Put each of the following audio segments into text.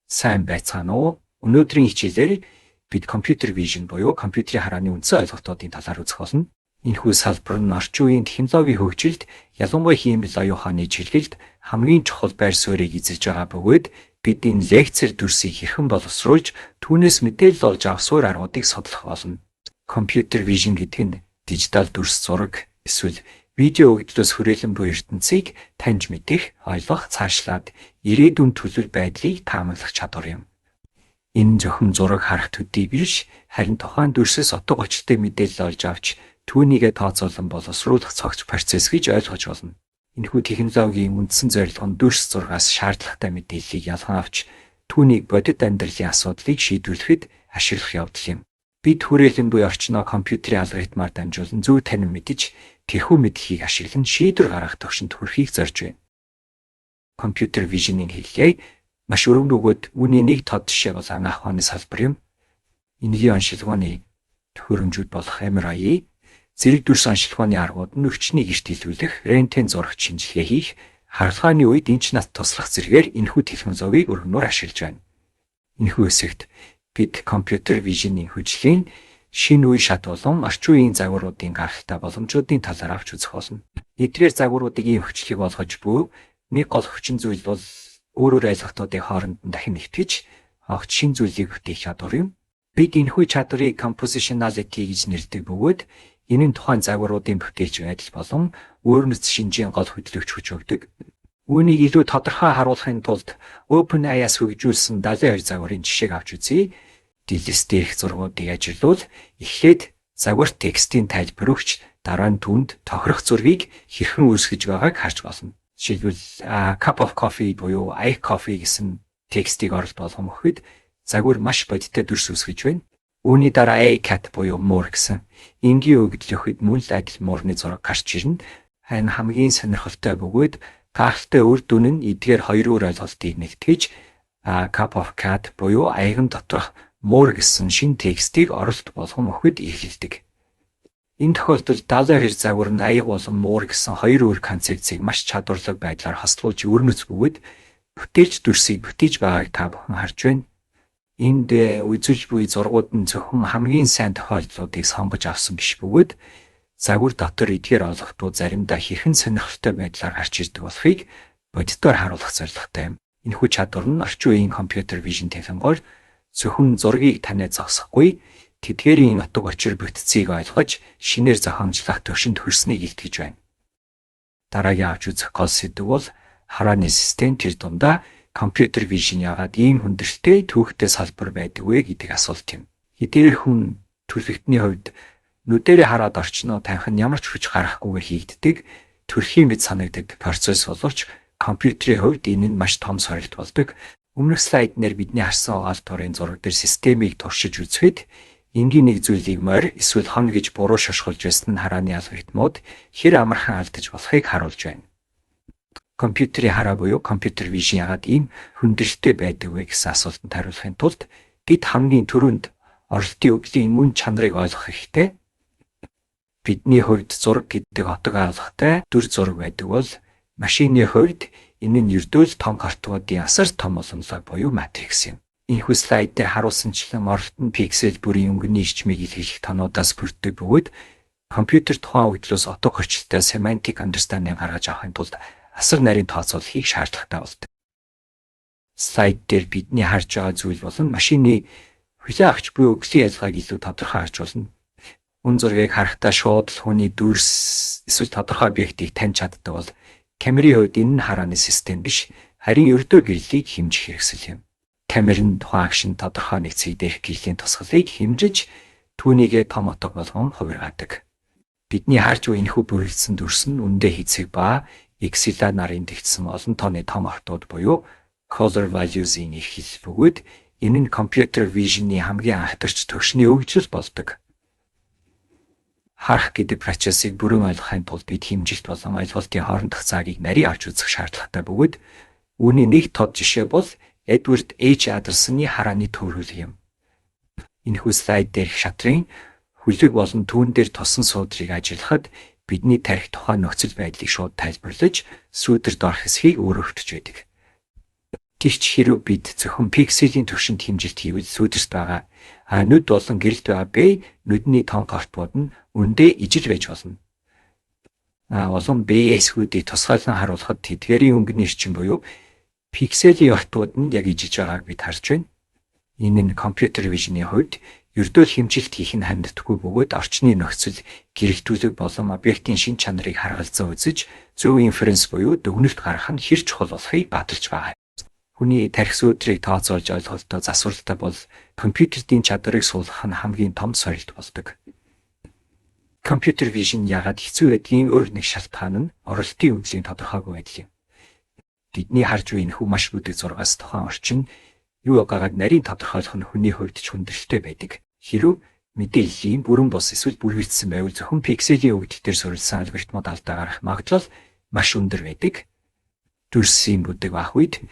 Сайн байцгаана уу? Өнөөдрийн хичээлээр бид computer vision буюу компьютерийн харааны үндсэн ойлголтуудын талаар үзэх болно. Энэхүү салбар нь орчин үеийн технологийн хөгжилд, ялангуяа хиймэл оюун ухааны чиглэлд хамгийн чухал байр суурийг эзэлж байгаа бөгөөд бид энэ лекцээр дүрсийг хэрхэн боловсруулж, түүнээс мэдээлэл олж авах суурь аргуудыг судлах болно. Computer vision гэдэг нь дижитал дүрс зураг эсвэл видео өгөгдлөөс хүрээлэн буй ертөнцийг таньж мэдэх, ойлгох, цаашлаад ирээдүйн төлөв байдлыг таамаглах чадвар юм. Энэ зөвхөн зураг харах төдий биш, харин тухайн дүрсээс утга учиртай мэдээлэл олж авч түүнийгээ тооцоолон боловсруулах цогц процесс гэж ойлгож болно. Энэхүү технологийн үндсэн зорилго нь дүрс зургаас шаардлагатай мэдээллийг ялган авч түүнийг бодит амьдралын асуудлыг шийдвэрлэхэд ашиглах явдал юм. Бид хүрээлэн буй орчноо компьютерийн алгоритмаар дамжуулан зөв танин мэдэж, тэрхүү мэдлэгийг ашиглан шийдвэр гаргах түвшинд хүрэхийг зорж байна. Computer vision-ийн хэллэг маш өргөн бөгөөд үүний нэг тод жишээ бол анагаах ухааны салбар юм. Энгийн оншилгооны төхөөрөмжүүд болох MRI, зэрэг дүрс оншилгооны аргууд нь өвчнийг эрт илрүүлэх, рентген зурагт шинжилгээ хийх, харгалгааны үед эмч нарт туслах зэргээр энэхүү технологийг өргөнөөр ашиглаж байна. Энэхүү хэсэгт бид computer vision-ийн хөгжлийн шинэ үе шат болон орчин үеийн загваруудын гаралтай боломжуудын талаар авч үзэх болно. Эдгээр загваруудыг ийм хүчлийг олгож буй нэг гол хүчин зүйл бол өөр өөр ойлголтуудын хооронд нь дахин нэгтгэж огт шинэ зүйлийг бүтээх чадвар юм. Бид энэхүү чадварыг compositionality гэж нэрлэдэг бөгөөд энэ нь тухайн загваруудын бүтээлч байдал болон өөрмөц шинжийн гол хөдлөгч хүч өгдөг. Үүнийг илүү тодорхой харуулахын тулд OpenAI-аас хөгжүүлсэн DALL-E 2 загварын жишээг авч үзье. Дэлгэц дээрх зургуудыг ажиллавал эхлээд загварт текстийн тайлбар өгч, дараа нь түүнд тохирох зургийг хэрхэн үүсгэж байгааг харж болно. Жишээлбэл, "cup of coffee" буюу "аяг кофе" гэсэн текстийг оролт болгон өгөхөд загвар маш бодиттой дүрс үүсгэж байна. Үүний дараа "a cat" буюу муур гэсэн энгийн өгөгдөл өгөхөд мөн л адил муурны зураг гарч ирнэ. Харин хамгийн сонирхолтой бөгөөд гайхалтай үр дүн нь эдгээр хоёр өөр ойлголтыг нэгтгэж "cup of cat" буюу аяган доторх муур гэсэн шинэ текстийг оролт болгон өгөхөд эхэлдэг. Энэ тохиолдолд DALL-E 2 загвар нь аяг болон муур гэсэн хоёр өөр концепцийг маш чадварлаг байдлаар хослуулж өрнөц бөгөөд бүтээлч дүрсийг бүтээж байгааг та бүхэн харж байна. Энд үзүүлж буй зургууд нь зөвхөн хамгийн сайн тохиолдлуудыг сонгож авсан биш бөгөөд загвар дотор эдгээр ойлголтууд заримдаа хэрхэн сонирхолтой байдлаар гарч ирдэг болохыг бодитоор харуулах зорилготой юм. Энэхүү чадвар нь орчин үеийн computer vision технологиор зөвхөн зургийг таниад зогсохгүй, тэдгээрийн утга учир бүтцийг ойлгож шинээр зохиомжлох түвшинд хүрснийг илтгэж байна. Дараагийн авч үзэх гол сэдэв бол харааны систем, тэр дундаа computer vision яагаад ийм хүндрэлтэй, түүхтэй салбар байдаг вэ гэдэг асуулт юм. Хэдийгээр хүн төрөлхтний хувьд нүдээрээ хараад орчноо таних нь ямар ч хүч гаргахгүйгээр хийгддэг төрхийн мэт санагддаг процесс боловч компьютерийн хувьд энэ нь маш том сорилт болдог. Өмнөх слайднаар бидний харсан угаалт торын зураг дээр системийг туршиж үзэхэд энгийн нэг зүйлийг морь эсвэл хон гэж буруу шошгуулж байсан нь харааны алгоритмууд хэр амархан алдаж болохыг харуулж байна. Компьютерийн хараа буюу computer vision яагаад ийм хүндрэлтэй байдаг вэ гэсэн асуултанд хариулахын тулд бид хамгийн түрүүнд оролтын өгөгдлийн мөн чанарыг ойлгох хэрэгтэй. Бидний хувьд зураг гэдэг утга ойлгохтой дүр зураг байдаг бол машины хувьд энэ нь ердөө л том картуудын асар том уламлаг буюу матрикс юм. Энэхүү слайд дээр харуулсанчлан оролт нь пиксел бүрийн өнгөний эрчмийг илэрхийлэх тонуудаас бүрддэг бөгөөд компьютер тухайн өгөгдлөөс утга учиртай semantic understanding гаргаж авахын тулд асар нарийн тооцооллыг шаардлагатай болдог. Слайд дээр бидний харж байгаа зүйл болон машины хүлээн авч буй өгөгдлийн ялгааг илүү тодорхой харж болно. Үн зургийг харахтаа шууд л хүний дүрс эсвэл тодорхой объектыг таньж чаддаг бол камерын хувьд энэ нь харааны систем биш, харин ердөө гэрлийг хэмжих хэрэгсэл юм. Камер нь тухайн action тодорхой нэг цэг дээрх гэрлийн тусгалыг хэмжиж, түүнийгээ том утга болгон хувиргаадаг. Бидний харж буй энэхүү бүрэлдсэн дүрс нь үнэндээ хэцэг ба Excel нарын тэгтсэн олон тооны том ортууд буюу color values-ийн их хэл бөгөөд энэ нь computer vision-ы хамгийн анхдарч түвшний хөгжил болдог. Харах гэдэг процессыг бүрэн ойлгохын тулд бид хэмжилт болон ойлголтын хоорондох цагийг нарийн авч үзэх шаардлагатай бөгөөд үүний нэг тод жишээ бол Эдвард H. Адерсоны харааны төвөргөл юм. Энэхүү слайд дээрх шатрын хөлөг болон түүн дээр тосон суудрыг ажиллахад бидний тархи тухайн нөхцөл байдлыг шууд тайлбарлаж, сүүдэрт орох хэсгийг өөрөөр байдаг. Гэвч хэрэв бид зөвхөн пикселийн түвшинд хэмжилт хийвэл сүүдэрт байгаа нүд болон гэрэлд байгаа B нүдний том картууд нь үнэндээ ижил байж болно. Олон B эсгүүдийг тусгаарлан харуулхад тэдгээрийн өнгөний эрчим буюу пикселийн ортууд нь яг ижилж байгааг бид харж байна. Энэ нь компьютер vision-ы хувьд ердөө л хэмжилт хийх нь ханддаггүй бөгөөд орчны нөхцөл, гэрэлтүүлэг болон объектын шинж чанарыг харгалзан үзэж зөв inference буюу дүгнэлт гаргах нь хэр чухал болохыг баталж байгаа. Хүний тархи сүүдрийг тооцоолж ойлголтоо засварлалтай бол компьютерийн чадварыг суулгах нь хамгийн том сорилт болдог. Computer vision яагаад хэцүү байдгийн өөр нэг шалтгаан нь оролтын үндлийн тодорхойгүй байдал юм. Бидний харж буй энэхүү маш бүдэг зургаас тухайн орчин юу байгааг нарийн тодорхойлох нь хүний хувьд ч хүндрэлтэй байдаг. Хэрэв мэдээллийн бүрэн бус эсвэл бүрэлдсэн байвал зөвхөн пикселийн өгөгдөл дээр суурилсан алгоритмууд алдаа гаргах магадлал маш өндөр байдаг. Дүрсийн бүдэг байх үед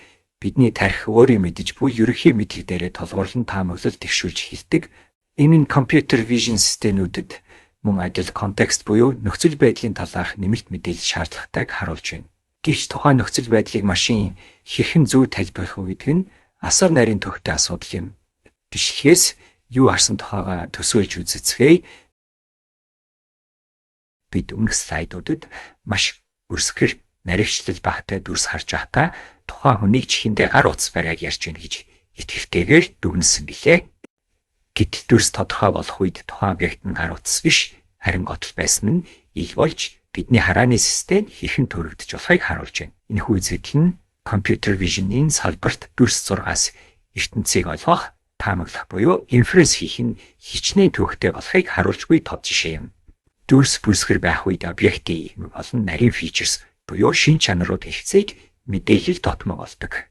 бидний тархи өөрийн мэдэж буй ерөнхий мэдлэг дээрээ тулгуурлан таамаглал дэвшүүлж эхэлдэг. Энэ нь computer vision системүүдэд мөн адил контекст буюу нөхцөл байдлын талаарх нэмэлт мэдээлэл шаардлагатайг харуулж байна. Гэвч тухайн нөхцөл байдлыг машин хэрхэн зөв тайлбарлах вэ гэдэг нь асар нарийн төвтэй асуудал юм. Бичлэгээс юу харсан тухайгаа төсөөлж үзэцгээе. Бид өмнөх слайдуудад маш өрсгөр нарийвчлал багатай дүрс харж байхдаа тухайн хүнийг чихэндээ гар утас бариаг ярьж байна гэж итгэлтэйгээр дүгнэсэн билээ. Гэтэл дүрс тодорхой болох үед тухайн объект нь гар утас биш, харин готл байсан нь ил болж бидний харааны систем хэрхэн төрөгдөж болохыг харуулж байна. Энэхүү үзэгдэл нь computer vision-ийн салбарт дүрс зургаас ертөнцийг ойлгох, таамаглах буюу inference хийх нь хичнээн төвөгтэй болохыг харуулж буй тод жишээ юм. Дүрс бүрсгэр байх үед объектын болон нарийн features буюу шинж чанарууд хэлцээг мэдээлэл дотмог болдог.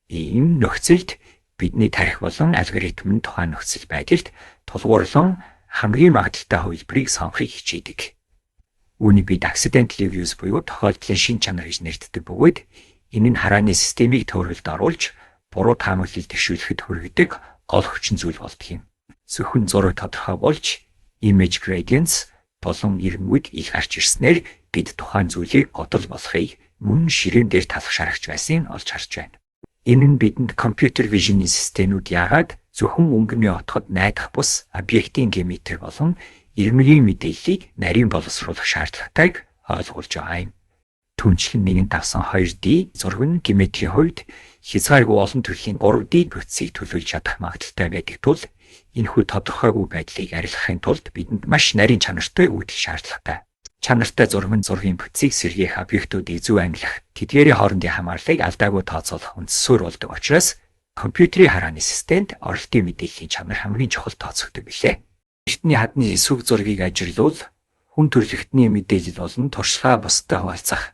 Ийм нөхцөлд бидний тархи болон алгоритм нь тухайн нөхцөл байдалд тулгуурлан хамгийн магадлалтай хувилбарыг сонгохыг хичээдэг. Үүнийг бид accidental views буюу тохиолдлын шинж чанар гэж нэртдэг бөгөөд энэ нь харааны системийг төөрөлд оруулж буруу таамаглал дэвшүүлэхэд хүргэдэг гол хүчин зүйл болдог юм. Зөвхөн зураг тодорхой болж image gradients болон ирмэгүүд ил гарч ирснээр бид тухайн зүйлийг годол болохыг мөн ширээн дээр талах шарагч байсныг олж харж байна. Энэ нь бидэнд computer vision-ийн системүүд яагаад зөвхөн өнгөний отгод найдах бус объектын геометри болон ирмэгийн мэдээллийг нарийн боловсруулах шаардлагатайг ойлгуулж байгаа юм. Түүнчлэн нэгэн давсан 2D зураг нь геометрийн хувьд хязгааргүй олон төрлийн 3D бүтцийг төлөөлж чадах магадлалтай байдаг тул энэхүү тодорхойгүй байдлыг арилгахын тулд бидэнд маш нарийн чанартай үйлдэл шаардлагатай. Чанартай зураг нь зургийн бүтцийг сэргээх, объектуудыг зөв ангилах, тэдгээрийн хоорондын хамаарлыг алдаагүй тооцоолох үндэс суурь болдог учраас компьютерийн харааны системд оролтын мэдээллийн чанар хамгийн чухал тооцогддог билээ. Эртний хадны сүг зургийг ажиглавал хүн төрөлхтний мэдээлэл болон туршлагаа бусдад хуваалцах,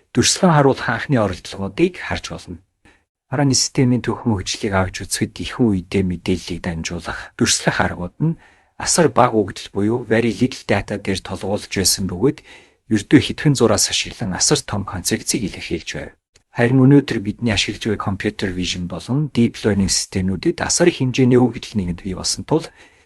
дүрслэн харуулах анхны оролдлогоодыг харж болно. Харааны системийн түүхэн хөгжлийг авч үзэхэд ихэнх үедээ мэдээллийг дамжуулах, дүрслэх аргууд нь асар бага өгөгдөл буюу very little data дээр тулгуурлаж байсан бөгөөд ердөө хэдхэн зураас ашиглан асар том концепцийг илэрхийлж байв. Харин өнөөдөр бидний ашиглаж буй computer vision болон deep learning системүүдэд асар их хэмжээний өгөгдөл нэгэнд бий болсон тул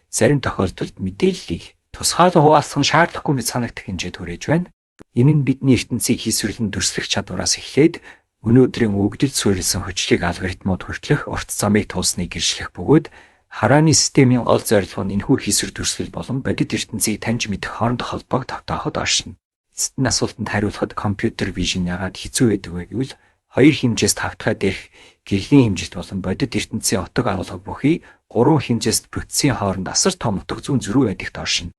зарим тохиолдолд мэдээллийг тусгаалan хуваалцах нь шаардлагагүй мэт санагдах хэмжээд хүрэж байна. Энэ нь бидний ертөнцийг хийсвэрлэн дүрслэх чадвараас эхлээд өнөөдрийн өгөгдөлд суурилсан хүчлэг алгоритмууд хүртэлх урт замыг туулсныг гэрчлэх бөгөөд харааны системийн гол зорилго нь энэхүү хийсвэр дүрслэл болон бодит ертөнцийг таньж мэдэх хоорондох холбоог тогтооход оршино. Эцэст нь асуултанд хариулахад computer vision яагаад хэцүү байдаг вэ гэвэл хоёр хэмжээст тавтахаа дээрх гэрлийн хэмжилт болон бодит ертөнцийн утга агуулга бүхий гурван хэмжээст бүтцийн хооронд асар том утга зүйн зөрүү байдагт оршино.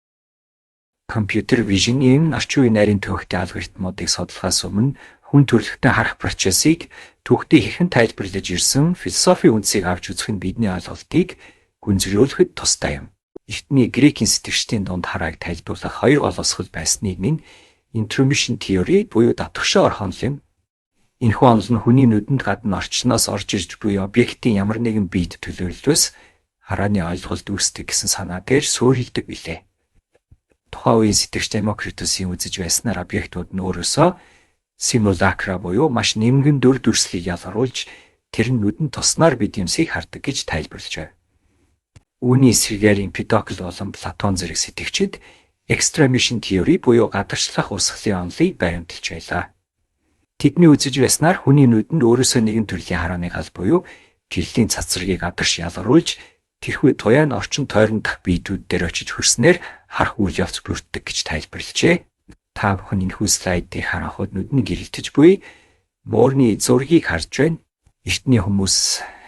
Computer vision-ийн орчин үеийн нарийн төвөгтэй алгоритмуудыг судлахаас өмнө хүн төрөлхтөн харах процессыг түүхдээ хэрхэн тайлбарлаж ирсэн философийн үндсийг авч үзэх нь бидний ойлголтыг гүнзгийрүүлэхэд тустай юм. Эртний грекийн сэтгэгчдийн дунд харааг тайлбарлах хоёр гол осгол байсныг нь intromission theory буюу давтагшаа орох онол юм. Энэхүү онол нь хүний нүдэнд гадна орчноос орж ирж буй объектын ямар нэгэн биед төлөөллөөс харааны ойлголт үүсдэг гэсэн санаа дээр суурилдаг билээ. Тухайн үеийн сэтгэгч Демокритосын үзэж байснаар объектууд нь өөрөөсөө simulacra буюу маш нимгэн дүр дүрслийг ялгаруулж тэр нь нүдэнд туснаар бид юмсыг хардаг гэж тайлбарлаж байв. Үүний эсрэгээр Эмпедокл болон Платон зэрэг сэтгэгчид extramission theory буюу гадагшлах урсгалын онолыг баримталж байлаа. Тэдний үзэж байснаар хүний нүдэнд өөрөөсөө нэгэн төрлийн харааны гал буюу гэрлийн цацрагийг адарш ялгаруулж тэрхүү туяа нь орчин тойрон дах биетүүд дээр очиж хөрснөөр харах үйл явц бүрддэг гэж тайлбарлажээ. Та бүхэн энэхүү слайдыг харахад нүд нь гэрэлтэж буй муурны зургийг харж байна. Эртний хүмүүс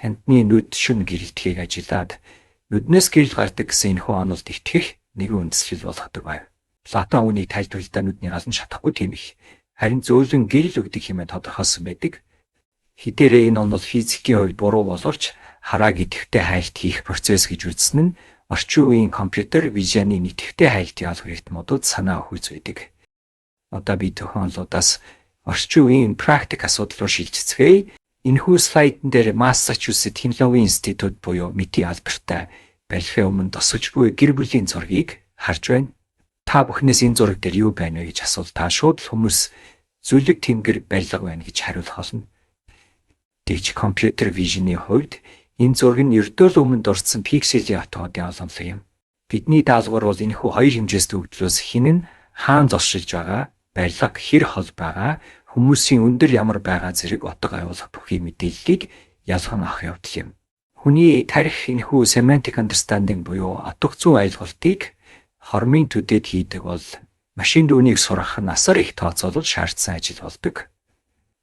амьтны нүд шөнө гэрэлтэхийг ажиллаад нүднээс гэрэл гардаг гэсэн энэхүү онолд итгэх нэгэн үндслэл болгодог байв. Платон үүнийг тайлбарлахдаа нүдний гал нь шатахгүй тийм их. Харин зөөлөн гэрэл өгдөг хэмээн тодорхойлсон байдаг. Хэдийгээр энэ онол физикийн хувьд буруу боловч харааг идэвхтэй хайлт хийх процесс гэж үзсэн нь орчин үеийн компьютер vision-ы идэвхтэй хайлтын алгоритмуудад санаа өгөх байдаг. Одоо би тохиолдлуудаас орчин үеийн практик асуудал руу шилжицгээе. Энэхүү слайдн дээр Массачусетс технологийн институт буюу МИТ албартай барилгын өмнө тосгож буй гэр бүлийн зургийг харж байна. Та бүхнээс энэ зураг дээр юу байна вэ гэж асуул та шууд л хүмүүс зүлэг тэнгэр барилга байна гэж хариулах болно. Тэгж компьютер vision-ы хувьд энэ зураг нь ердөө л өмнө дурдсан пикселийн отоодын олонлог юм. Бидний даалгавар бол энэхүү хоёр хэмжээст өгөгдлөөс хэн нь хаан зочилж байгаа, барилга хэр хол байгаа, хүмүүсийн өндөр ямар байгаа зэрэг утга агуулах бүхий мэдээллийг ялган авах явдал юм. Хүний тархи энэхүү semantic understanding буюу утга зүйн ойлголтыг хормын төдийд хийдэг бол машинд үүнийг сургах нь асар их тооцоолол шаардсан ажил болдог.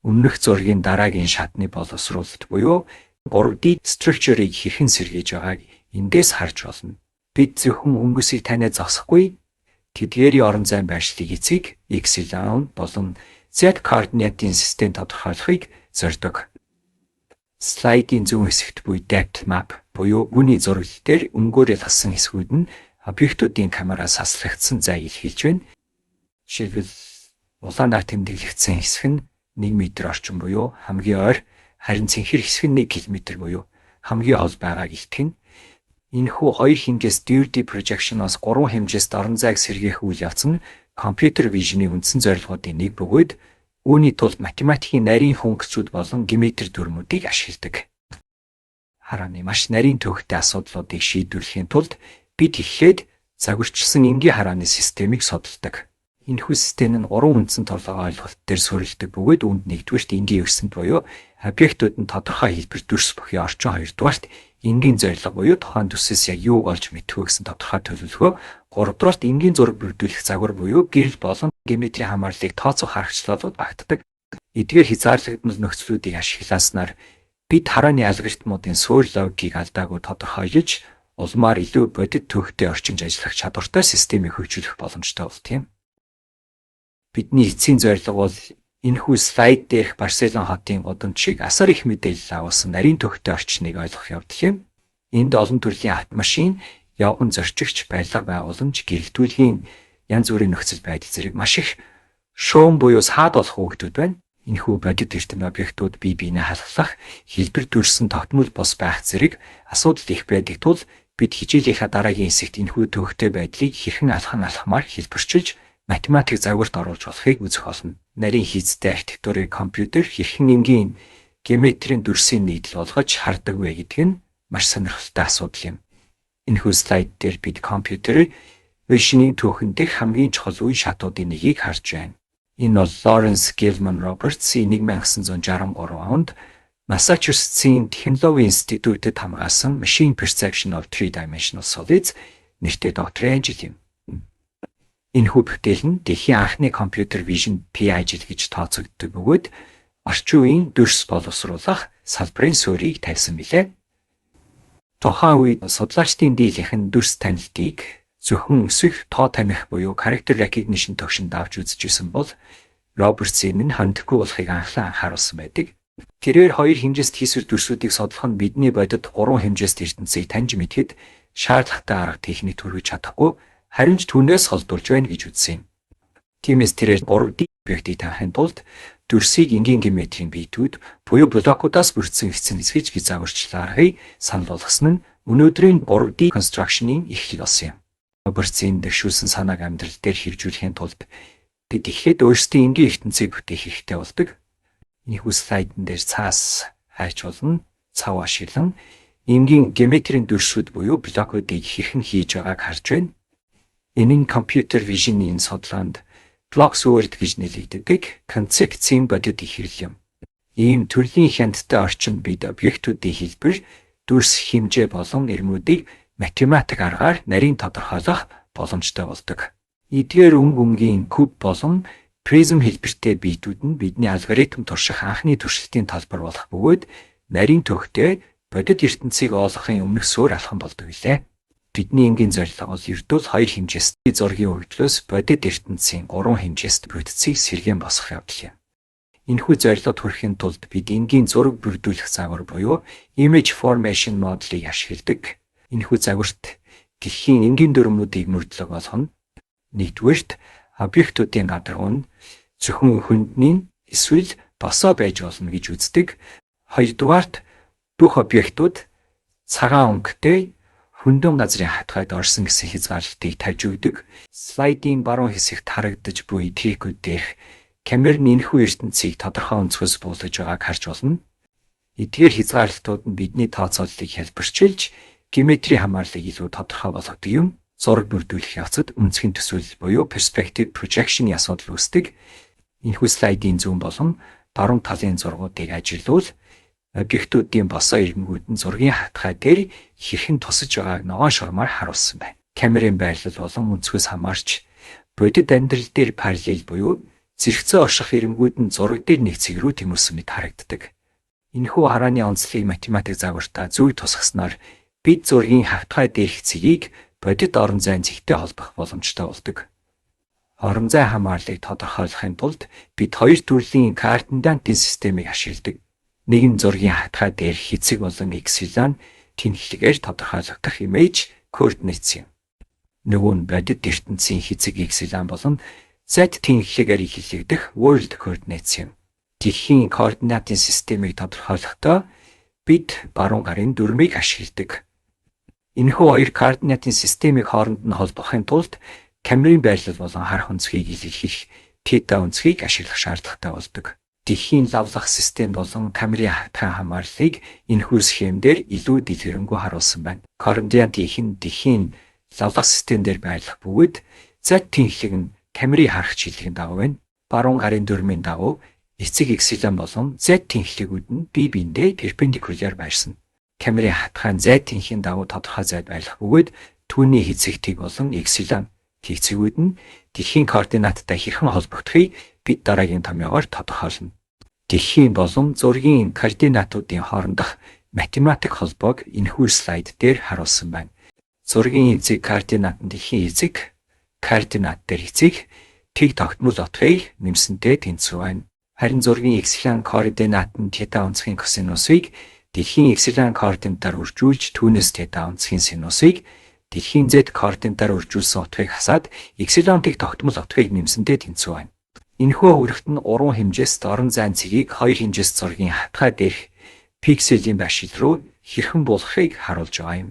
Өмнөх зургийн дараагийн шатны боловсруулалт буюу 3D structure-ыг хэрхэн сэргийж байгааг эндээс харж болно. Бид зөвхөн өнгөсийг таниад зогсохгүй, тэдгээрийн орон зайн байршлыг эцэг X, Y болон Z координатын систем тодорхойлохыг зорддог. Слайдын зүүн хэсэгт буй depth map буюу гүний зураглал дээр өнгөөр ялгасан хэсгүүд нь объектуудын камераас хаслагдсан зайг илэрхийлж байна. Жишээлбэл, улаанаар тэмдэглэгдсэн хэсэг нь 1 м орчим буюу хамгийн ойр, харин цэнхэр хэсэг нь 1 км буюу хамгийн хол байгааг илтгэнэ. Энэхүү хоёр хэмжээст 2D projection-оос гурван хэмжээст орон зайг сэргээх үйл явц нь компьютер vision-ы үндсэн зорилгоодын нэг бөгөөд үүний тулд математикийн нарийн функцүүд болон геометри дүрмүүдийг ашигладаг. Харааны маш нарийн төвөгтэй асуудлуудыг шийдвэрлэхийн тулд бид эхлээд загварчилсан энгийн харааны системийг судалдаг. Энэхүү систем нь гурван үндсэн толгой ойлголт дээр суурилдаг бөгөөд үүнд нэгдүгээрт энгийн ертөнц буюу объектууд нь тодорхой хэлбэр дүрс бүхий орчин, хоёрдугаарт энгийн зорилго буюу тухайн төсөөс яг юуг олж мэдэх вэ гэсэн тодорхой төлөвлөгөө, гуравдугаарт энгийн зураг бүрдүүлэх загвар буюу гэрэл болон геометрийн хамаарлыг тооцох аргачлалууд багтдаг. Эдгээр хязгаарлагдмал нөхцлүүдийг ашигласнаар бид харааны алгоритмуудын суурь логикийг алдаагүй тодорхойлож, улмаар илүү бодит төвөгтэй орчинд ажиллах чадвартай системийг хөгжүүлэх боломжтой болдог юм. Бидний эцсийн зорилго бол энэхүү слайд дээрх Барселон хотын гудамж шиг асар их мэдээлэл агуулсан нарийн төвөгтэй орчныг ойлгох явдал юм. Энд олон төрлийн автомашин, явган зорчигч, барилга байгууламж, гэрэлтүүлгийн янз бүрийн нөхцөл байдал зэрэг маш их шуум буюу саад болох өгөгдүүд байна. Энэхүү бодит эрдэм объектууд бие биенээ халахлах, хэлбэр дүрсэн тогтмол бус байх зэрэг асуудал их байдаг тул бид хичээлийнхаа дараагийн хэсэгт энэхүү төвөгтэй байдлыг хэрхэн алхам алхмаар хэлбэрчилж математик загварт оруулж болохыг үзэх болно. Нарийн хийцтэй архитектурыг компьютер хэрхэн энгийн геометрийн дүрсийн нийтлэл болгож хардаг вэ гэдэг нь маш сонирхолтой асуудал юм. Энэхүү слайд дээр бид компьютер vision-ийн түүхэн дэх хамгийн чухал үе шатуудын нэгийг харж байна. Энэ бол Lawrence Gilman Roberts-ийн 1963 онд Массачусетсийн технологийн институтэд хамгаалсан Machine Perception of Three-Dimensional Solids нэртэй докторийн ажил юм. Энэхүү бүтээл нь дэлхийн анхны компьютер vision PI ажил гэж тооцогддог бөгөөд орчин үеийн дүрс боловсруулах салбарын суурийг тавьсан билээ. Тухайн үед судлаачдын дийлэнх нь дүрс танилтыг зөвхөн өсөх тоо тамхи буюу character recognition төвшөнд авч үзэж байсан бол Робертс энэ нь хонтгүй болохыг анхлан анхааруулсан байдаг. Тэрээр хоёр хэмжээст хийсвэр дүрсүүдийг судлах нь бидний бодит гурван хэмжээст ертөнцийг таньж мэдэхэд шаардлагатай арга техник төрөж чадахгүй, харин ч түүнээс холдуулж байна гэж үзсэн юм. Тиймээс тэрээр 3D объектыг таахын тулд дүрсийг энгийн геометрийн биетүүд буюу блокуудаас бүрдсэн эцсийн эсгэж гэж загварчлаархыг санал болгосон нь өнөөдрийн 3D construction-ийн эхлэл болсон юм. Робертсийн дэвшүүлсэн санааг амьдрал дээр хэрэгжүүлэхийн тулд бид эхлээд өөрсдийн энгийн ертөнцийг бүтээх хэрэгтэй болдог. Энэхүү слайдн дээр цаас хайч болно, цав ашиглан энгийн геометрийн дүрсүүд буюу блокуудыг хэрхэн хийж байгааг харж байна. Энэ нь компьютер vision-ийн судалгаанд Blocks World гэж нэлэгддэг концепцийн бодит ихэрэл юм. Ийм төрлийн хяналттай орчинд бид объектуудын хэлбэр, дүрс, хэмжээ болон ирмүүдийг математик аргаар нарийн тодорхойлох боломжтой болдог. Эдгээр өнгө өнгийн куб болон призм хэлбэртэй биетүүд нь бидний алгоритм турших анхны туршилтын талбар болох бөгөөд нарийн төвхтэй бодит ертөнцийг олохын өмнөх суурь алхам болдог билээ. Бидний энгийн зорилго бол ердөө л хоёр хэмжээст зургийн өгөгдлөөс бодит ертөнцийн гурван хэмжээст бүтцийг сэргээн босгох явдал юм. Энэхүү зорилгод хүрэхин тулд бид энгийн зураг бүрдүүлэх загвар буюу Image Formation Model-ыг ашигладаг. Энэхүү загварт дэлхийн энгийн дүрмүүдийг мөрдлөг болгоно. Нэгдүгээрт, объектуудын гадаргуу нь зөвхөн хөндний эсвэл босоо байж болно гэж үздэг. Хоёрдугаарт, бүх объектууд цагаан өнгөтэй хөндөн газрын хатгайд орсон гэсэн хязгаарлалтыг тавьж өгдөг. Слайдын баруун хэсэгт харагдаж буй трикүүд дээрх камер нь энэхүү ертөнцийг тодорхой өнцгөөс буулгаж байгааг харж болно. Эдгээр хязгаарлалтууд нь бидний тооцооллыг хялбарчилж, геометрийн хамаарлыг илүү тодорхой болгодог юм. Зураг бүрдүүлэх явцад өнцгийн төсөөлөл буюу perspective projection-ы асуудал үүсдэг. Энэхүү слайдын зүүн болон баруун талын зургуудыг ажиглавал объектуудын босоо ирмэгүүд нь зургийн хатгай дээр хэрхэн тусаж байгааг ногоон шурмаар харуулсан байна. Камерын байрлал болон өнцгөөс хамаарч бодит амьдрал дээр параллел буюу зэрэгцээ орших ирмэгүүд нь зураг дээр нэг цэг рүү тэмүүлсэн мэт харагддаг. Энэхүү харааны онцлогийг математик загвартаа зөв тусгаснаар бид зургийн хавтгай дээрх цэгийг бодит орон зайн цэгтэй холбох боломжтой болдог. Орон зай хамаарлыг тодорхойлохын тулд бид хоёр төрлийн координатын системийг ашигладаг. Нэг нь зургийн хавтгай дээрх хэцэг болон x-лан тэнхлэгээр тодорхойлогдох image coordinates юм. Нөгөө нь бодит ертөнцийн хэцэг x-лан болон z тэнхлэгээр илэрхийлэгдэх world coordinates юм. Дэлхийн координатын системийг тодорхойлохдоо бид баруун гарын дүрмийг ашигладаг. Энэхүү хоёр координатын системийг хооронд нь холбохын тулд камерын байрлал болон харах өнцгийг илэрхийлэх тета өнцгийг ашиглах шаардлагатай болдог. Дэлхийн лавлах систем болон камерын хавтгай хамаарлыг энэхүү схем дээр илүү дэлгэрэнгүй харуулсан байна. Координат их нь дэлхийн лавлах систем дээр байрлах бөгөөд z тэнхлэг нь камерын харах чиглэлийн дагуу байна. Баруун гарын дүрмийн дагуу эцэг y болон z тэнхлэгүүд нь бие биендээ перпендикуляр байрсан. Камерын хавтгай нь z тэнхийн дагуу тодорхой зайд байрлах бөгөөд түүний хэцэг тэг болон y тэгцэгүүд нь дэлхийн координаттай хэрхэн холбогдохыг бид дараагийн томьёогоор тодорхойлно. Дэлхийн болон зургийн координатуудын хоорондох математик холбоог энэхүү слайд дээр харуулсан байна. Зургийн эцэг координат нь дэлхийн эцэг координат дээр эцэг тэг тогтмол утгыг нэмсэнтэй тэнцүү байна. Харин зургийн y координат нь тета өнцгийн косинусыг дэлхийн y координатаар үржүүлж түүнээс тета өнцгийн синусыг дэлхийн z координатаар үржүүлсэн утгыг хасаад y-ыг тогтмол утгыг нэмсэнтэй тэнцүү байна. Энэхүү хүрэгт нь гурван хэмжээст орон зайн цэгийг хоёр хэмжээст зургийн хавтгай дээрх пикселийн байршил руу хэрхэн буулгахыг харуулж байгаа юм.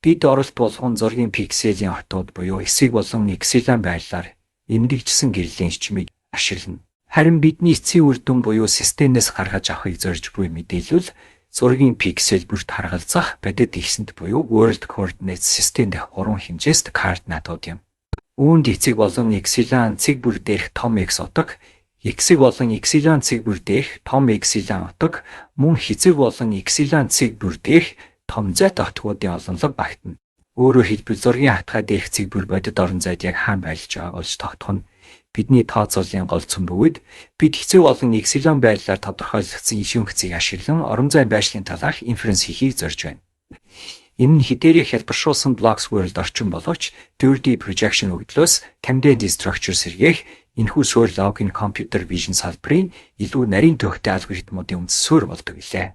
Бид оролт болгон зургийн пикселийн отууд буюу эсийг болон y байрлалаар эмдэгжсэн гэрлийн эрчмийг ашиглана. Харин бидний эцсийн үр дүн буюу системээс гаргаж авахыг зорж буй мэдээлэл зургийн пиксел бүрт харгалзах бодит ихсэнд буюу World Coordinate System дэх гурван хэмжээст координатууд юм. Үүнд эцэг болон y цэг бүр дээрх том x утга, x болон y цэг бүр дээрх том y утга, мөн хэцэг болон y цэг бүр дээрх том z отгуудын олонлог багтана. Өөрөөр хэлбэл зургийн хавтгай дээрх цэг бүр бодит орон зайд яг хаана байрлаж байгааг олж тогтоох нь бидний тооцооллын гол цөм бөгөөд бид хэцэг болон y байрлалаар тодорхойлогдсон ишүүнхцийг ашиглан орон зай байршлын талаарх inference хийхийг зорж байна. Энэ нь хэдийгээр хялбаршуулсан Blocks World орчин боловч 2D projection өгөгдлөөс 3D structure сэргээх энэхүү суурь логикийн computer vision салбарын илүү нарийн төвөгтэй алгоритмуудын үндэс суурь болдог билээ.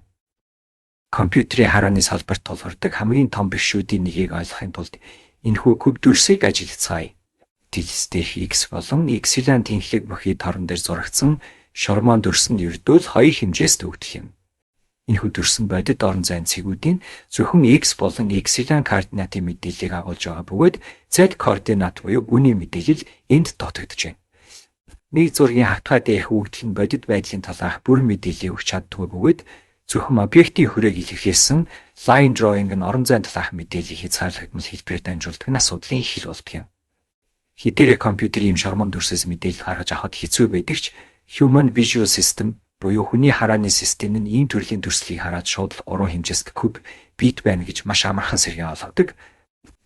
Компьютерийн харааны салбарт тулгардаг хамгийн том бэрхшүүлүүдийн нэгийг ойлгохын тулд энэхүү куб дүрсийг ажиглацгаая. Дэлгэц дээрх X болон Y тэнхлэг бүхий торон дээр зурагдсан шормон дүрс нь ердөө л хоёр хэмжээст өгөгдөл юм. Энэхүү дүрс нь бодит орон зайн цэгүүдийн зөвхөн X болон Y координатын мэдээллийг агуулж байгаа бөгөөд Z координат буюу гүний мэдээлэл энд дутагдаж байна. Нэг зургийн хавтгай дээрх өгөгдөл нь бодит байдлын талаарх бүрэн мэдээллийг өгч чаддаггүй бөгөөд зөвхөн объектын хүрээг илэрхийлсэн line drawing нь орон зайн талаарх мэдээллийг хязгаарлагдмал хэлбэрээр дамжуулдаг нь асуудлын их болдог юм. Хэдийгээр компьютер ийм шормон дүрсээс мэдээлэл гаргаж авахад хэцүү байдаг ч Human Visual System буюу хүний харааны систем нь ийм төрлийн дүрслэлийг хараад шууд л гурван хэмжээст куб бит байна гэж маш амархан сэргээн олгодог.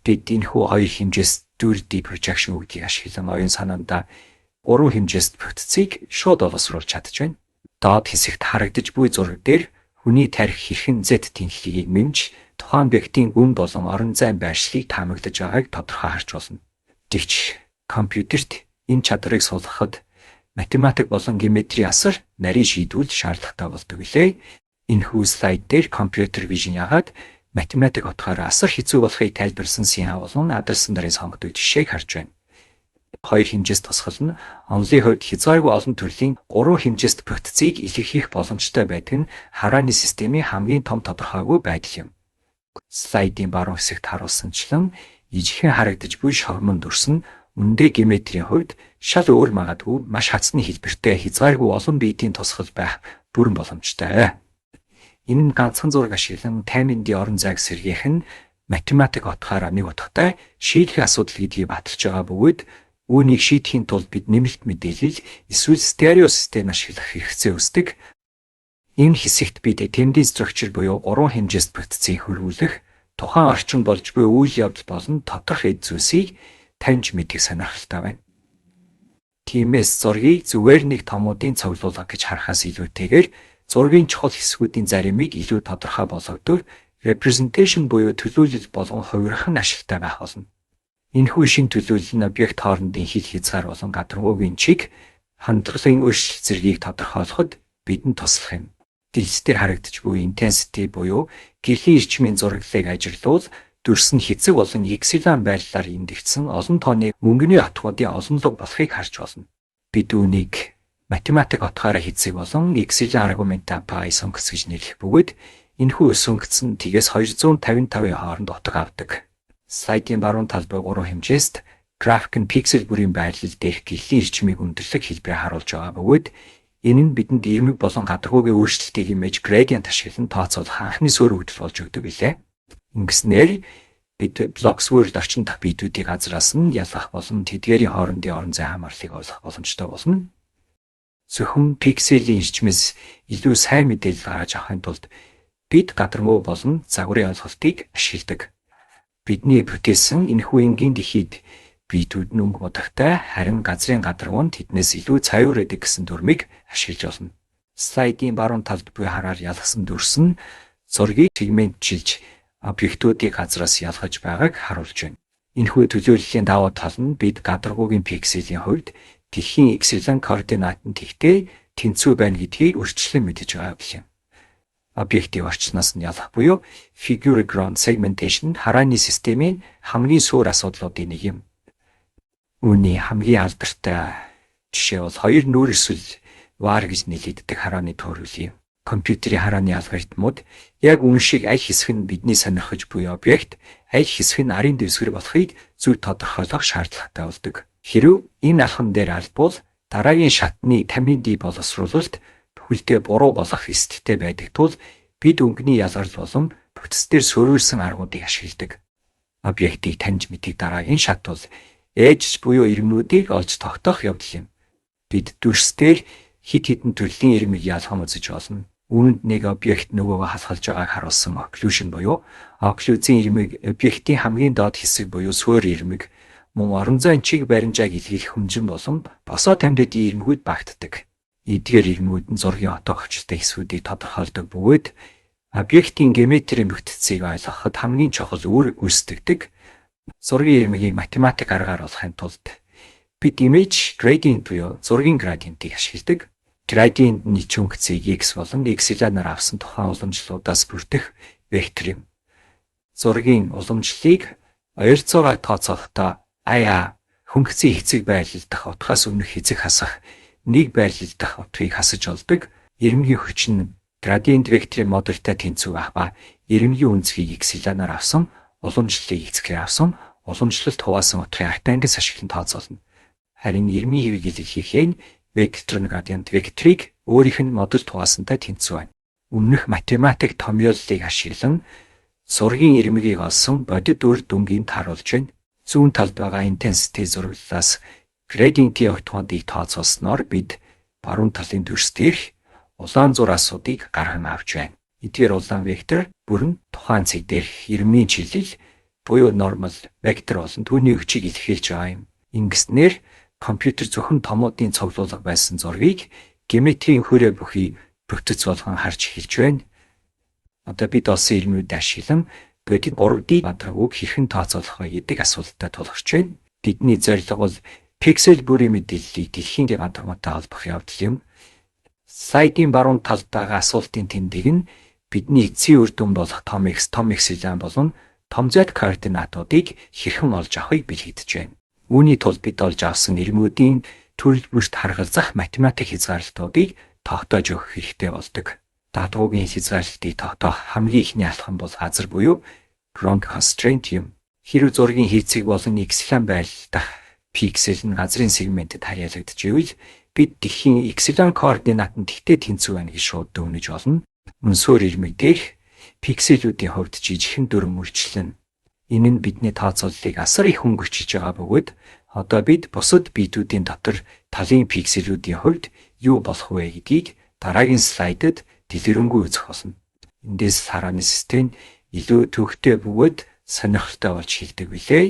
Бид энэхүү хоёр хэмжээст 4D projection өгөгдлийг ашиглан оюун санаандаа гурван хэмжээст бүтцийг шууд боловсруулж чадаж байна. Доод хэсэгт харагдаж буй зураг дээр хүний тархи хэрхэн Z тэнхлэгийг нэмж тухайн объектын үн болон орон зайн байршлыг таамаглаж байгааг тодорхой харж болно. Гэвч компьютерт энэ чадварыг суулгахад математик болон геометрийн асар нарийн шийдвэл шаардлагатай болдог билээ. Энэхүү слайд дээр computer vision яагаад математик утгаараа асар хэцүү болохыг тайлбарласан Синха болон Аделсон нарын сонгодог жишээг харж байна. Хоёр хэмжээст тусгал нь онолын хувьд хязгааргүй олон төрлийн гурван хэмжээст бүтцийг илэрхийлэх боломжтой байдаг нь харааны системийн хамгийн том тодорхойгүй байдал юм. Слайдын баруун хэсэгт харуулсанчлан ижихэн харагдаж буй шормон дүрс нь үнэндээ геометрийн хувьд шал өөр, магадгүй маш хацны хэлбэртэй хязгааргүй олон биетийн тусгал байх бүрэн боломжтой. Энэ нь ганцхан зураг ашиглан 50D орон зайг сэргээх нь математик утгаараа нэг утгатай шийдэх асуудал гэдгийг баталж байгаа бөгөөд үүнийг шийдэхийн тулд бид нэмэлт мэдээлэл эсвэл стерео систем ашиглах хэрэгцээ үүсдэг. Энэ хэсэгт бид 10D structure буюу гурван хэмжээст бүтцийг хөрвүүлэх, тухайн орчин болж буй үйл явдал болон доторх эд зүйлсийг таньж мэдэх сонирхолтой байна. Тиймээс зургийг зүгээр нэг томуудын цуглуулга гэж харахаас илүүтэйгээр зургийн чухал хэсгүүдийн заримыг илүү тодорхой болгодог representation буюу төлөөлөл болон хувирах нь ашигтай байх болно. Энэхүү шинэ төлөөлөл нь объект хоорондын хил хязгаар болон гадаргуугийн чиг хандлагын өөрчлөлт зэргийг тодорхойлоход бидэнд туслах юм. Дэлгэц дээр харагдаж буй intensity буюу гэрлийн эрчмийн зураглалыг ажиглавал дүрс нь хэцэг болон Y байрлалаар эндэгдсэн олон тооны мөнгөний отгоодын олонлог болохыг харж болно. Бид үүнийг математик утгаараа хэцэг болон Y аргумент API сонгоц гэж нэрлэх бөгөөд энэхүү сонгоц нь тэгээс 255-ын хооронд утга авдаг. Слайдын баруун талд буй гурван хэмжээст график нь пиксел бүрийн байрлал дээрх гэрлийн эрчмийг өндөрлөг хэлбэрээр харуулж байгаа бөгөөд энэ нь бидэнд ирмэг болон гадаргуугийн өөрчлөлтийг image gradient ашиглан тооцоолох анхны суурь өгөгдөл болж өгдөг билээ. Ингэснээр бид Blocksworld орчин дах биетүүдийг газраас нь ялгах болон тэдгээрийн хоорондын орон зай хамаарлыг олох боломжтой болно. Зөвхөн пикселийн эрчмээс илүү сайн мэдээлэл гаргаж авахын тулд бид гадаргуу болон загварын ойлголтыг ашигладаг. Бидний бүтээсэн энэхүү энгийн дэлхийд биетүүд нь өнгө мудагтай, харин газрын гадаргуу нь тэднээс илүү цаюур байдаг гэсэн дүрмийг ашиглаж болно. Слайдын баруун талд буй хараар ялгасан дүрс нь зургийг сегментчилж объектуудыг газраас ялгаж байгааг харуулж байна. Энэхүү төлөөллийн давуу тал нь бид гадаргуугийн пикселийн хувьд дэлхийн X координат нь тэгтээ тэнцүү байна гэдгийг урьдчилан мэдэж байгаа юм. Объектыг орчноос нь ялах буюу figure ground segmentation харааны системийн хамгийн суурь асуудлуудын нэг юм. Үүний хамгийн алдартай жишээ бол хоёр нүүр эсвэл вар гэж нэлэгддэг харааны төөрөл юм. Компьютерийн харааны алгоритмууд яг үнэн шиг аль хэсэг нь бидний сонирхож буй объект, аль хэсэг нь арын дэвсгэр болохыг зөв тодорхойлох шаардлагатай болдог. Хэрэв энэ алхам дээр алдвал дараагийн шатны 50D боловсруулалт бүхэлдээ буруу болох эрсдэлтэй байдаг тул бид өнгөний ялгарл болон бүтц дээр суурилсан аргуудыг ашигладаг. Объектыг таньж мэдэх дараагийн шат бол edge буюу ирмэгнүүдийг олж тогтоох явдал юм. Бид дүрс дээр хэд хэдэн төрлийн ирмэг ялган үзэж болно. Үүнд нэг объект нөгөөгөө халахалж байгааг харуулсан occlusion буюу окклюзийн ирмэг, объектын хамгийн доод хэсэг буюу суурь ирмэг, мөн орон зайн чиг баримжааг илэрхийлэх хүнжин болон босоо тамдад ирмэгүүд багтдаг. Эдгээр ирмэгүүд нь зургийн отоо хүчтэй хэсгүүдийг тодорхойлдог бөгөөд объектын геометрийн бүтцийг ойлгоход хамгийн чухал үүрэг гүйцэтгэдэг. Зургийн ирмэгийг математик аргаар олохын тулд бид image gradient буюу зургийн градиентийг ашигладаг. Градиент нь өнгөцийг x болон y-аар авсан тухайн уламжлалуудаас бүрдэх вектор юм. Зургийн уламжлалыг ойролцоогоор тооцоолохдоо ая хөнгөцийн хэцэг байрлал дах утгаас өмнөх хэцэг хасах нэг байрлал дах утгыг хасаж олдог. Ирмэгийн хүч нь градиент векторын модультай тэнцүү байх ба ирмэгийн өнцгийг x-аар авсан уламжлалыг x-ээр авсан уламжлалт хуваасан утгын арктангенс ашиглан тооцоолно. Харин ирмэгийн хэвийг илэрхийлэхээр вектор нь градиент векторыг өөрийнх нь модуль хуваасантай тэнцүү байна. Өмнөх математик томьёоллыг ашиглан зургийн ирмэгийг олсон бодит үр дүнгийн харуулж байна. Зүүн талд байгаа intensity зураглалаас gradient-ийн огтхондыг тооцоолсноор бид баруун талын дүрс дээрх улаан зураасуудыг гарган авч байна. Эдгээр улаан вектор бүрэн тухайн цэг дээрх ирмийн чиглэл буюу normal вектор болон түүний хүчийг илэрхийлж байгаа юм. Ингэснээр компьютер зөвхөн томоодын цуглуулга байсан зургийг геометрийн хүрээ бүхий бүтэц болгон харж эхэлж байна. Одоо бид олсон ирмүүд ашиглан бодит 3D гадаргууг хэрхэн тооцоолох вэ гэдэг асуулттай тулгарч байна. Бидний зорилго бол пиксел бүрийн мэдээллийг дэлхийн гадаргуутай холбох явдал юм. Слайдын баруун талд байгаа асуултын тэмдэг нь бидний эцсийн үр дүн болох том X, том Y болон том Z координатуудыг хэрхэн олж авахыг бэлгэдэж байна. Үүний тулд бид олж авсан ирмүүдийн төрөл бүрт харгалзах математик хязгаарлалтуудыг тогтоож өгөх хэрэгтэй болдог. Даатгуугийн хязгаарлалтыг тогтоох хамгийн эхний алхам бол газар буюу ground constraint юм. Хэрэв зургийн хийцэг болон X байрлал дахь пиксел нь газрын сегментэд харьяалагдчихвэл бид дэлхийн Y координат нь тэгтээ тэнцүү байна гэж шууд дүгнэж болно. Мөн суурь ирмэг дээрх пикселүүдийн хувьд жижигхэн дүрэм үйлчилнэ. Энэ нь бидний тооцооллыг асар их хөнгөвчилж байгаа бөгөөд одоо бид бусад битүүдийн дотор талын пикселүүдийн хувьд юу болох вэ гэдгийг дараагийн слайдад дэлгэрэнгүй үзэх болно. Эндээс харааны систем илүү төвөгтэй бөгөөд сонирхолтой болж эхэлдэг билээ.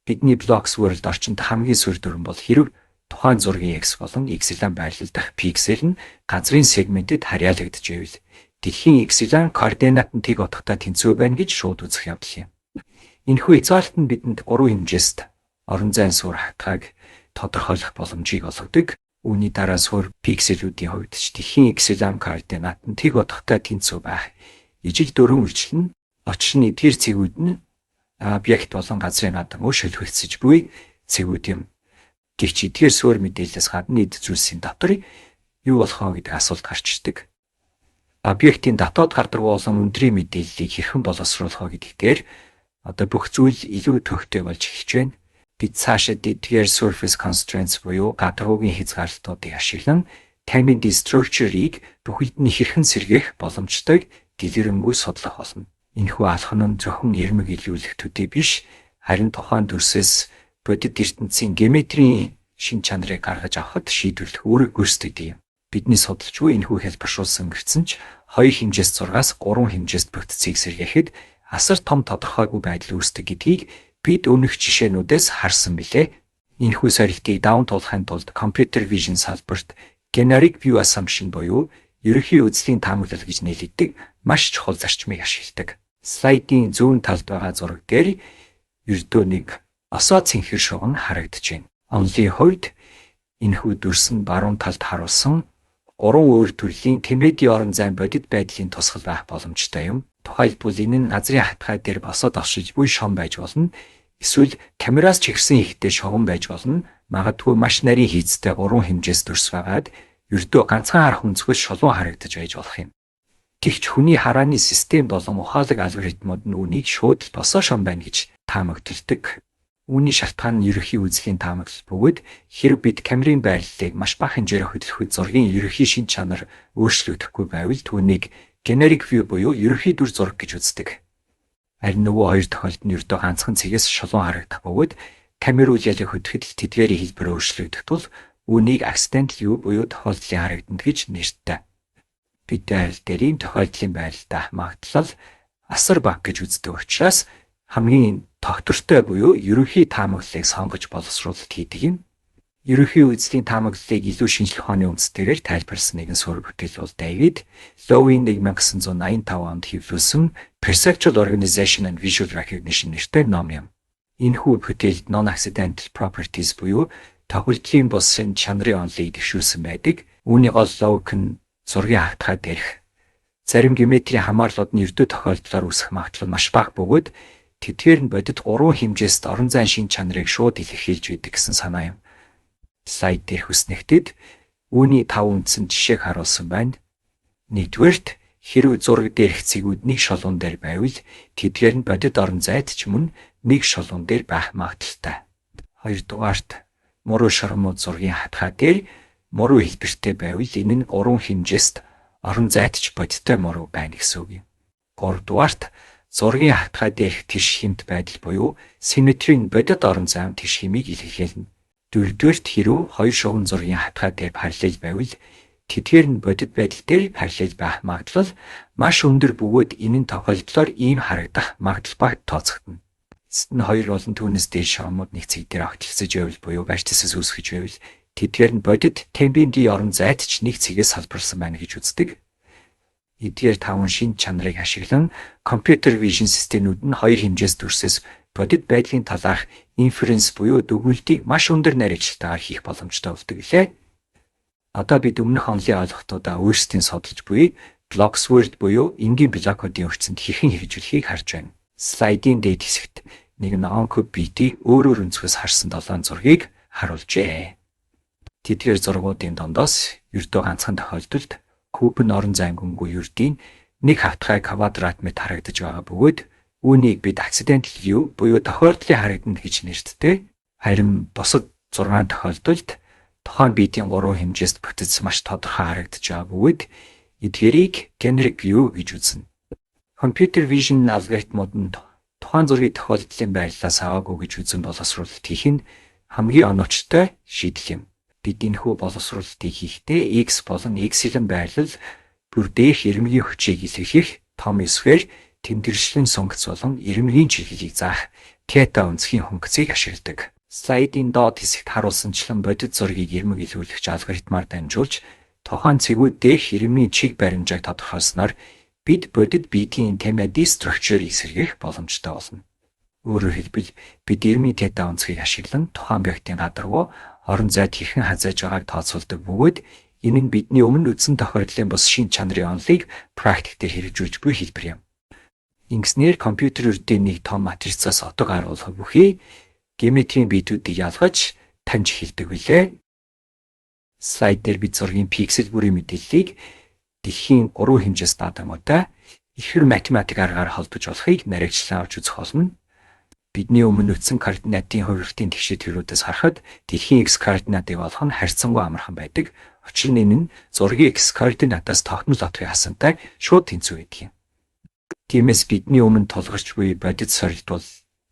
Бидний Blocks World орчинд хамгийн суурь дүрэм бол хэрэв тухайн зургийн X болон Y байрлал дахь пиксел нь газрын сегментэд харьяалагдчихвэл дэлхийн Y координат нь тэг утгатай тэнцүү байна гэж шууд үзэх явдал юм. Энэхүү хязгаарлалт нь бидэнд гурван хэмжээст орон зайн суурь хатгааг тодорхойлох боломжийг олгодог. Үүний дараа суурь пикселүүдийн хувьд ч дэлхийн X координат нь тэг утгатай тэнцүү байх. Ижил дөрвөн үйлчлэл нь учир нь эдгээр цэгүүд нь объект болон газрын гадаргуу шөлхөгдсөж буй цэгүүд юм. Гэвч эдгээр суурь мэдээллээс гадна эд зүйлсийн дотор юу болох вэ гэдэг асуулт гарч ирдэг. Объектын дотоод гардаг болон өндрийн мэдээллийг хэрхэн боловсруулах вэ гэдэг дээр одоо бүх зүйл илүү төвөгтэй болж эхэлж байна. Бид цаашид эдгээр surface constraints буюу гадаргуугийн хязгаарлалтуудыг ашиглан 50D structure-ыг бүхэлд нь хэрхэн сэргээх боломжтойг дэлгэрэнгүй судлах болно. Энэхүү алхам нь зөвхөн ирмэг илрүүлэх төдий биш, харин тухайн дүрсээс бодит ертөнцийн геометрийн шинж чанарыг гаргаж авахад шийдвэрлэх үүрэг гүйцэтгэдэг юм. Бидний судалж буй энэхүү хялбаршуулсан гэсэн ч хоёр хэмжээст зургаас гурван хэмжээст бүтцийг сэргээхэд асар том тодорхойгүй байдал үүсдэг гэдгийг бид өмнөх жишээнүүдээс харсан билээ. Энэхүү сорилтыг даван туулахын тулд computer vision салбарт generic view assumption буюу ерөнхий үзлийн таамаглал гэж нэрлэдэг маш чухал зарчмыг ашигладаг. Слайдын зүүн талд байгаа зураг дээр ердөө нэг осоо цэнхэр шугам харагдаж байна. Онолын хувьд энэхүү дүрс нь баруун талд харуулсан гурван өөр төрлийн тэмээдийн орон зайн бодит байдлын тусгал байх боломжтой юм. Тухайлбал энэ нь газрын хатгай дээр босоод оршиж буй шон байж болно. Эсвэл камераас чигсэн ихтэй шугам байж болно. Магадгүй маш нарийн хийцтэй гурван хэмжээс дүрс байгаад ердөө ганцхан харах өнцгөөс шулуун харагдаж байж болох юм. Гэвч хүний харааны систем болон ухаалаг алгоритмууд нь үүнийг шууд босоо шон байна гэж таамагталдаг. Үүний шалтгаан нь ерөнхий үзлийн таамаглал бөгөөд хэрэв бид камерын байрлалыг маш бага хэмжээгээр хөдлөхөд зургийн ерөнхий шинж чанар өөрчлөгдөхгүй байвал түүнийг generic view буюу ерөнхий дүр зураг гэж үздэг. Харин нөгөө хоёр тохиолдолд нь ердөө ганцхан цэгээс шулуун харагдах бөгөөд камер үйл ялыг хөдлөхөд тэдгээрийн хэлбэр өөрчлөгдөх тул үүнийг accidental view буюу тохиолдлын харагдана гэж нэртэй. Бид айл дээр ийм тохиолдлын байралтай магадлал асар бага гэж үздэг учраас хамгийн тогтвортой буюу ерөнхий таамаглалыг сонгож боловсруулалт хийдэг юм. Ерөнхий үзлийн таамаглалыг илүү шинжлэх ухааны үндэстнээр тайлбарласан нэгэн суурь бүтээл бол David Lowe-ийн 1985 онд хэвлүүлсэн Perceptual Organization and Visual Recognition нэртэй ном юм. Энэхүү бүтээлд non-accidental properties буюу тохиолдлын бус шинж чанарын онолыг дэвшүүлсэн байдаг. Үүний гол логик нь зургийн хатгай дээрх зарим геометрийн хамаарлууд нь ердөө тохиолдлоор үүсэх магадлал маш бага бөгөөд тэдгээр нь бодит гурван хэмжээст орон зайн шинж чанарыг шууд илэрхийлж байдаг гэсэн санаа юм. Слайд дээрх хүснэгтэд үүний тав үндсэн жишээг харуулсан байна. Нэгдүгээрт, хэрэв зураг дээрх цэгүүд нэг шолуун дээр байвал тэдгээр нь бодит орон зайд ч мөн нэг шолуун дээр байх магадлалтай. Хоёрдугаарт, муруу шармууд зургийн хатгай дээр муруу хэлбэртэй байвал энэ нь гурван хэмжээст орон зайд ч бодиттой муруу байна гэсэн үг юм. Гуравдугаарт, зургийн хавтгай дээрх тэгш хэмт байдал буюу симметрийн бодит орон зайн тэгш хэмийг илэрхийлнэ. Дөрөвдүгээрт, хэрэв хоёр шугам зургийн хавтгай дээр параллел байвал тэдгээр нь бодит байдал дээр параллел байх магадлал маш өндөр бөгөөд энэ нь тохиолдлоор ийм харагдах магадлал багт тооцогдоно. Эцэст нь хоёр болон түүнээс дээш шугамууд нэг цэг дээр огтлцож байвал буюу vertices үүсгэж байвал тэдгээр нь бодит темпийн орон зайд ч нэг цэгээс салбарласан байна гэж үздэг. Эдгээр таван шинж чанарыг ашиглан computer vision системүүд нь хоёр хэмжээст дүрсээс бодит байдлын талаарх inference буюу дүгнэлтийг маш өндөр нарийвчлалтайгаар хийх боломжтой болдог гэлээ. Одоо бид өмнөх онолын ойлголтуудаа өөрсдийн судалж буй blocks world буюу энгийн блокуудын ертөнцөнд хэрхэн хэрэгжүүлэхийг харж байна. Слайдын дээд хэсэгт нэг ногоон куб биетийг өөр өөр өнцгөөс харсан долоон зургийг харуулжээ. Тэдгээр зургуудын дундоос ердөө ганцхан тохиолдолд куб нь орон зайнгүй ердийн нэг хавтгай квадрат мэт харагдаж байгаа бөгөөд үүнийг бид accidental view буюу тохиолдлын харагдана гэж нэртдэг. Харин бусад 6 тохиолдолд тухайн биетийн 3 хэмжээст бүтэц маш тодорхой харагдаж байгаа бөгөөд эдгээрийг generic view гэж үзнэ. Computer vision алгоритмууд нь тухайн зургийг тохиолдлын байрлалаас аваагүй гэж үзэн боловсруулалт хийх нь хамгийн оновчтой шийдэл юм. Бид энэхүү боловсруулалтыг хийхдээ x болон y байрлал бүр дээрх ирмэгийн хүчийг илэрхийлэх том эсвэр тэмдэгжлийн сонгоц болон ирмэгийн чиглэлийг заах тета өнцгийн функцийг ашигладаг. Слайдын доод хэсэгт харуулсанчлан бодит зургийг ирмэг илрүүлэгч алгоритмаар дамжуулж тухайн цэгүүд дээрх ирмэгийн чиг баримжааг тодорхойлсноор бид бодит биетийн 50D structure-ыг сэргээх боломжтой болно. Өөрөөр хэлбэл, бид ирмэгийн тета өнцгийг ашиглан тухайн объектын гадаргуу орон зайд хэрхэн хазайж байгааг тооцоолдог бөгөөд энэ нь бидний өмнө үзсэн тохиолдлын бус шинж чанарын онолыг практик дээр хэрэгжүүлж буй хэлбэр юм. Ингэснээр компьютер ердийн нэг том матрицаас отго харуулах бүхий геометрийн биетүүдийг ялгаж таньж эхэлдэг билээ. Слайд дээр бид зургийн пиксел бүрийн мэдээллийг дэлхийн 3 хэмжээс датамуудаа ихэр математик аргаар холбож болохыг нарийвчлан авч үзэх болно. Бидний өмнө үзсэн координатын хувиралтын тэгшид тэрүүдээс харахад дэлхийн x координатыг олох нь харьцангуй амархан байдаг. Учир нь энэ нь зургийн x координатаас тогтмол отгын хасантай шууд тэнцүү байдаг юм. Тиймээс бидний өмнө тулгарч буй бодит сорилт бол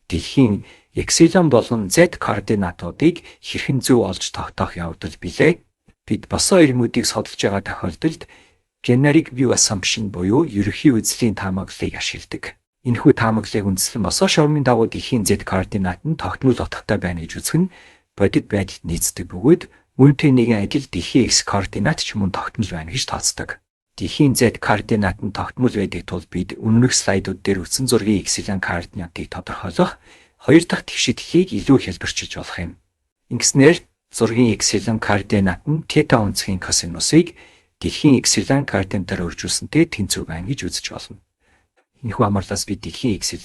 дэлхийн x болон z координатуудыг хэрхэн зөв олж тогтоох явдал билээ. Бид босоо ирмүүдийг судалж байгаа тохиолдолд generic view assumption буюу ерөнхий үзлийн таамаглалыг ашигладаг. Энэхүү таамаглалыг үндэслэн босоо шугамын дагуу дэлхийн z координат нь тогтмол утгатай байна гэж үзэх нь бодит байдалд нийцдэг бөгөөд үүнтэй нэгэн адил дэлхийн x координат ч мөн тогтмол байна гэж тооцдог. Дэлхийн z координат нь тогтмол байдаг тул бид өмнөх слайдууд дээр үзсэн зургийн x координатыг тодорхойлох хоёр дахь тэгшидлийг илүү хялбарчилж болох юм. Ингэснээр зургийн x координат нь тета өнцгийн косинусыг дэлхийн x координатаар үржүүлсэнтэй тэнцүү байна гэж үзэж болно. Энэхүү амарлаас бид дэлхийн x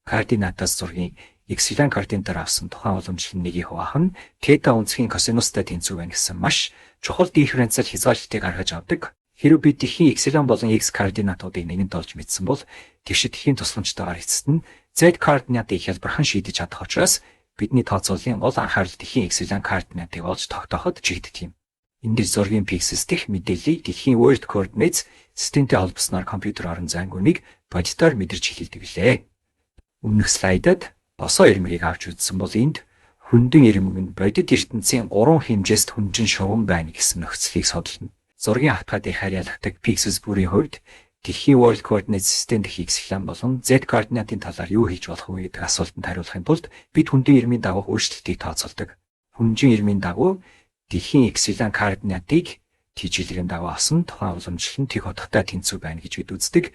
координатаас зургийн x координатаар авсан тухайн уламжлал нэгийг хуваах нь тета өнцгийн косинустай тэнцүү байна гэсэн маш чухал дифференциал хязгаарлалтыг гаргаж авдаг. Хэрэв бид дэлхийн y болон x координатуудыг нэгэнд олж мэдсэн бол тэгшитгэхийн тусламжтайгаар эцэст нь z координатыг хялбархан шийдэж чадах учраас бидний тооцооллын гол анхаарал дэлхийн x координатыг олж тогтооход чигддэг юм. Энэ дээр зургийн пикселс дэх мэдээллийг дэлхийн world coordinates системтэй холбосноор компьютер орон зайн гүнийг бодитоор мэдэрч эхэлдэг билээ. Өмнөх слайдад босоо ирмэгийг авч үзсэн бол энд хөндөн ирмэг нь бодит ертөнцийн 3 хэмжээст хүнжин шугам байна гэсэн нөхцөлийг судална. Зургийн хавтгай дэх харьяалагдаг pixels бүрийн хувьд дэлхийн world coordinate систем дэх x болон z координатын талаар юу хийж болох вэ гэдэг асуултанд хариулахын тулд бид хөндөн ирмийн дагуух өөрчлөлтийг тооцоолдог. Хүнжин ирмийн дагуу дэлхийн x координатыг t чиглэлийн дагуу авсан тухайн уламжлал нь тэг утгатай тэнцүү байна гэж бид үздэг.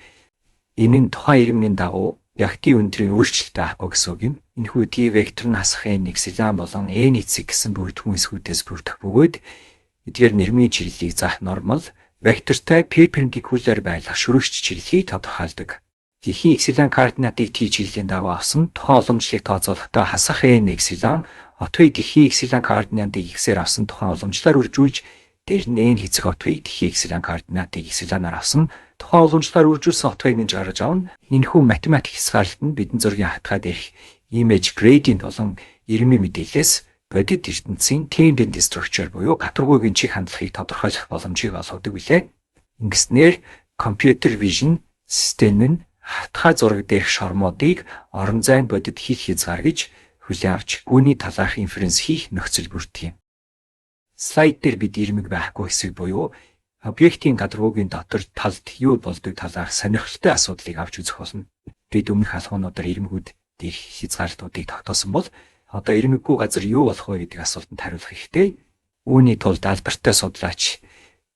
Энэ нь тухайн ирмийн дагуу объектын өндрийн өөрчлөлттэй авахгүй гэсэн үг юм. Энэхүү t вектор нь хасах n x болон n эцэг гэсэн бүрдхэн хэсгүүдээс бүрдэх бөгөөд эдгээр нэрмийн чиглэлийг заах нормал вектортай perpendicular байлгах шөрөгч чиглэлийг тодорхойлдог. Дэлхийн x координатыг t чиглэлийн дагуу авсан тухайн уламжлалыг тооцоолохдоо хасах n x отгыг дэлхийн x координатыг x-ээр авсан тухайн уламжлалаар үржүүлж, дээр нь n хэсэг отгыг дэлхийн x координатыг y-аар авсан тухайн уламжлалаар үржүүлсэн отгыг нэмж гаргаж авна. Энэхүү математик хязгаарлалт нь бидний зургийн хавтгай дээрх image gradient болон ирмийн мэдээллээс бодит ертөнцийн tangent structure буюу гадаргуугийн чиг хандлагыг тодорхойлох боломжийг олгодог билээ. Ингэснээр computer vision систем нь хавтгай зураг дээрх шормоодыг орон зайн бодит хил хязгаар гэж хүлээн авч үүний талаарх инференс хийх нөхцөл бүрдэх юм. Слайд дээр бид ирмэг байхгүй хэсэг буюу объектын гадаргуугийн дотор талд юу болдог талаарх сонирхолтой асуудлыг авч үзэх болно. Бид өмнөх алхуунуудаар ирмэгүүд дээрх хязгаарлалтуудыг тогтоосон бол одоо ирмэггүй газар юу болох вэ гэдэг асуултанд хариулах хэрэгтэй. Үүний тулд алдартай судлаач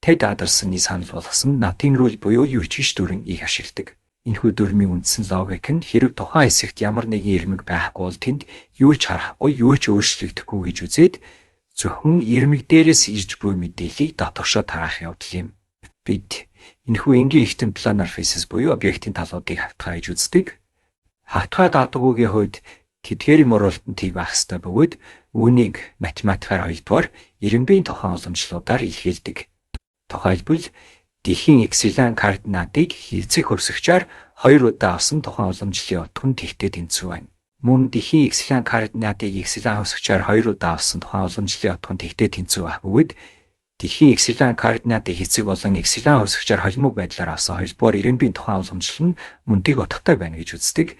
Тед Адерсоны санал болгосон Nothing Rule буюу юу ч биш дүрэм их ашигладаг. Энэхүү дүрмийн үндсэн логик нь хэрэг тухайн хэсэгт ямар нэгэн ирмэг байхгүй бол тэнд юу ч харахгүй, юу ч өөрчлөгдөхгүй гэж үзээд зөвхөн ирмэг дээрээс ирж буй мэдээллийг дотгошоо тараах явдал юм. Бид энэхүү энгийн эртэм planar faces буюу объектын талуудыг хавтгай гэж үздэг. Хавтгай даатгуугийн хувьд тэдгээрийн муруулт нь тэг байх ёстой бөгөөд үүнийг математикаар хоёрдугаар ирэмбийн тухайн уламжлалуудаар илэрхийлдэг. Тухайлбал дэлхийн x-ийн координатыг эцэг хөрсөгчөөр 2 удаа авсан тухайн уламжлалын утга нь тэгтэй тэнцүү байна. Мөн дэлхийн x-ийн координатыг x-ийн хөрсөгчөөр 2 удаа авсан тухайн уламжлалын утга нь тэгтэй тэнцүү байх бөгөөд дэлхийн x-ийн координатыг эцэг болон x-ийн хөрсөгчөөр холимог байдлаар авсан хоёрдугаар ирэмбийн тухайн уламжлал нь мөн тэг утгатай байна гэж үздэг.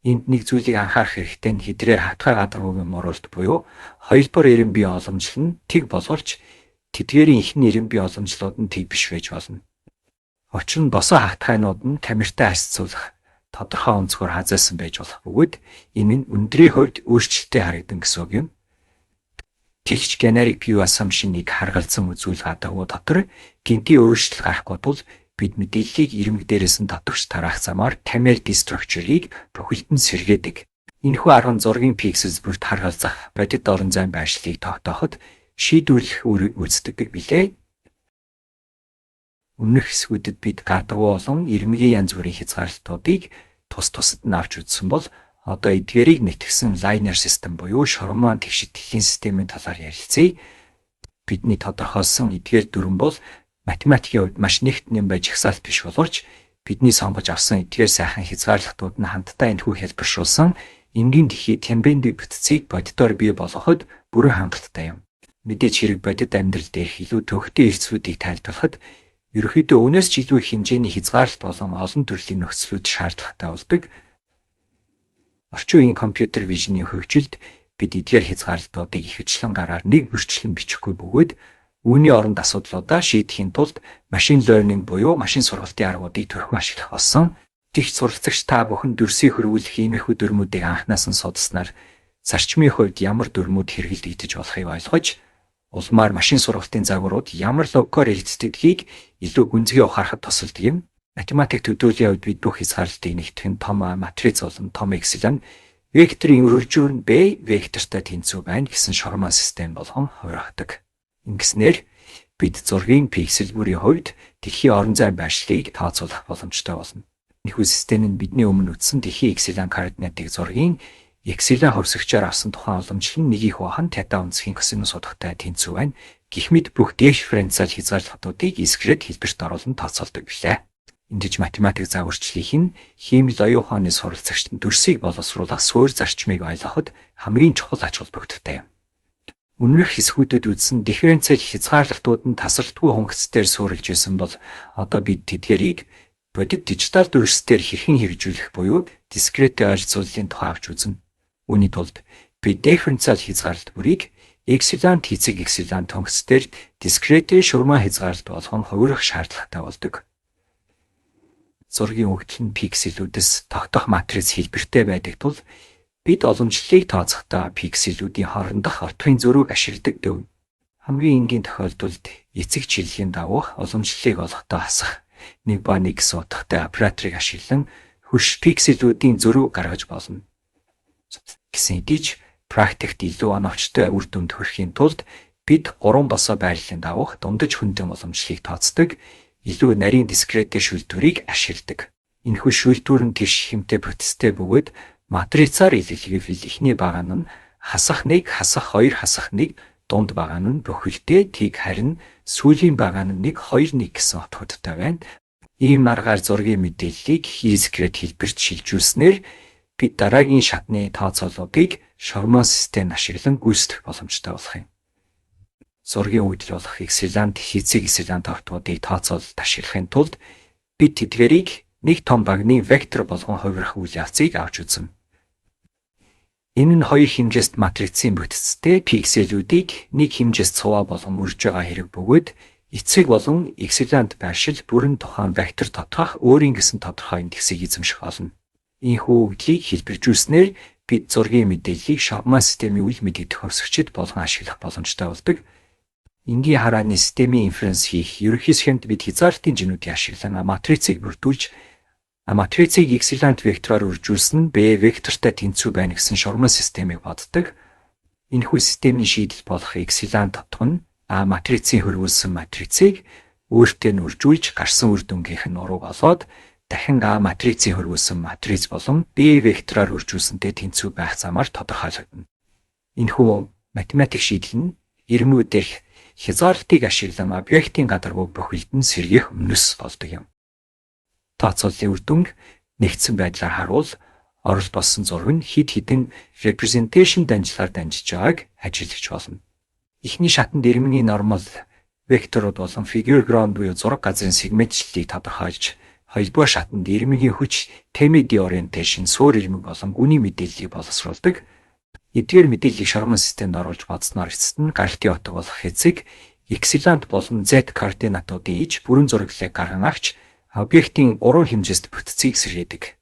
Энд нэг зүйлийг анхаарах хэрэгтэй нь хэдрээр хавтгай гадаргуугийн муруулт буюу хоёрдугаар ирэмбийн уламжлал нь тэг боловч тэдгээрийн эхний ирэмбийн уламжлалууд нь тэг биш байж болно. Учир нь босоо хавтгайнууд нь камертай харьцуулах тодорхой өнцгөр хазайсан байж болох бөгөөд энэ нь өндрийн хувьд өөрчлөлттэй харагдан гэсэн үг юм. Тэгч generic view assumption-ыг харгалзан үзүүл гадагуу дотор гэнтийн өөрчлөлт гарахгүй тул бид мэдээллийг ирмэг дээрээс нь татвч тараах замаар камер destructure-ыг бүхэлд нь сэргээдэг. Энэхүү арга нь зургийн pixels бүрт харгалзах бодит орон зайн байршлыг тогтооход шийдвэрлэх үүрэг гүйцэтгэдэг билээ. Өмнөх хэсгүүдэд бид гадагуу болон ирмэгийн янз бүрийн хязгаарлалтуудыг тус тусад нь авч үзсэн бол одоо эдгээрийг нэгтгсэн linear system буюу шормон тэгшид дэлхийн системийн талаар ярилцъя. Бидний тодорхойлсон эдгээр дүрэм бол математикийн хувьд маш нэгт нэм байж жагсаалт биш боловч бидний сонгож авсан эдгээр сайхан хязгаарлалтууд нь хамтдаа энэхүү хэлбэршүүлсэн энгийн дэлхий Тямбенди бүтцийг бодитоор бий болгоход бүрэн хангалттай юм. Мэдээж хэрэг бодит амьдрал дээрх илүү төвөгтэй эрсдлүүдийг тайлбарлахад ерөнхийдөө өнөөс ч илүү их хэмжээний хязгаарлалт болон олон төрлийн нөхцлүүд шаардлагатай болдог. Орчин үеийн компьютер вижний хөгжилд бид эдгээр хязгаарлалтуудыг ихэвчлэн гараар нэг бүрчлэн бичихгүй бөгөөд үүний оронд асуудлуудаа шийдэхийн тулд machine learning буюу машин сургалтын аргуудыг түрхэн ашиглах болсон. Тэгш суралцагч та бүхэн дүрсийг хөрвүүлэх иймэрхүү дүрмүүдийг анханаас нь судалснаар зарчмын хувьд ямар дүрмүүд хэрэглэгдэж болохыг ойлгож улмаар машин сургалтын загварууд ямар логикоор эрдэсдэгдгийг илүү гүнзгий ухаарахад тусалдаг юм. Математик төдийлөлийн хувьд бид бүх хязгаарлалтыг нэгтгэх нь том А матриц болон том X нь векторын өргөжүүр нь B вектортой тэнцүү байна гэсэн шормон систем болгон хувиргадаг. Ингэснээр бид зургийн пиксел бүрийн хувьд дэлхийн орон зайн байршлыг тооцоолох боломжтой болно. Энэхүү систем нь бидний өмнө үзсэн дэлхийн X-ийн координатыг зургийн X-ийн хувьсагчаар авсан тухайн уламжлал нь нэгийг хуваах нь тета өнцгийн косинус утгатай тэнцүү байна. Гэх мэт бүх дифференциал хязгаарлалтуудыг эсгэрээд хэлбэрт оруулан тооцоолдог билээ. Эндэж математик загварчлалын нь хиймэл оюун ухааны суралцагчид дүрсийг боловсруулах суурь зарчмыг ойлгоход хамгийн чухал ач холбогдолтой юм. Өмнөх хэсгүүдэд үзсэн дифференциал хязгаарлалтууд нь тасралтгүй хөнгөц дээр суурилж байсан бол одоо бид тэдгээрийг бодит дижитал дүрс дээр хэрхэн хэрэгжүүлэх буюу дискрет ойролцууллын тухай авч үзнэ. Үүний тулд бид дифференциал хязгаарлалт бүрийг эпсилон тэцэг эпсилон төнгөц дээр дискретийн шурмаа хязгаарлалт болгон хувирах шаардлагатай болдог. Зургийн өгөгдөл нь пикселүүдээс тогтоох матриц хэлбэртэй байдаг тул бид уламжлалыг тооцохдоо пикселүүдийн хоорондох отгын зөрүүг ашигладаг дөв. Хамгийн энгийн тохиолдолд эцэг чиглэлийн дагуух уламжлалыг олохдоо хасах 1 ба 1 гэсэн утгатай операторыг ашиглан хөрш пикселүүдийн зөрүү гаргаж болно. Гэсэн хэдий ч практикт илүү оновчтой үр дүнд хүрэхийн тулд бид 3 босоо байрлалын дагуух дундаж хөндөн уламжлалыг тооцдог илүү нарийн дискреттэй шүүлтүүрийг ашигладаг. Энэхүү шүүлтүүр нь тэгш хэмтэй бүтцтэй бөгөөд матрицаар илэрхийлбэл эхний баган нь хасах 1, хасах 2, хасах 1, дунд баган нь бүхэлдээ тийг харин сүүлийн баган нь 1, 2, 1 гэсэн утгатай байна. Ийм аргаар зургийн мэдээллийг дискрет хэлбэрт шилжүүлснээр бид дараагийн шатны тооцоолуудыг шормон систем ашиглан гүйцэтгэх боломжтой болох юм. Зургийн үйлдэл болох эпсилон, тэцэг эпсилон тогтмуудыг тооцоололд ашиглахын тулд бид тэдгээрийг Нэг том багны вектор болгон хувирах үйл явцыг авч үзсэн. Энэ нь хоёр хэмжээст матрицын бүтцтэй пикселүүдийг нэг хэмжээст цуваа болгон үрж байгаа хэрэг бөгөөд эцэг болон экселент байршил бүрэн тухайн вектор тодорхой өөрийн гэсэн тодорхой индексийг эзэмших болно. Ийхүү өгөгдлийг хэлбэржүүлснээр бид зургийн мэдээллийг шавмаа системийн үйл мэдэгдэх хувьсагчид болгон ашиглах боломжтой болдог. Энгийн харааны системийн инференс хийх ерөнхий схемд бид хязгаарлалтын жинүүдийг ашиглан матрицыг бүрдүүлж матрицыг экселент вектороор үржүүлсэн нь B вектортай тэнцүү байна гэсэн шурман системийг боддог. Энэхүү системийн шийдэл болох экселент тотгон нь А матрицын хөрвүүлсэн матрицыг өөртөө нь үржүүлж гарсан үр дүнгийнх нь урууг олоод дахин А матрицын хөрвүүлсэн матриц болон B вектороор үржүүлсэнтэй тэнцүү байх замаар тодорхойлогдоно. Энэхүү математик шийдэл нь ирмүү дээрх хязгаарлалтыг ашиглан объектын гадаргуу бохирд нь сэргээх өмнөс болдог юм. Тооцооллын үр дүнг нэгдсэн байдлаар харуул оролт болсон зураг нь хэд хэдэн representation данжлаар дамжиж байгааг ажиглаж болно. Эхний шатанд ирмэгийн нормал векторууд болон figure ground буюу зураг газрын сегментчлэлийг тодорхойлж, хоёрдугаар шатанд ирмэгийн хүч, 3D orientation, суурь ирмэг болон гүний мэдээллийг боловсруулдаг. Эдгээр мэдээллийг шарман системд оруулж бодсноор эцэст нь гаралтын отог болох эцэг экселент болон Z координатуудын иж бүрэн зураглалыг гарган авч объектын гурван хэмжээст бүтцийг сэргээдэг.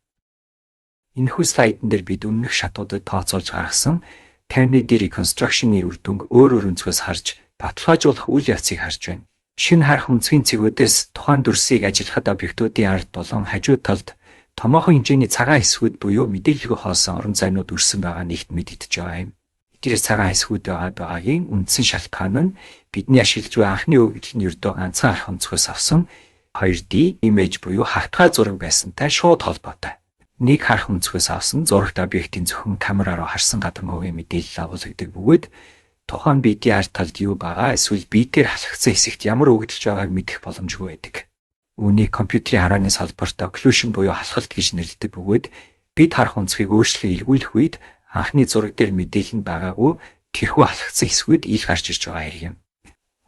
Энэхүү слайдн дээр бид өмнөх шатуудад тооцоолж гаргасан 3D reconstruction-ы үр дүнг өөр өөр өнцгөөс харж баталгаажуулах үйл явцыг харж байна. Шинэ харах өнцгийн цэгүүдээс тухайн дүрсийг ажиллахад объектуудын ард болон хажуу талд томоохон хэмжээний цагаан хэсгүүд буюу мэдээлэлгүй хоосон орон зайнууд өрсөн байгаа нэгт мэдэгдэж байгаа юм. Эдгээр цагаан хэсгүүд байгаагийн үндсэн шалтгаан нь бидний ашиглаж буй анхны өгөгдөл нь ердөө ганцхан харах өнцгөөс авсан 2D image буюу хавтгай зураг байсантай шууд холбоотой. Нэг харах өнцгөөс авсан зурагт объектын зөвхөн камераараа харсан гадаргуугийн мэдээлэл агуулдаг бөгөөд тухайн бидний ард талд юу байгаа эсвэл биеээр халагдсан хэсэгт ямар өгөгдөлж байгааг мэдэх боломжгүй байдаг. Үүнийг компьютерийн харааны салбарт occlusion буюу халахалт гэж нэрлэдэг бөгөөд бид харах өнцгийг өөрчлөн эргүүлэх үед анхны зураг дээр мэдээлэл нь байгаагүй тэрхүү халагдсан хэсгүүд ил гарч ирж байгаа хэрэг юм.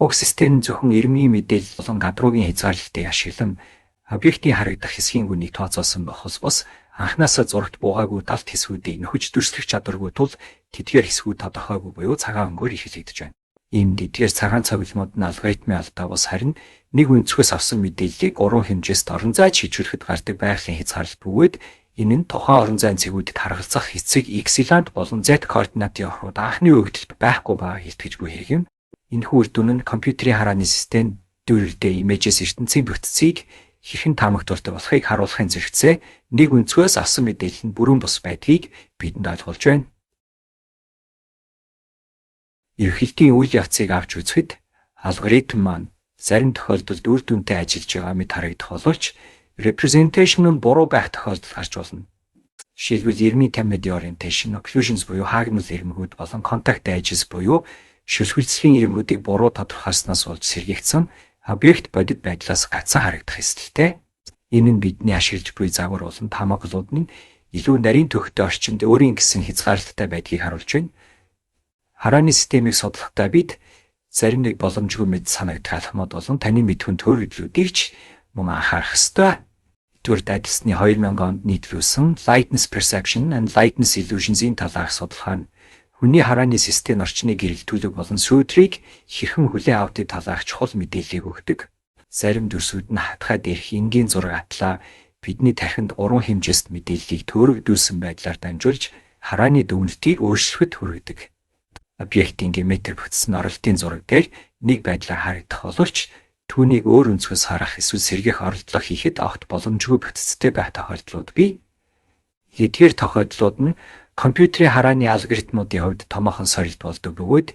Уг систем нь зөвхөн ирмэгийн мэдээлэл болон гадруугийн хязгаарлалтыг ашиглан объектын харагдах хэсгийн гүнийг тооцоолсон бохос бус анхнаасаа зурагт буугаагүй талт хэсгүүдийг нөхөж дүрслэх чадваргүй тул тэдгээр хэсгүүд тодорхойгүй буюу цагаан өнгөөр илэрхийлэгдэж байна. Иймд эдгээр цагаан цовилмууд нь алгоритмын алдаа бус харин нэг өнцгөөс авсан мэдээллийг гурван хэмжээст орон зайд шийдвэрлэхэд гардаг байгалийн хязгаарлалт бөгөөд энэ нь тухайн орон зайн цэгүүдэд харгалзах эцэг X-ланд болон Z координатын охрууд анхны өгөгдөлд байхгүй байгааг илтгэжгүй хэрэг юм. Энэхүү үр дүн нь компьютерийн харааны систем дүүрэлдээ имижээс ертөнцийн бүтцийг хэрхэн таамаг дуртай болохыг харуулахын зэрэгцээ нэг өнцгөөс авсан мэдээлэл нь бүрэн бус байдгийг бидэнд ойлгуулж байна. Эрхэлтийн үйл явцыг авч үзэхэд алгоритм маань зарим тохиолдолд үр дүнтэй ажиллаж байгаа мэт харагдах боловч representation нь буруу байх тохиолдол гарч болно. Жишээлбэл, 90 50 orientation, occlusions буюу хаагнал ирмэгүүд болон contact edges буюу шөлхөлцлийн ирмэгүүдийг буруу тодорхойлсноос болж сэргээгдсэн объект бодит байдлаас гацсан харагдах эсэлтэй. Энэ нь бидний ашиглаж буй загвар болон таамаглалууд нь илүү нарийн төвхтэй орчинд өөрийн гэсэн хязгаарлалттай байдгийг харуулж байна. Харааны системийг судлахдаа бид зарим нэг боломжгүй мэд санагдах алхмууд болон таны мэдэхүйн төөрөгдлүүдийг ч мөн анхаарах ёстой. Эдвард Адлсны 2000 онд нийтлүүлсэн Lightness Perception and Lightness Illusions-ийн талаарх судалгаа нь хүний харааны систем орчны гэрэлтүүлэг болон сүүдрийг хэрхэн хүлээн авдгийг талаарх чухал мэдээллийг өгдөг. Зарим дүрсүүд нь хавтгай дээрх энгийн зураг атлаа бидний тархинд гурван хэмжээст мэдээллийг төөрөгдүүлсэн байдлаар дамжуулж харааны дүгнэлтийг өөрчлөхөд хүргэдэг. Объектын геометри бүтц нь оролтын зураг дээр нэг байдлаар харагдах боловч түүнийг өөр өнцгөөс харах эсвэл сэргээх оролдлого хийхэд огт боломжгүй бүтцтэй байх тохиолдлууд бий. Эдгээр тохиолдлууд нь компьютерийн харааны алгоритмуудын хувьд томоохон сорилт болдог бөгөөд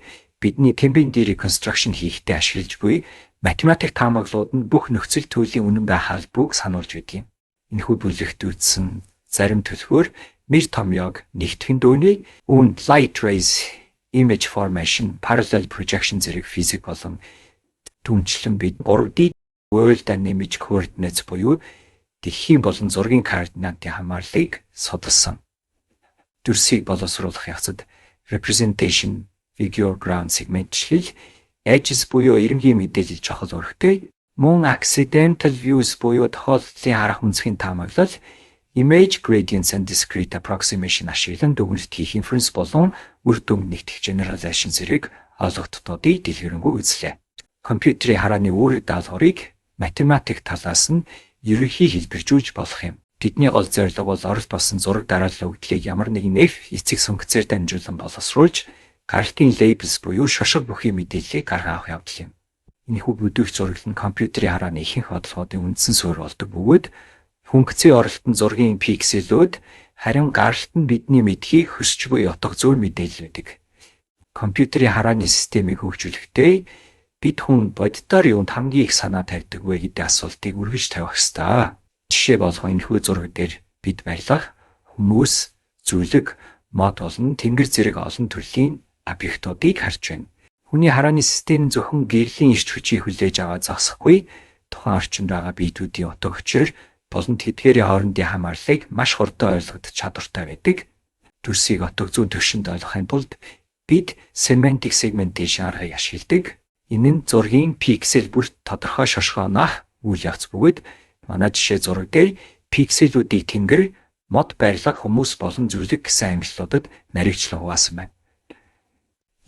бидний 3D reconstruction хийхдээ ашиглаж буй математик таамаглалууд нь бүх нөхцөл туйлын үнэн байх албагүй сануулж байдаг юм. Энэхүү бүлэгт үзсэн зарим төлхөөр нэр томьёог нэгтгэн дөөний үүнд light rays, image formation, parallel projection зэрэг физик болон түнчлэн бид 3D world and image coordinates буюу дэлхийн болон зургийн координатын хамаарлыг судалсан. Дүрсийг боловсруулах явцад representation, figure ground segment-члэл, edges буюу ирмэгийн мэдээлэл чухал үүрэгтэй. Мөн accidental views буюу тохиолдлын харах өнцгийн таамаглал, image gradients and discrete approximation ашиглан дүгнэлт хийх inference болон үр дүнг нэгтгэх generalization зэрэг ойлголтуудыг дэлгэрэнгүй үзлээ. Компьютерийн харааны үүрэг даалгаврыг математик талаас нь ерөнхий хэлбэржүүлж болох юм. Тэдний гол зорилго бол оролт болсон зураг дараалал өгөгдлийг ямар нэгэн F эцэг сонгоцоор дамжуулан боловсруулж гаралтын labels буюу шошго бүхий мэдээллийг гарган авах явдал юм. Энэхүү бүдүүх зураглал нь компьютерийн харааны ихэнх бодлогоодын үндсэн суурь болдог бөгөөд функцийн оролт нь зургийн пикселүүд, харин гаралт нь бидний мэдэхийг хүсч буй утга зүйн мэдээлэл байдаг. Компьютерийн харааны системийг хөгжүүлэхдээ бид хүн бодитоор юунд хамгийн их санаа тавьдаг вэ гэдэг асуултыг үргэлж тавих ёстой. Жишээ болгон энэхүү зураг дээр бид барилга, хүмүүс, зүлэг, мод болон тэнгэр зэрэг олон төрлийн объектуудыг харж байна. Хүний харааны систем зөвхөн гэрлийн эрч хүчийг хүлээж аваад зогсохгүй, тухайн орчинд байгаа биетүүдийн утга учир болон тэдгээрийн хоорондын хамаарлыг маш хурдан ойлгох чадвартай байдаг. Дүрсийг утга зүйн түвшинд ойлгохын тулд бид semantic segmentation аргыг ашигладаг. Энэ нь зургийн пиксел бүрт тодорхой шошго оноох үйл явц бөгөөд манай жишээ зураг дээр пикселүүдийг тэнгэр, мод, барилга, хүмүүс болон зүлэг гэсэн ангиллуудад нарийвчлан хуваасан байна.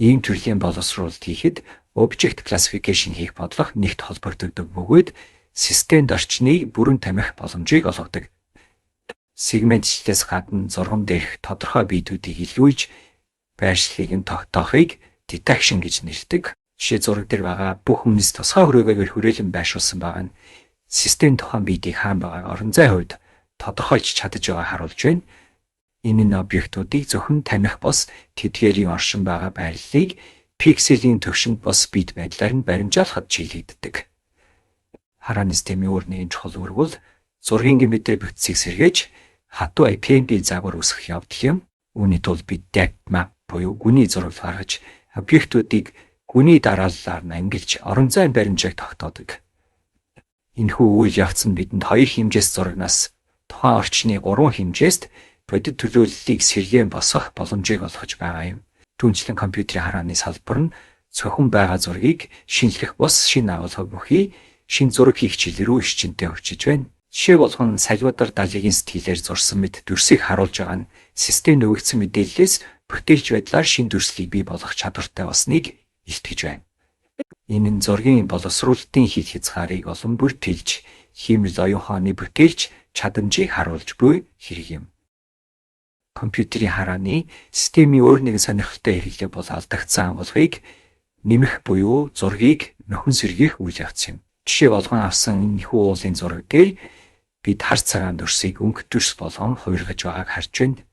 Ийм төрлийн боловсруулалт хийхэд object classification хийх бодлого нэгт холбогддог бөгөөд системд орчныг бүрэн тамхи боломжийг олгодог. Сегментчлэлээс гадна зурган дээрх тодорхой биетүүдийг илрүүлж байршлыг нь тогтоохыг detection гэж нэрлэдэг. Жишээ зураг дээр байгаа бүх хүнээс тусгай хүрээгээр хүрээлэн байршуулсан байгаа нь систем тухайн биетийг хаана байгааг орон зай хувьд тодорхойлж чадаж байгааг харуулж байна. Энэ нь объектуудыг зөвхөн таних бос тэдгээрийн оршин байгаа байрлалыг пикселийн төвшөнд бос бит байдлаар нь баримжаалахад чиглэгддэг. Харааны системийн өөр нэгэн чухал үүрэг бол зургийн геометри бүтцийг сэргээж хатуу IPMD загвар үүсгэх явдал юм. Үүний тулд бид depth map буюу гүний зураг гаргаж объектуудыг гүний дарааллаар нь ангилж орон зайн баримжааг тогтоодог. Энэхүү үйл явц нь бидэнд хоёр хэмжээс зурагнаас тухайн орчны гурван хэмжээст бодит төлөөллийг сэргээн босгох боломжийг олгож байгаа юм. Түүнчлэн компьютерийн харааны салбар нь зөвхөн байгаа зургийг шинэлэх бус шинэ агуулга бүхий шинэ зураг хийх чиглэл рүү эрчимтэй хөгжиж байна. Жишээ болгон Сальвадор Далигийн сэтгэлээр зурсан мэт дүрсийг харуулж байгаа нь систем өгөгдсөн мэдээллээс бүтээлч байдлаар шинэ дүрслэлийг бий болгох чадвартай болсныг илтгэж байна. Энэ нь зургийн боловсруулалтын хил хязгаарыг олон бүр тэлж хиймэл оюун ухааны бүтээлч чадамжийг харуулж буй хэрэг юм. Компьютерийн харааны системийн өөр нэгэн сонирхолтой хэрэглээ бол алдагдсан агуулгыг нэмэх буюу зургийг нөхөн сэргээх үйл явц юм. Жишээ болгон авсан энэхүү уулын зураг дээр бид хар цагаан дүрсийг өнгө дүрс болгон хувиргаж байгааг харж байна.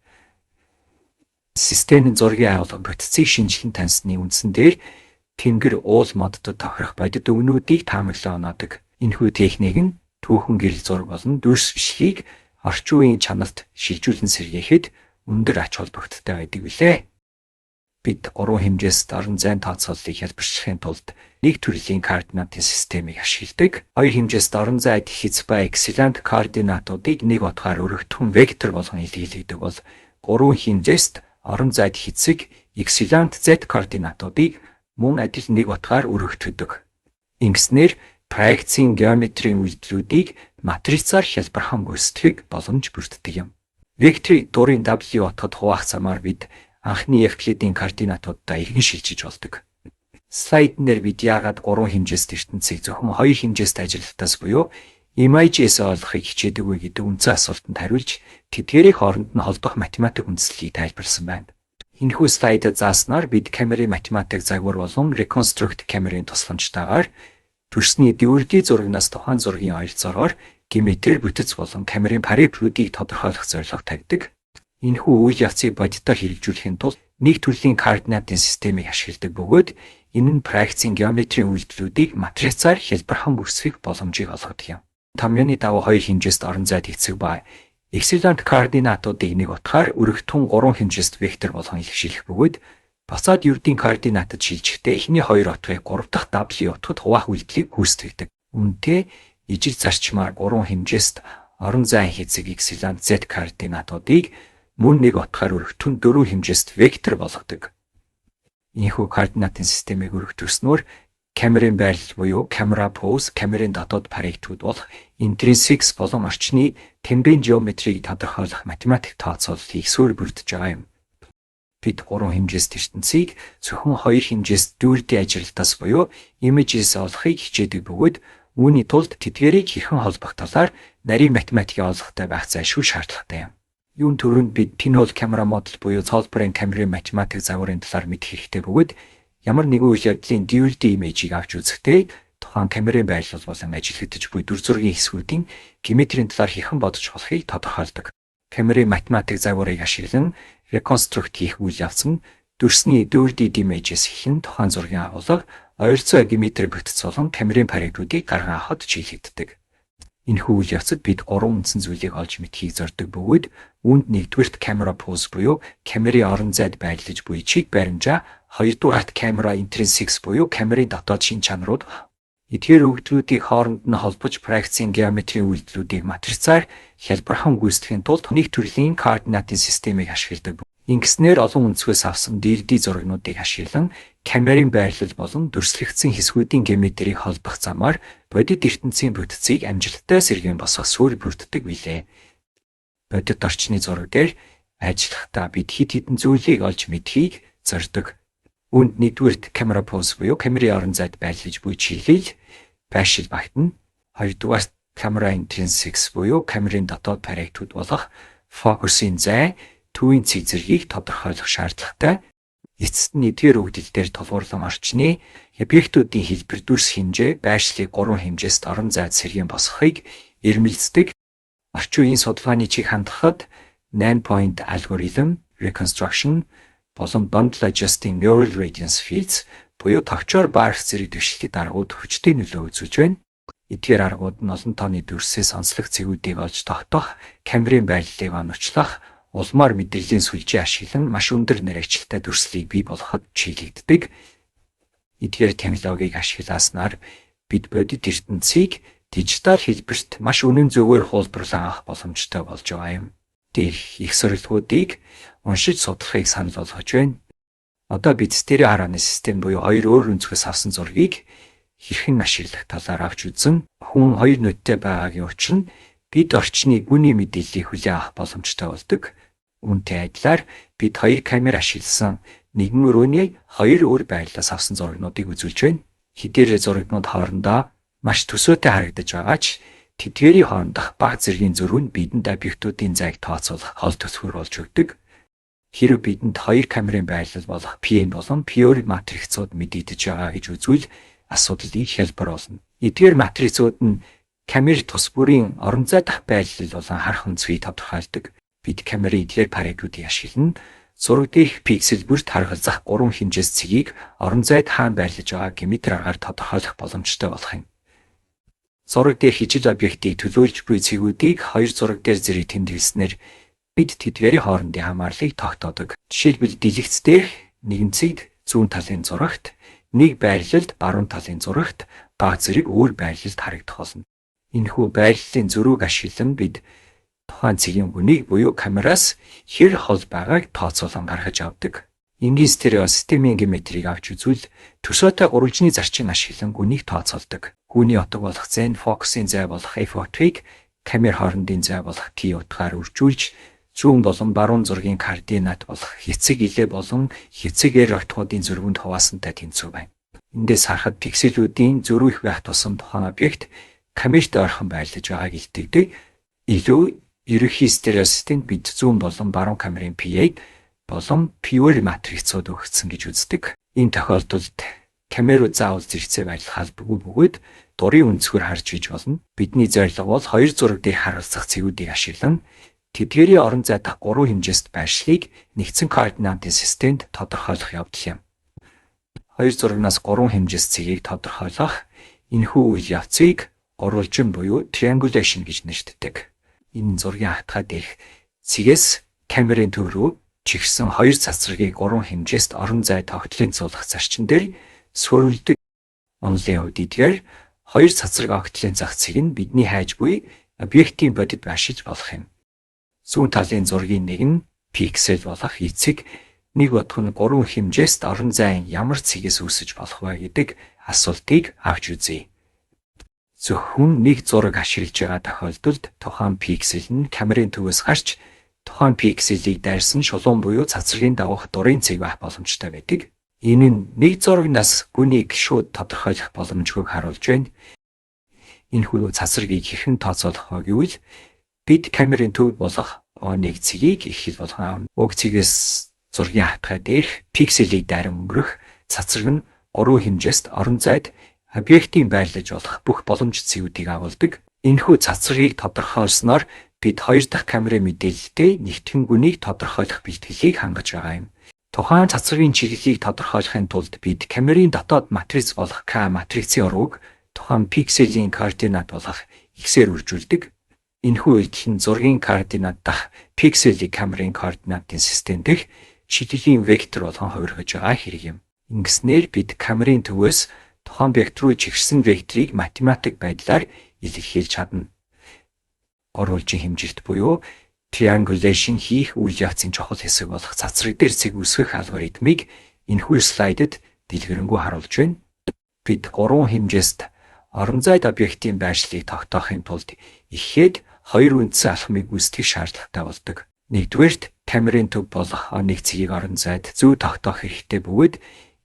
Системийн зургийн агуулга бүтцийг шинжлэн таньсны үндсэн дээр тэнгэр, уул, моддод тохирох бодит өгнүүдийг таамаглан оноодог. Энэхүү техник нь түүхэн гэрэл зураг болон дүрс бичлэгийг орчин үеийн чанарт шилжүүлэн сэргээхэд өндөр ач холбогдолтой байдаг билээ. Бид гурван хэмжээст орон зайн тооцооллыг хялбарчлахын тулд нэг төрлийн координатын системийг ашигладаг. Хоёр хэмжээст орон зай хэц ба эксилант координатуудыг нэг утгаар өргөтгөн вектор болгон илэрхийлэгдэг бол гурван хэмжээст орон зайд хэцэг эксилант z координатуудыг мөн адил нэг утгаар өргөтгөдөг. Ингэснээр проекцийн геометрийн үйлдэлүүдийг матрицаар хялбархан гүйцэтгэх боломж бүрддэг юм. Векторыг дурын W утгад хуваах замаар бид анхны Евклидийн координатуудаа эргэн шилжиж болдог. Слайдн дээр бид яагаад гурван хэмжээст ертөнцийг зөвхөн хоёр хэмжээст ажиллалтаас буюу image-ээс ойлгохыг хичээдэг вэ гэдэг үндсэн асуултанд хариулж тэдгээрийн хооронд нь холбох математик үндслийг тайлбарласан байна. Энэхүү слайдад зааснаар бид камерын математик загвар болон reconstruct камерын тусламжтайгаар төрсний дүүрдий зурагнаас тухайн зургийн ойролцоогоор геометрээр бүтэц болон камерын параметрүүдийг тодорхойлох зорилго тавьдаг. Энэхүү үйл явцыг бодитоор хэрэгжүүлэхийн тулд нэг төрлийн координатын системийг ашигладаг бөгөөд энэ нь проекцийн геометрийн үйлдэлүүдийг матрицаар хялбархан гүйцэтгэх боломжийг олгодог юм. Томьёоны дагуу хоёр хэмжээст орон зайд хэцэг ба эксилант координатуудыг нэг утгаар өргөтгөн гурван хэмжээст вектор болгон илэрхийлэх бөгөөд буцаад ердийн координатад шилжихдээ эхний хоёр утгыг гурав дахь W утгад хуваах үйлдэлийг гүйцэтгэдэг. Үүнтэй ижил зарчмаар гурван хэмжээст орон зайн хэцэг эксилант Z координатуудыг мөн нэг утгаар өргөтгөн дөрвөн хэмжээст вектор болгодог. Энэхүү координатын системийг өргөтгөснөөр Камерын байрлал буюу camera pose, камерын дотоод параметрууд болох intrinsics болон орчны тэмбийн геометрийг тодорхойлох математик тооцоолол хийх суурь бүрдэж байгаа юм. Бид гурван хэмжээст ертөнцийг зөвхөн хоёр хэмжээст 2D ажиглалтаас буюу images олохыг хичээдэг бөгөөд үүний тулд тэдгээрийг хэрхэн холбох талаар нарийн математикийн ойлголттой байх зайлшгүй шаардлагатай юм. Юун түрүүнд бид pinhole camera model буюу цоолборын камерын математик загварын талаар мэдэх хэрэгтэй бөгөөд ямар нэгэн үйл явдлын 2D image-ийг авч үзэхдээ тухайн камерын байрлал болон ажиглагдаж буй дүр зургийн хэсгүүдийн геометрийн талаар хэрхэн бодож болохыг тодорхойлдог. Камерын математик загварыг ашиглан reconstruct хийх үйл явц нь дүрсний 2D image-ээс эхлэн тухайн зургийн агуулга, ойролцоо геометри бүтэц болон камерын параметруудыг гарган авахад чиглэгддэг. Энэхүү үйл явцад бид гурван үндсэн зүйлийг олж мэдэхийг зорддог бөгөөд үүнд нэгдүгээрт camera pose буюу камерын орон зайд байрлаж буй чиг баримжаа, хоёрдугаарт camera intrinsics буюу камерын дотоод шинж чанарууд. Эдгээр өгөгдлүүдийг хооронд нь холбож проекцийн геометрийн үйлдэлүүдийг матрицаар хялбархан гүйцэтгэхийн тулд нэг төрлийн координатын системийг ашигладаг. Ингэснээр олон өнцгөөс авсан 2D зурагнуудыг ашиглан камерын байрлал болон дүрслэгдсэн хэсгүүдийн геометрийг холбох замаар бодит ертөнцийн бүтцийг амжилттай сэргээн босгох суурь бүрддэг билээ. Бодит орчны зураг дээр ажиллахдаа бид хэд хэдэн зүйлийг олж мэдэхийг зорддог. Үүнд нэгдүгээрт camera pose буюу камерын орон зайд байрлаж буй чиглэл, байршил багтана. Хоёрдугаарт camera intrinsics буюу камерын дотоод параметрууд болох фокусын зай, төвийн цэг зэргийг тодорхойлох шаардлагатай. Эцэст нь эдгээр өгөгдөл дээр тулгуурлан орчны объектуудын хэлбэр, дүрс хэмжээ, байршлыг гурван хэмжээст орон зайд сэргээн босгохыг эрмэлздэг. Орчин үеийн судалгааны чиг хандахад 9 point algorithm, reconstruction болон bundle adjusting neural radiance fields буюу товчоор BARF зэрэг дэвшилтэт аргууд хүчтэй нөлөө үзүүлж байна. Эдгээр аргууд нь олон тооны дүрсээс онцлог цэгүүдийг олж тогтоох, камерын байрлалыг оновчлох, улмаар мэдрэлийн сүлжээ ашиглан маш өндөр нарийвчлалтай дүрслэлийг бий болгоход чиглэгддэг. Эдгээр технологиг ашигласнаар бид бодит ертөнцийг дижитал хэлбэрт маш үнэн зөвээр хуулбарлан авах боломжтой болж байгаа юм. Дээрх их сорилгоодыг уншиж судлахыг санал болгож байна. Одоо бид стерео харааны систем буюу хоёр өөр өнцгөөс авсан зургийг хэрхэн ашиглах талаар авч үзэн хүн хоёр нүдтэй байгаагийн учир нь бид орчны гүний мэдээллийг хүлээн авах боломжтой болдог. Үүнтэй адилаар бид хоёр камер ашигласан нэгэн өрөөний хоёр өөр байрлалаас авсан зурагнуудыг үзүүлж байна. Хэдийгээр зурагнууд хоорондоо маш төсөөтэй харагдаж байгаа ч тэдгээрийн хоорондох бага зэргийн зөрүү нь бидэнд объектуудын зайг тооцоолох хол түлхүүр болж өгдөг. Хэрэв бидэнд хоёр камерын байрлал болох PN болон PR матрицууд мэдэгдэж байгаа гэж үзвэл асуудал их хялбар болно. Эдгээр матрицууд нь камер тус бүрийн орон зай дахь байрлал болон харах өнцгийг тодорхойлдог. Бид камерын эдгээр параметруудыг ашиглан зураг дээрх пиксел бүрт харгалзах гурван хэмжээс цэгийг орон зайд хаана байрлаж байгаа геометри аргаар тодорхойлох боломжтой болох юм. Зураг дээрх ижил объектыг төлөөлж буй цэгүүдийг хоёр зураг дээр зэрэг тэмдэглэснээр бид тэдгээрийн хоорондын хамаарлыг тогтоодог. Жишээлбэл, дэлгэц дээрх нэгэн цэгт зүүн талын зурагт, нэг байрлалд баруун талын зурагт бага зэрэг өөр байрлалд харагдах болно. Энэхүү байрлалын зөрүүг ашиглан бид тухайн цэгийн гүнийг буюу камераас хэр хол байгааг тооцоолон гаргаж авдаг. Энгийн стерео системийн геометрийг авч үзвэл төсөөтэй гурвалжны зарчим ашиглан гүнийг тооцоолдог. Гүний утга болох зай нь фокусын зай болох F утгыг камер хоорондын зай болох T утгаар үржүүлж зүүн болон баруун зургийн координат болох эцэг элэ болон эцэг эр утгуудын зөрүүнд хуваасантай тэнцүү байна. Эндээс харахад пикселүүдийн зөрүү их байх тусам тухайн объект камерт ойрхон байрлаж байгааг илтгэдэг. Илүү ерөнхий стерео системд бид зүүн болон баруун камерын PA болон PR матрицууд өгөгдсөн гэж үздэг. Энэ тохиолдолд камерууд заавал зэрэгцээ байрлах албагүй бөгөөд дурын өнцгөр харж бийж болно. Бидний зорилго бол хоёр зураг дээр харалцах цэгүүдийг ашиглан тэдгээрийн орон зай дахь гурван хэмжээст байршлыг нэгдсэн координатын системд тодорхойлох явдал юм. Хоёр зурагнаас гурван хэмжээс цэгийг тодорхойлох энэхүү үйл явцыг гурвалжин буюу triangulation гэж нэртдэг. Энэ зургийн хатгаа дээрх цэгээс камерын төв рүү чигсэн хоёр цацрагийг гурван хэмжээст орон зай тогтлын зуулах зарчим дээр суурилдаг. Онолын хувьд эдгээр хоёр цацраг огтлын зах цэг нь бидний хайж буй объектын бодит байршиж болох юм. Зүүн талын зургийн нэг нь пиксел болох эцэг нэг утга нь гурван хэмжээст орон зайн ямар цэгээс үүсэж болох вэ гэдэг Асуултыг авч үзье. Зөвхөн нэг зураг ашиглаж байгаа тохиолдолд тухайн пиксел нь камерын төвөөс гарч тухайн пикселийг дайрсан шулуун буюу цацрагийн дагуух дурын цэг байх боломжтой байдаг. Энэ нь нэг зурагнаас гүнийг шууд тодорхойлох боломжгүйг харуулж байна. Энэхүү цацрагийг хэрхэн тооцоолох вэ гэвэл бид камерын төв болох О1 цэгийг их хэл болгон авна. Уг цэгээс зургийн хавтгай дээрх пикселийг дайран өнгөрөх цацраг нь 3 хэмжээст орон зайд объектын байрлаж болох бүх боломж цэгүүдийг агуулдаг. Энэхүү цацрагийг тодорхойлсноор бид хоёр дахь камерын мэдээлэлтэй нэгтгэн гүнийг тодорхойлох бэлтгэлийг хангаж байгаа юм. Тухайн цацрагийн чиглэлийг тодорхойлохын тулд бид камерын дотоод матриц болох К матрицын урваг тухайн пикселийн координат болох X-ээр үржүүлдэг. Энэхүү үйлдэл нь зургийн координат дах пикселийг камерын координатын систем дэх чиглэлийн вектор болгон хувиргаж байгаа хэрэг юм. Ингэснээр бид камерын төвөөс тухайн вектор руу чигшсэн векторыг математик байдлаар илэрхийлж чадна. Гурвалжин хэмжилт буюу triangulation хийх үйл явцын чухал хэсэг болох цацраг дээр цэг үүсгэх алгоритмыг энэхүү слайдад дэлгэрэнгүй харуулж байна. Бид гурван хэмжээст орон зайд объектын байршлыг тогтоохын тулд эхлээд хоёр үндсэн алхмыг гүйцэтгэх шаардлагатай болдог. Нэгдүгээрт камерын төв болох нэг цэгийг орон зайд зөв тогтоох хэрэгтэй бөгөөд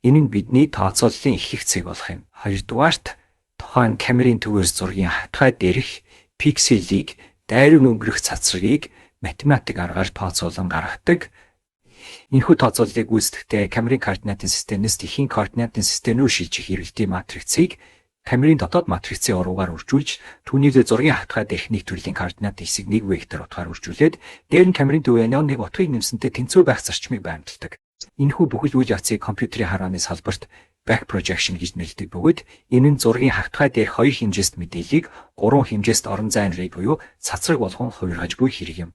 энэ нь бидний тооцооллын эхлэх цэг болох юм. Хоёрдугаарт тухайн камерын төвөөс зургийн хавтгай дээрх пикселийг дайран өнгөрөх цацрагийг математик аргаар тооцоолон гаргадаг. Энэхүү тооцооллыг гүйцэтгэхдээ камерын координатын системээс дэлхийн координатын систем рүү шилжих эргэлтийн матрицыг камерын дотоод матрицын урвгаар үржүүлж түүнийгээ зургийн хавтгай дээрх нэг төрлийн координатын хэсэг нэг вектор утгаар үржүүлээд дээр нь камерын төвөө нэг утгыг нэмсэнтэй тэнцвэр байх зарчмыг байрладаг. Энэхүү бүхэл үйл явцыг компьютерийн харааны салбарт back projection гэж нэрлэдэг бөгөөд энэ нь зургийн хавтгай дээрх хоёр хэмжээст мэдээллийг гурван хэмжээст орон зайн array буюу цацраг болгон хувиргаж буй хэрэг юм.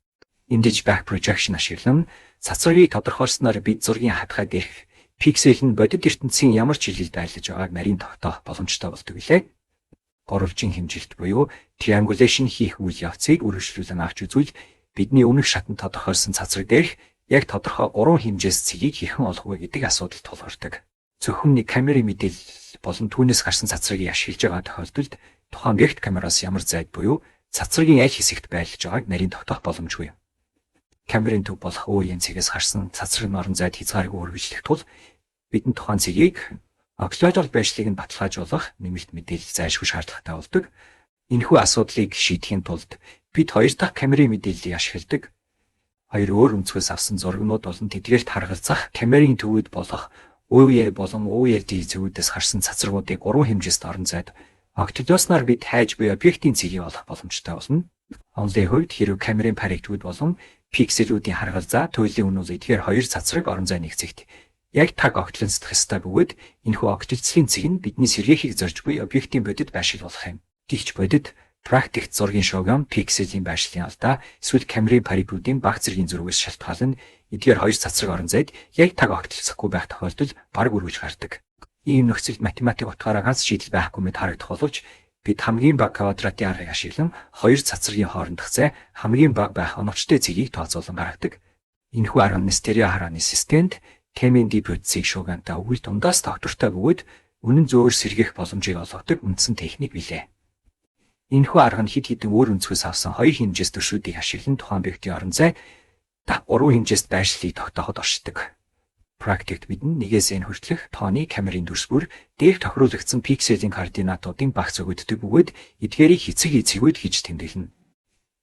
Эндэж back projection ашиглан цацрагийг тодорхойлсноор бид зургийн хавтгай дээрх пиксел нь бодит ертөнцийн ямар чиглэлд байрлаж байгааг нарийн тогтоох боломжтой болдог билээ. Гурвалжин хэмжилт буюу triangulation хийх үйл явцыг үргэлжлүүлэн авч үзвэл бидний өмнөх шатанд тодорхойлсон цацраг дээрх яг тодорхой гурван хэмжээс цэгийг хэрхэн олох вэ гэдэг асуудал тулгардаг. Зөвхөн нэг камерын мэдээлэл болон түүнээс гарсан цацрагийг ашиглаж байгаа тохиолдолд тухайн объект камераас ямар зайд буюу цацрагийн аль хэсэгт байрлаж байгааг нарийн тогтоох боломжгүй. Камерын төв болох өөгийн цэгээс гарсан цацраг нь орон зайд хязгааргүй үргэлжлэх тул бидэнд тухайн цэгийг октоидол байршлыг нь баталгаажуулах нэмэлт мэдээлэл зайлшгүй шаардлагатай болдог. Энэхүү асуудлыг шийдэхин тулд бид хоёр дахь камерын мэдээллийг ашигладаг. Хоёр өөр өнцгөөс авсан зурагнууд болон тэдгээрт харгалзах камерын төвөд болох ОЕ болон ОЕD цэгүүдээс гарсан цацрагуудыг гурван хэмжээст орон зайд октодосноор бид хайж буй объектын цэгийг олох боломжтой болно. Онлын хувьд хэрэв камерын париктүүд болон пикселүүдийн харгалзаа туйлын үнүүл эдгээр хоёр цацраг орон зай нэгцэгт яг таг огтлонцдох ёстой бөгөөд энэхүү огтлцлын цэг нь бидний сэргээхийг зорж буй объектын бодит байршил болох юм. Гэвч бодит практикт зургийн шугам пикселийн байршлын алдаа эсвэл камерын парикүүдийн баг зэргийн зөрүүгээс шалтгаалan эдгээр хоёр цацраг орон зайд яг таг огтлцохгүй байх тохиолдол бараг үргэлж гардаг. Ийм нөхцөлд математик утгаараа ганц шийдэл байхгүй мэт харагдах боловч бид хамгийн бага квадратын аргыг ашиглан хоёр цацрагийн хоорондох зай хамгийн бага байх оновчтой цэгийг тооцоолон гаргадаг. Энэхүү арга нь стерео харааны системд Кемийн ди бодисыг шугамтай үйл дундаас тогтвортой бөгөөд үнэн зөөр сэргээх боломжийг олгодог үндсэн техник билээ. Энэхүү арга нь хэд хэдэн өөр өнцгөөс авсан хоёр хэмжээс төршүүдийг ашиглан тухайн объектын орон зай гурван хэмжээст байршлыг тогтооход оршдог. Практикт бидэнд нэгээс n хүртэлх тооны камерын дүрс бүр дээрх тохируулагдсан пикселийн координатуудын багц өгөгддөг бөгөөд эдгээрийг эцэг цэгүүд гэж тэмдэглэнэ.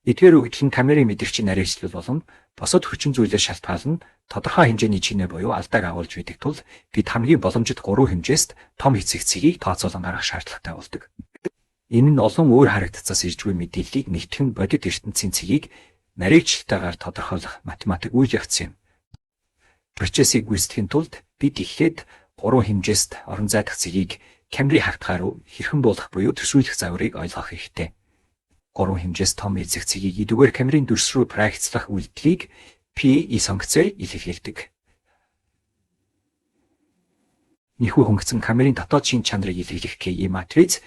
Эдгээр өгөгдөл нь камерын мэдрэгчийн нарийвчлал болон бусад хүчин зүйлээс шалтгаалан тодорхой хэмжээний чинээ буюу алдааг агуулж байдаг тул бид хамгийн боломжит гурван хэмжээст том эцэг цэгийг тооцоолон гаргах шаардлагатай болдог. Энэ нь олон өөр харагдцаас ирж буй мэдээллийг нэгтгэн бодит ертөнцийн цэгийг нарийвчлалтайгаар тодорхойлох математик үйл явц юм. Процессыг гүйцэтгэхийн тулд бид эхлээд гурван хэмжээст орон зайдах цэгийг камерын хавтгай руу хэрхэн буулгах буюу төсөөлөх загварыг ойлгох хэрэгтэй. Гурван хэмжээс том эцэг цэгийг идүүгээр камерын дүрс рүү проекцлах үйлдэлийг P сонгоцоор илэрхийлдэг. Энэхүү хөнгөцсөн камерын дотоод шинж чанарыг илэрхийлэх KE матриц,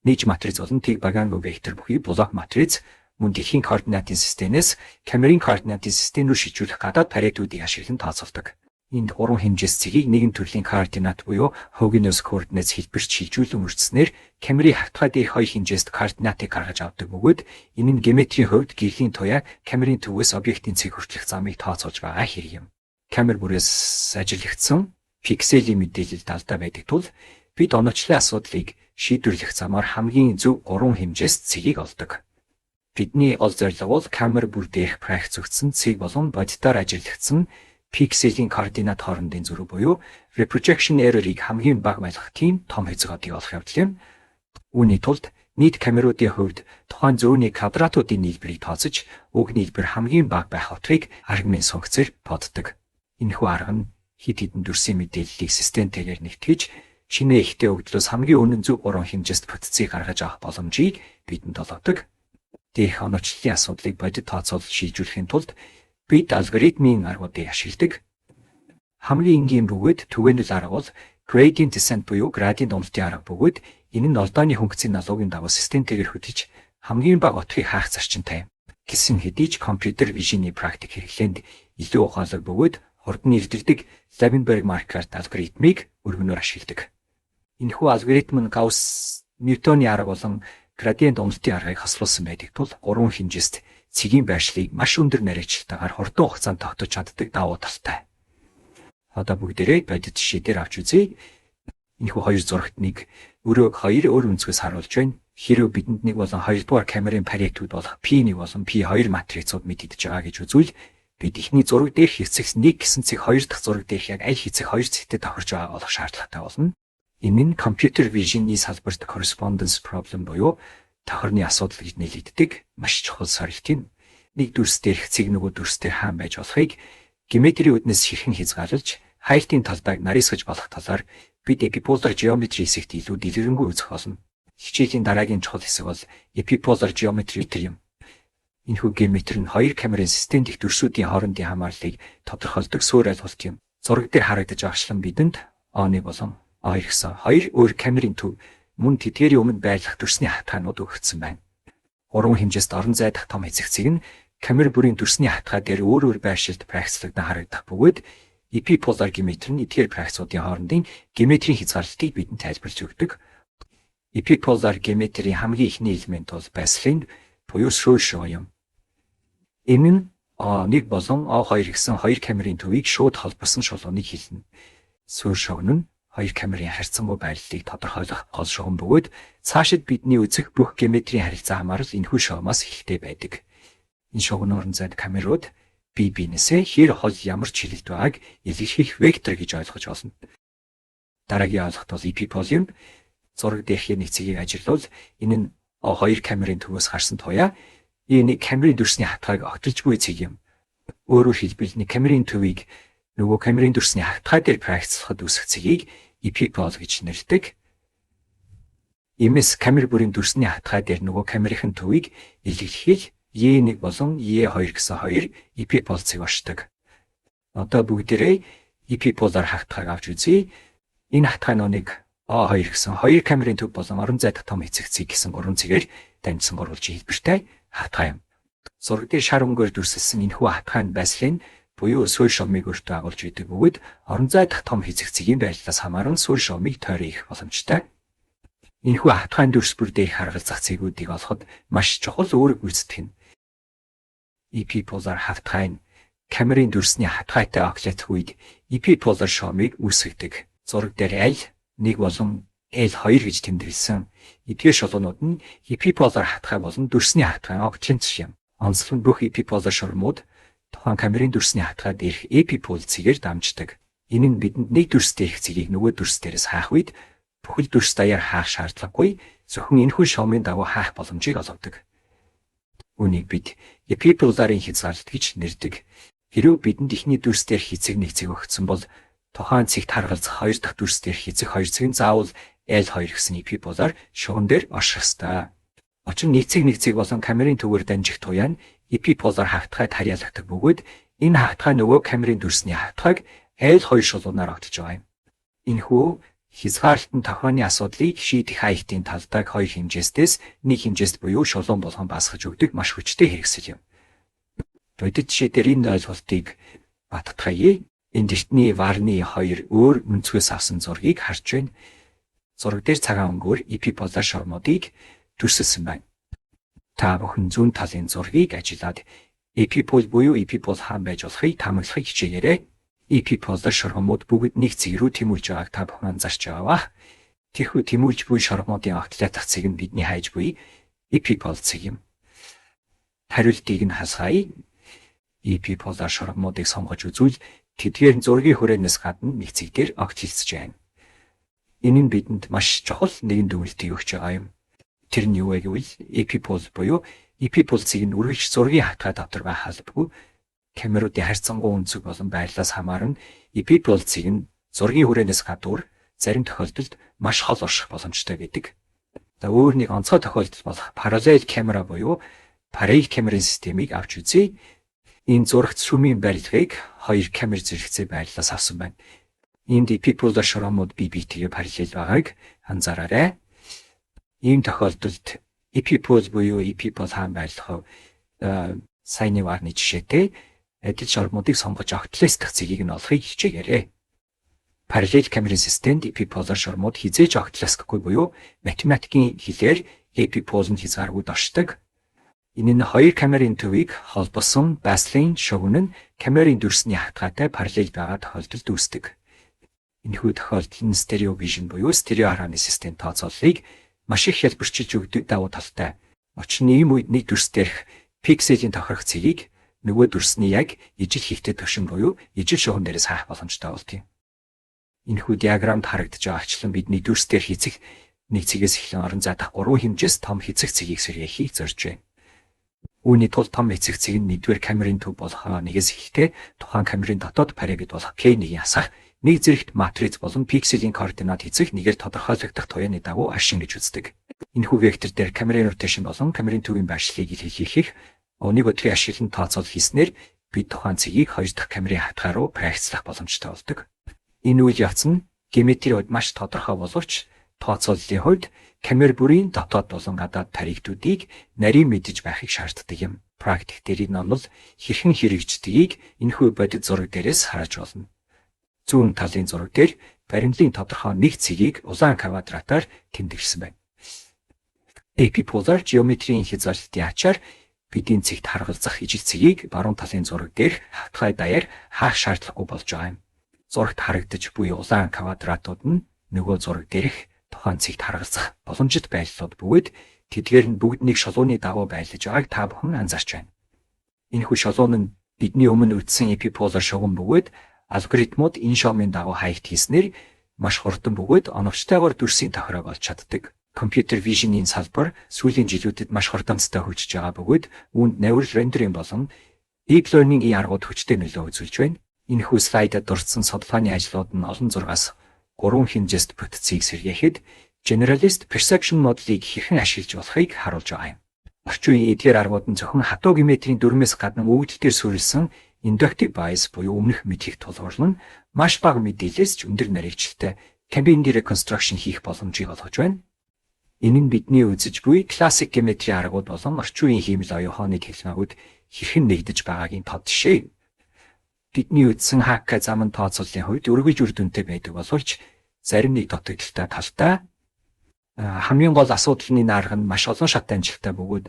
нийж матриц болон тэг багаангүй вектор бүхий блок матриц мөн дэлхийн координатын системээс камерын координатын систем рүү шилжүүлэх гадаад параметрүүдийг ашиглан тооцоолдог. Энд гурван хэмжээст цэгийг нэгэн төрлийн координат буюу Homogeneous coordinates хэлбэрт шилжүүлэн үржсэнээр камерын хавтгай дээрх хоёр хэмжээст координатыг гаргаж авдаг бөгөөд энэ нь геометрийн хувьд гэрлийн туяа камерын төвөөс объектын цэг хүртэлх замыг тооцоолж байгаа хэрэг юм. Камер бүрээс ажиглагдсан пикселийн мэдээлэлд алдаа байдаг тул бид оночлын асуудлыг шийдвэрлэх замаар хамгийн зөв гурван хэмжээст цэгийг олдог. Бидний гол зорилго бол камер бүр дээрх проекцлогдсон цэг болон бодитоор ажиглагдсан пикселийн координат хоорондын зөрүү буюу reprojection error-ыг хамгийн бага байлгах тийм том хэзээ одыг олох явдал юм. Үүний тулд нийт камеруудын хувьд тухайн зөөний квадратуудын нийлбэрийг тооцож, уг нийлбэр хамгийн бага байх утгыг аргмын сонгоцоор боддог. Энэхүү арга нь хэд хэдэн дүрсийн мэдээллийг системтэйгээр нэгтгэж, шинэ ихтэй өгөгдлөөс хамгийн үнэн зөв гурван хэмжээст бүтцийг гаргаж авах боломжийг бидэнд олгодог. Дээрх оночлолын асуудлыг бодит тооцоолол шийдвэрлэхийн тулд бид алгоритмын аргуудыг ашигладаг. Хамгийн энгийн бөгөөд түгээнэл арга бол gradient descent буюу градиент уналтын арга бөгөөд энэ нь олдооны хөнгөцийн налуугийн дагуу системтэйгээр хөдөлж хамгийн бага утгыг хаах зарчимтай юм. Гэсэн хэдий ч computer vision-ы практик хэрэглээнд илүү ухаалаг бөгөөд хурдан эрдэрдэг Levenberg-Marquardt алгоритмыг өргөнөөр ашигладаг. Энэхүү алгоритм нь Гаусс Ньютоны арга болон градиент уналтын аргыг хослуулсан байдаг тул гурван хэмжээст цэгийн байршлыг маш өндөр нарийвчлалтайгаар хурдан хугацаанд тогтоож чаддаг давуу талтай. Одоо бүгдээрээ бодит жишээ дээр авч үзье. Энэхүү хоёр зурагт нэг өрөөг хоёр өөр өнцгөөс харуулж байна. Хэрэв бидэнд нэг болон хоёрдугаар камерын проектүүд болох P1 болон P2 матрицууд мэдэгдэж байгаа гэж үзвэл бид эхний зураг дээрх хэсэгс 1 гэсэн цэг хоёр дахь зураг дээрх яг аль хэсэг хоёр цэгтэй тохирч байгааг олох шаардлагатай болно. Энэ нь computer vision-ы салбарт correspondence problem буюу тохирны асуудал гэж нэлэгддэг маш чухал сорилт юм. Нэг дүрс дээрх цэг нөгөө дүрс дээр хаан байж болохыг геометрийн үүднээс хэрхэн хязгаарлаж хайлтын талдааг нарийсгаж болох талаар бид epipolar geometry хэсэгт илүү дэлгэрэнгүй үзэх болно. Хичээлийн дараагийн чухал хэсэг бол epipolar geometry юм. Энэхүү геометри нь хоёр камерын систем дэх дүрсүүдийн хоорондын хамаарлыг тодорхойлдог суурь ойлголт юм. Зураг дээр харагдаж байгаачлан бидэнд A1 болон A2 гэсэн хоёр өөр камерын төв мөн тэдгээрийн өмнө байрлах дүрсний хавтгаанууд өгөгдсөн байна. Гурван хэмжээст орон зай дах том хэсэг цэг нь камер бүрийн дүрсний хавтгай дээр өөр өөр байршилд проекцлогдсон харагдах бөгөөд epipolar геометри нь эдгээр проекцуудын хоорондын геометрийн хязгаарлалтыг бидэнд тайлбарлаж өгдөг. Epipolar геометрийн хамгийн эхний элемент бол байслан буюу суурь шугам юм. Энэ нь A1 болон A2 гэсэн хоёр камерын төвийг шууд холбосон шулууныг хэлнэ. Суурь шугам нь хоёр камерын харьцангуй байрлалыг тодорхойлох гол шугам бөгөөд цаашид бидний үзэх бүх геометрийн харилцаа хамаарал энэхүү шугамаас эхэлтэй байдаг. Энэ шугамын орон зайд камерууд бие биенээсээ хэр хол ямар чиглэлд байгааг илэрхийлэх вектор гэж ойлгож болно. Дараагийн ойлголт бол epipole юм. Зураг дээрх нэг цэгийг ажиглавал энэ нь хоёр камерын төвөөс гарсан туяа энэ камерын дүрсний хавтгайг огтолжгүй цэг юм. Өөрөөр хэлбэл нэг камерын төвийг нөгөө камерын дүрсний хавтгай дээр проекцлоход үүсэх цэгийг epipole гэж нэрлэдэг. Иймээс камер бүрийн дүрсний хавтгай дээр нөгөө камерын төвийг илэрхийлэх E1 болон E2 гэсэн хоёр epipole цэг оршдог. Одоо бүгдээрээ epipolar хавтгайг авч үзье. Энэ хавтгайнуудыг A2 гэсэн хоёр камерын төв болон орон зай дах том эцэг цэг гэсэн гурван цэгээр дамжсан гурвалжин хэлбэртэй хавтгай юм. Зураг дээр шар өнгөөр дүрсэлсэн энэхүү хавтгай нь байслан буюу суурь шугамыг өөртөө агуулж байдаг бөгөөд орон зай дах том хэсэг цэгийн байрлалаас хамааран суурь шугамыг тойрон ирэх боломжтой. Энэхүү хавтгайн дүрс бүр дээрх харгалзах цэгүүдийг олоход маш чухал үүрэг гүйцэтгэх нь. Epipolar хавтгай нь камерын дүрсний хавтгайтай огтлох үед epipolar шугамыг үүсгэдэг. Зураг дээр аль 1 болон L2 гэж тэмдэглэсэн. Эдгээр шулуунууд нь epipolar хавтгай болон дүрсний хавтгай огтлон юм. Онцлог нь бүх epipolar шугамууд тухайн камерын дүрсний хавтгай дээрх epipole цэгээр дамждаг. Энэ нь бидэнд нэг дүрс дээрх цэгийг нөгөө дүрс дээрээс хаах үед бүхэл дүрс даяар хаах шаардлагагүй зөвхөн энэхүү шугамын дагуу хаах боломжийг олгодог. Үүнийг бид epipolar-ын хязгаарлалт гэж нэрдэг. Хэрэв бидэнд эхний дүрс дээрх хэсэг нэг цэг өгсөн бол тухайн цэгт харгалзах хоёр дахь дүрс дээрх хэсэг хоёр цэг нь заавал L2 гэсэн epipolar шугам дээр орших ёстой. Учир нь нэг цэг нэг цэг болон камерын төвөөр дамжих туяа нь epipolar хавтгайд харьяалагддаг бөгөөд энэ хавтгай нөгөө камерын дүрсний хавтгайг L2 шулуунаар огтолж байгаа юм. Энэхүү хязгаарлалт нь тохирооны асуудлыг шийдэх хаягтын талдааг хоёр хэмжээстээс нэг хэмжээст буюу шулуун болгон баасгаж өгдөг маш хүчтэй хэрэгсэл юм. Бодит жишээ дээр энэ ойлголтыг бататгая. Энд эртний варны хоёр өөр өнцгөөс авсан зургийг харж байна. Зураг дээр цагаан өнгөөр epipolar шормуудыг дүрсэлсэн байна. Та бүхэн зүүн талын зургийг ажиллаад epipole буюу epipole хаан байж болохыг таамаглахыг хичээгээрэй. Epipolar шормууд бүгд нэг цэг рүү тэмүүлж байгааг та бүхэн анзаарч байгаа ба. Тэрхүү тэмүүлж буй шормуудын огтлох цэг нь бидний хайж буй epipole цэг юм. Хариултыг нь хасгаая. Epipolar шормуудыг сонгож үзвэл тэдгээр нь зургийн хүрээнээс гадна нэг цэг дээр огт хилцэж байна. Энэ нь бидэнд маш чухал нэгэн дүгнэлтийг өгч байгаа юм. Тэр нь юу вэ гэвэл epipole буюу epipole цэг нь үргэлж зургийн хавтгай дотор байх албагүй. Камеруудын харьцангуй өнцөг болон байрлалаас хамааран epipole цэг нь зургийн хүрээнээс гадуур зарим тохиолдолд маш хол орших боломжтой байдаг. За, өөр нэг онцгой тохиолдол болох параллел камера буюу параллел камерын системийг авч үзье. Энэ зурагт сүмийн барилгыг хоёр камер зэрэгцээ байрлалаас авсан байна. Энд epipolar шороомууд бие биетэйгээ параллел байгааг анзаараарай. Ийм тохиолдолд epipole буюу epipole хаан байрлах вэ? Саяны варны жишээтэй адил шормуудыг сонгож огтлох цэгийг нь олохыг хичээгээрэй. Параллел камерын системд epipolar шормууд хэзээ ч огтлохгүй буюу математикийн хэлээр epipole нь хязгааргүй оршдог. Энэ нь хоёр камерын төвийг холбосон baseline шугам нь камерын дүрсний хавтгайтай параллел байгаа тохиолдолд үүсдэг. Энэхүү тохиолдол нь stereo vision буюу стерео харааны систем тооцооллыг маш их хялбарчилж өгдөг давуу талтай. Учир нь ийм үед нэг дүрс дээрх пикселийн тохирох цэгийг нөгөө дүрсний яг ижил хийхтэй төвшин буюу ижил шугам дээрээс хаах боломжтой болдог. Энэхүү диаграммд харагдаж байгаа ачлан бидний дүрс дээр хийцэх нэг цэгээс эхлэн орон зай дах гурван хэмжээс том хэцэг цэгийг сэргээхийг зорж байна. Үүний тулд том эцэг цэг нь нэгдүгээр камерын төв болох нэгээс эхэлтэй тухайн камерын дотоод парабит болох K1-ийн асах нэг зэрэгт матриц болон пикселийн координат эцэг нэгээр тодорхойлогдох туяаны дагуу аршин гэж үздэг. Энэхүү вектор дээр камерын rotation болон камерын төвийн байршлыг илэрхийлэх нэг өдрийн ашиглан тооцоол хийснээр бид тухайн цэгийг хоёр дахь камерын хавтгай руу проекцлах боломжтой болдог. Энэ үйл явц нь геометрийн хувьд маш тодорхой боловч тооцооллын хувьд камер бүрийн дотоод болон гадаад паригтүүдийг нарийн мэдэж байхыг шаарддаг юм. Практик дээр энэ онол хэрхэн хэрэгждгийг энэхүү бодит зураг дээрээс харж болно. Зүүн талын зураг дээр баримлын тодорхой нэг цэгийг улаан квадратаар тэмдэглэсэн байна. Epipolar геометрийн хязгаарлалтын ачаар бидний цэгт харгалзах ижил цэгийг баруун талын зураг дээрх хавтгай даяар хаах шаардлагагүй болж байгаа юм. Зурагт харагдаж буй улаан квадратууд нь нөгөө зураг дээрх тухайн цэгт харгалзах боломжит байрлалууд бөгөөд тэдгээр нь бүгд нэг шолооны дагуу байрлаж байгааг та бүхэн анзаарч байна. Энэхүү шолоон нь бидний өмнө үзсэн epipolar шугам бөгөөд алгоритмууд энэ шоомын дагуу хаягт хийснээр маш хурдан бөгөөд оновчтойгоор дүрсийн тохироог олж чаддаг. Computer vision-ийн салбар сүүлийн жилүүдэд маш хурданцтай хөгжиж байгаа бөгөөд үүнд neural rendering болон deep learning-ийн аргууд хүчтэй нөлөө үзүүлж байна. Энэхүү слайдад дурдсан судалгааны ажлууд нь олон зургаас гурван хэмжээст бүтцийг сэргээхэд Generalized Perception моделийг хэрхэн ашиглаж болохыг харуулж байгаа юм. Орчин үеийн эдгээр аргууд нь зөвхөн хатуу геометрийн дүрмээс гадна өгөгдөл дээр суурилсан inductive bias буюу өмнөх мэдлэгт тулгуурлан маш бага мэдээлэлээс ч өндөр нарийвчлалтай ambient reconstruction хийх боломжийг олгож байна. Энэ нь бидний үзэж буй классик геометрийн аргууд болон орчин үеийн хиймэл оюун ухааны технологиуд хэрхэн нэгдэж байгаагийн тод жишээ. Бидний үзсэн ХК зам нь тооцооллын хувьд өргөж үр дүнтэй байдаг боловч зарим нэг дутагдалтай талтай. Хамгийн гол асуудал нь энэ арга нь маш олон шат амжилттай бөгөөд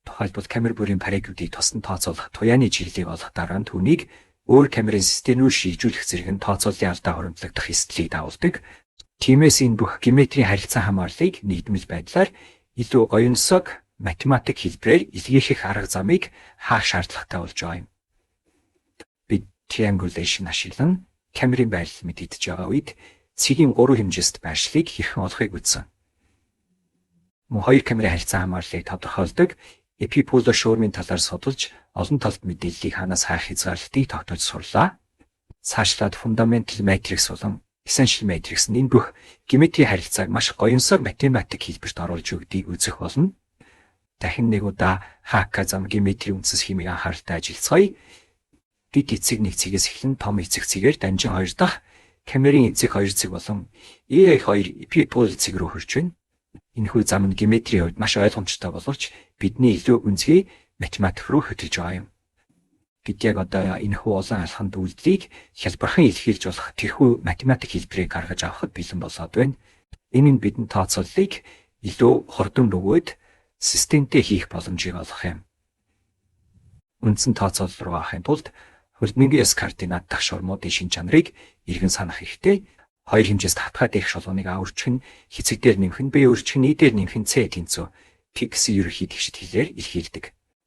тухайлбал камер бүрийн парагүүдийг тусдан тооцоолох туяаны чиглэлийг олох дараа нь түүнийг өөр камерын систем рүү шийдвэрлэх зэрэг нь тооцооллын алдаа хуримтлагдах эрсдлийг дагуулдаг. Тиймээс энэ бүх геометрийн харилцан хамаарлыг нэгдмэл байдлаар илүү гоёнсог математик хэлбэрээр илгээх арга замыг хаах шаардлагатай болж байгаа юм. Бид triangulation ашиглан камерын байрлал мэдэгдэж байгаа үед цэгийн гурван хэмжээст байршлыг хэрхэн олохыг үзсэн. Мөн хоёр камерын харилцан хамаарлыг тодорхойлдог epipolar шуурмын талаар судалж олон талд мэдээллийг хаанаас хайх хязгаарлалтыг тогтоож сурлаа. Цаашлаад fundamental matrix болон essential matrix нь энэ бүх геометрийн харилцааг маш гоёнсог математик хэлбэрт оруулж өгдгийг үзэх болно. Дахин нэг удаа ХК зам геометрийн үндсэн схемийг анхааралтай ажиллацгаая. Бид эцэг нэг цэгээс эхлэн том эцэг цэгээр данжин хоёр дахь камерын эцэг хоёр цэг болон EA2 epipole цэг рүү хүрч байна. Энэхүү зам нь геометрийн хувьд маш ойлгомжтой боловч бидний илүү гүнзгий математик руу хөтөлж байгаа юм. Бид яг одоо энэхүү олон алхамд үйлдэлийг хялбархан илэрхийлж болох тэрхүү математик хэлбэрийг гаргаж авахад бэлэн болоод байна. Энэ нь бидэнд тооцооллыг илүү хурдан бөгөөд системтэй хийх боломжийг олгох юм. Үндсэн тооцоолол руу авахын тулд хөлбөмбөгийн ёс координат дах шурмуудын шинж чанарыг эргэн санах хэрэгтэй. Хоёр хэмжээс татгаад ирэх шулууныг А үржих нь хэцэг дээр нэмэх нь Б үржих нь И дээр нэмэх нь С тэнцүү П гэсэн ерөнхий тэгшид хэлээр илэрхийлдэг.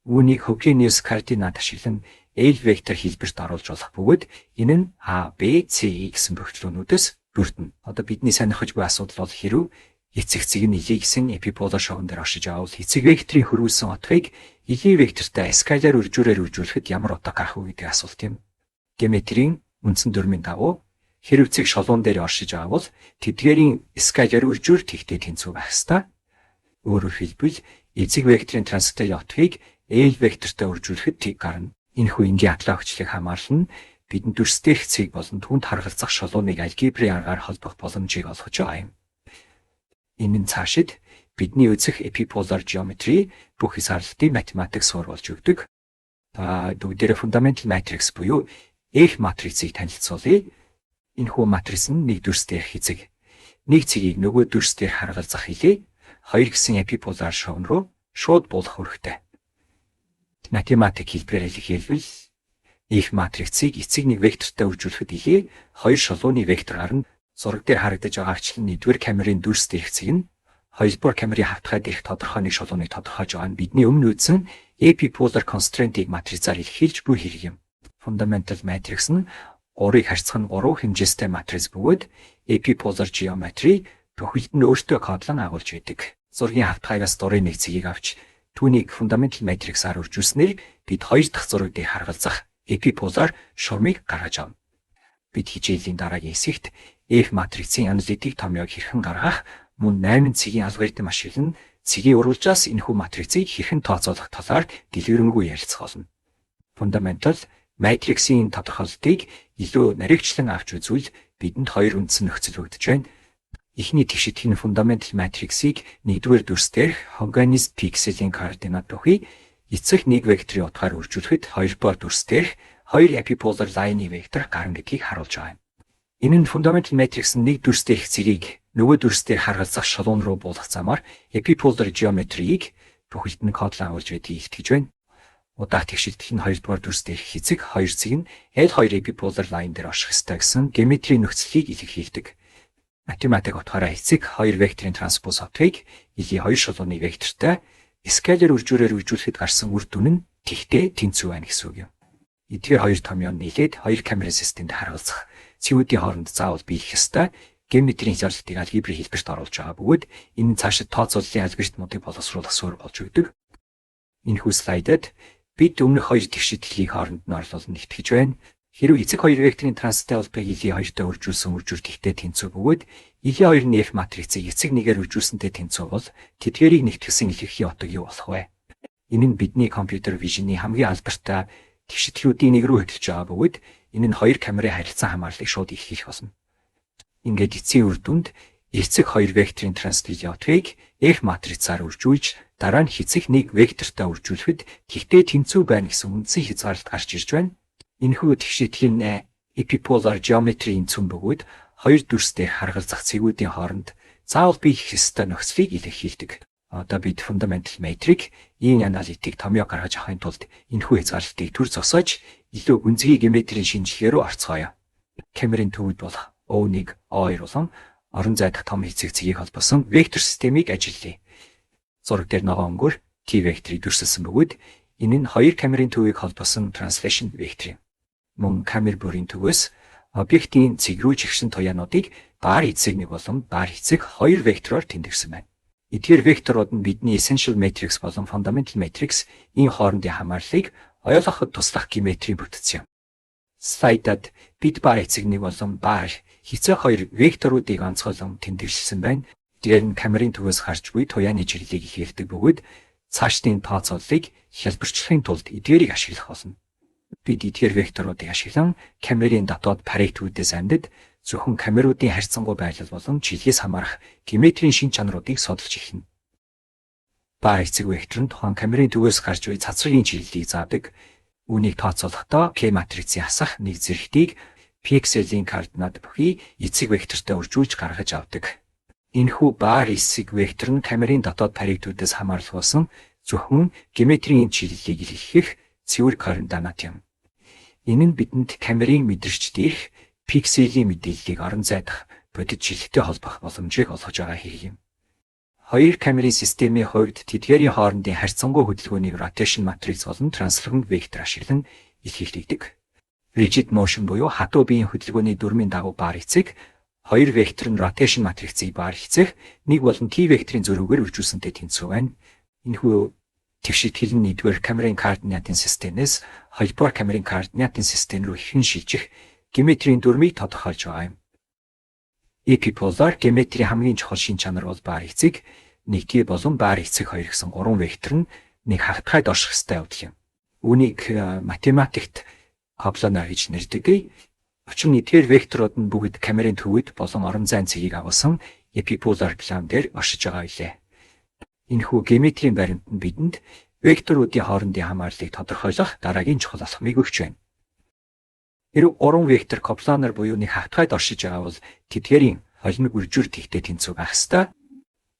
Үүнийг Хогениус координат ашиглан L вектор хэлбэрт оруулж болох бөгөөд энэ нь А, Б, С, И гэсэн бөгтлөөнүүдээс бүрдэнэ. Одоо бидний сонирхож буй асуудал бол хэрэв эцэг цэг нь илий гэсэн эпиполар шогон дээр оршиж авал эцэг векторийн хөрвүүлсэн отгыг илий вектортай скаляр үржүүрээр үржүүлэхэд ямар утга гарах вэ гэдэг асуулт юм. Геометрийн үндсэн дүрмийн дагуу хэрэв цэг шолуун дээр оршиж авал тэдгээрийн скаляр үржүүр тэгтэй тэнцүү байх ёстой. Өөрөөр хэлбэл эцэг векторийн транслятын отгийг L вектортай үржүүлэхэд тэг гарна. Энэхүү энгийн атлаа хүчлийг хамаарлан бидэнд дүрс дээрх цэг болон түүнд харгалзах шолууныг алгебрын аргаар холбох боломжийг олгож байгаа юм. Энэ нь цаашид бидний үзэх epipolar geometry бүх хязгаарлалтын математик суурь болж өгдөг. Та бүгдээрээ fundamental matrix буюу F матрицыг танилцуулъя. Энэхүү матриц нь нэг дүрс дээрх эцэг. Нэг цэгийг нөгөө дүрс дээр харгалзах илий хоёр гэсэн epipolar шуван руу шууд буулгах үүрэгтэй. Математик хэлбэрээр илэрхийлбэл F матрицыг эцэг нэг вектортай үржүүлэхэд илий хоёр шулууны вектор гарна. Зураг дээр харагдаж байгаа ачлал нь нэгдүгээр камерын дүрс дээрх цэг нь хоёрдугаар камерын хавтгай дээрх тодорхой нэг шулууныг тодорхойлж байгаа нь бидний өмнө үзсэн epipolar constraint-ийг матрицаар илэрхийлж буй хэрэг юм. Fundamental matrix нь 3-ыг харьцах нь 3 хэмжээстэй матриц бөгөөд epipolar geometry бүхэлд нь өөртөө кодлон агуулж байдаг. Зургийн хавтгайгаас дурын нэг цэгийг авч түүнийг fundamental matrix-аар үржүүлснээр бид хоёр дахь зураг дээр харгалзах epipolar шурмыг гаргаж авна. Бид хичээлийн дараагийн хэсэгт F матрицын аналитик томьёог хэрхэн гаргах мөн 8 цэгийн алгоритм ашиглан цэгийн урвалжаас энэхүү матрицыг хэрхэн тооцоолох талаар дэлгэрэнгүй ярилцах болно. Fundamental matrix-ийн тодорхойлолтыг илүү нарийвчлан авч үзвэл бидэнд хоёр үндсэн нөхцөл өгдөж байна. Эхний тэгшид нь fundamental matrix-ыг нэгдүгээр дүрс дээрх Hoganis pixel-ийн координат бүхий эцэг нэг векторын утгаар үржүүлэхэд хоёрдугаар дүрс дээрх хоёр epipolar line-ы вектор гарна гэдгийг харуулж байгаа юм. Энэ нь fundamental matrix нь нэг дүрс дээрх цэгийг нөгөө дүрс дээр харгалзах шулуун руу буулгах замаар epipolar geometry-г бүхэлд нь кодлон агуулж байдгийг илтгэж байна. Удаах тэгшилдэх нь хоёрдугаар дүрс дээрх эцэг хоёр цэг нь L2 epipolar line дээр орших ёстой гэсэн геометрийн нөхцөлийг илэрхийлдэг. Математик утгаараа эцэг хоёр векторын транспоз отгийг илий хоёр шулууны вектортай скаляр үржүүрээр үржүүлэхэд гарсан үр дүн нь тэгтэй тэнцүү байна гэсэн үг юм. Эдгээр хоёр томьёо нийлээд хоёр камерын системд харгалзах цэгүүдийн хооронд заавал биелэх ёстой геометрийн хязгаарлалтыг алгебрын хэлбэрт оруулж байгаа бөгөөд энэ нь цаашид тооцооллын алгоритмуудыг боловсруулах суурь болж өгдөг. Энэхүү слайдад бид өмнөх хоёр тэгшидлийг хооронд нь орлуулан нэгтгэж байна. Хэрэв эцэг хоёр векторын транстай холбоог илий хоёртой үржүүлсэн үржүүр тэгтэй тэнцүү бөгөөд илий хоёр нь F матрицыг эцэг нэгээр үржүүлсэнтэй тэнцүү бол тэдгээрийг нэгтгэсэн илэрхий утга юу болох вэ? Энэ нь бидний компьютер vision-ы хамгийн алдартай тэгшидлүүдийн нэг рүү хөтөлж байгаа бөгөөд энэ нь хоёр камерын харилцан хамаарлыг шууд илэрхийлэх болно. Ингээд эцсийн үр дүнд эцэг хоёр векторын транслитийн утгыг F матрицаар үржүүлж дараа нь хэцэг нэг вектортой үржүүлэхэд тэгтэй тэнцүү байна гэсэн үндсэн хязгаарлалт гарч ирж байна. Энэхүү тэгшидэл нь epipolar geometry-ийн цөм бөгөөд хоёр дүрс дээр харгалзах цэгүүдийн хооронд заавал биелэх ёстой нөхцөлийг илэрхийлдэг. Одоо бид fundamental matrix ийм аналитик томьёо гаргаж авахын тулд энэхүү хязгаарлалтыг түр зогсоож илүү гүнзгий геометрийн шинжилгээ рүү орцгоё. Камерын төвд болох O1, O2 болон орон зайдах том эцэг цэгийг холбосон вектор системийг ажиллая. Зураг дээр ногоон өнгөөр T векторыг дүрсэлсэн бөгөөд энэ нь хоёр камерын төвийг холбосон translation вектор юм. Мөн камер бүрийн төвөөс объектын цэг рүү жигшин туяануудыг бар эцэг нэг болон бар эцэг хоёр вектороор тэмдэглэсэн байна. Эдгээр векторууд нь бидний essential matrix болон fundamental matrix ийм хоорондын хамаарлыг ойлгоход туслах геометрийн бүтэц юм. Слайдад бид бар эцэг нэг болон бар хэцээ хоёр векторуудыг онцгойлон тэмдэглэсэн байна. Эдгээр нь камерын төвөөс гарч буй туяаны чиглэлийг илэрхийлдэг бөгөөд цаашдын тооцооллыг хялбарчлахын тулд эдгээрийг ашиглах болно. Бид эдгээр векторуудыг ашиглан камерын дотоод параметрүүдээс амьдад зөвхөн камеруудын харьцангуй байрлал болон чиглэлээс хамаарах геометрийн шинж чанаруудыг судалж эхэлнэ. Бар эцэг вектор нь тухайн камерын төвөөс гарч буй цацрын чиглэлийг заадаг. Үүнийг тооцоолохдоо K матрицын хасах нэг зэрэгтийг пикселийн координат бүхий эцэг вектортой үржүүлж гаргаж авдаг. Энэхүү бар эсэг вектор нь камерын дотоод параметрүүдээс хамааралгүйсэн зөвхөн геометрийн чиглэлийг илэрхийлэх цэвэр координат юм. Энэ нь бидэнд камерын мэдрэгч дээрх пикселийн мэдээллийг орон зайдах бодит чиглэлтэй холбох боломжийг олгож байгаа хэрэг юм. Хоёр камерын системийн хувьд тэдгээрийн хоорондын харьцангуй хөдөлгөөнийг rotation matrix болон transform вектор ашиглан илэрхийлдэг. Rigid motion буюу хатуу биеийн хөдөлгөөний дүрмийн дагуу бар эцэг хоёр вектор нь rotation матрицыг бар эцэг нэг болон t векторын зөрүүгээр үржүүлсэнтэй тэнцүү байна. Энэхүү тэгш итгэл нь нэгдүгээр камерын координатын системээс хоёрдугаар камерын координатын систем рүү хэрхэн шилжих геометрийн дүрмийг тодорхойлж байгаа юм. Epipolar геометрийн хамгийн чухал шинж чанар бол бар эцэг нэг t болон бар эцэг хоёр гэсэн гурван вектор нь нэг хагатгайд орших ёстой явдал юм. Үүнийг математикт coplanar гэж нэрдэг. Учир нь эдгээр векторууд нь бүгд камерын төвөд болон орон зайн цэгийг агуулсан epipolar план дээр оршиж байгаа билээ. Энэхүү геометрийн баримт нь бидэнд векторуудын хоорондын хамаарлыг тодорхойлох дараагийн чухал алхмыг өгч байна. Хэрэв гурван вектор coplanar буюу нэг хагатгайд оршиж байгаа бол тэдгээрийн холимог үржүүр тэгтэй тэнцүү байх ёстой.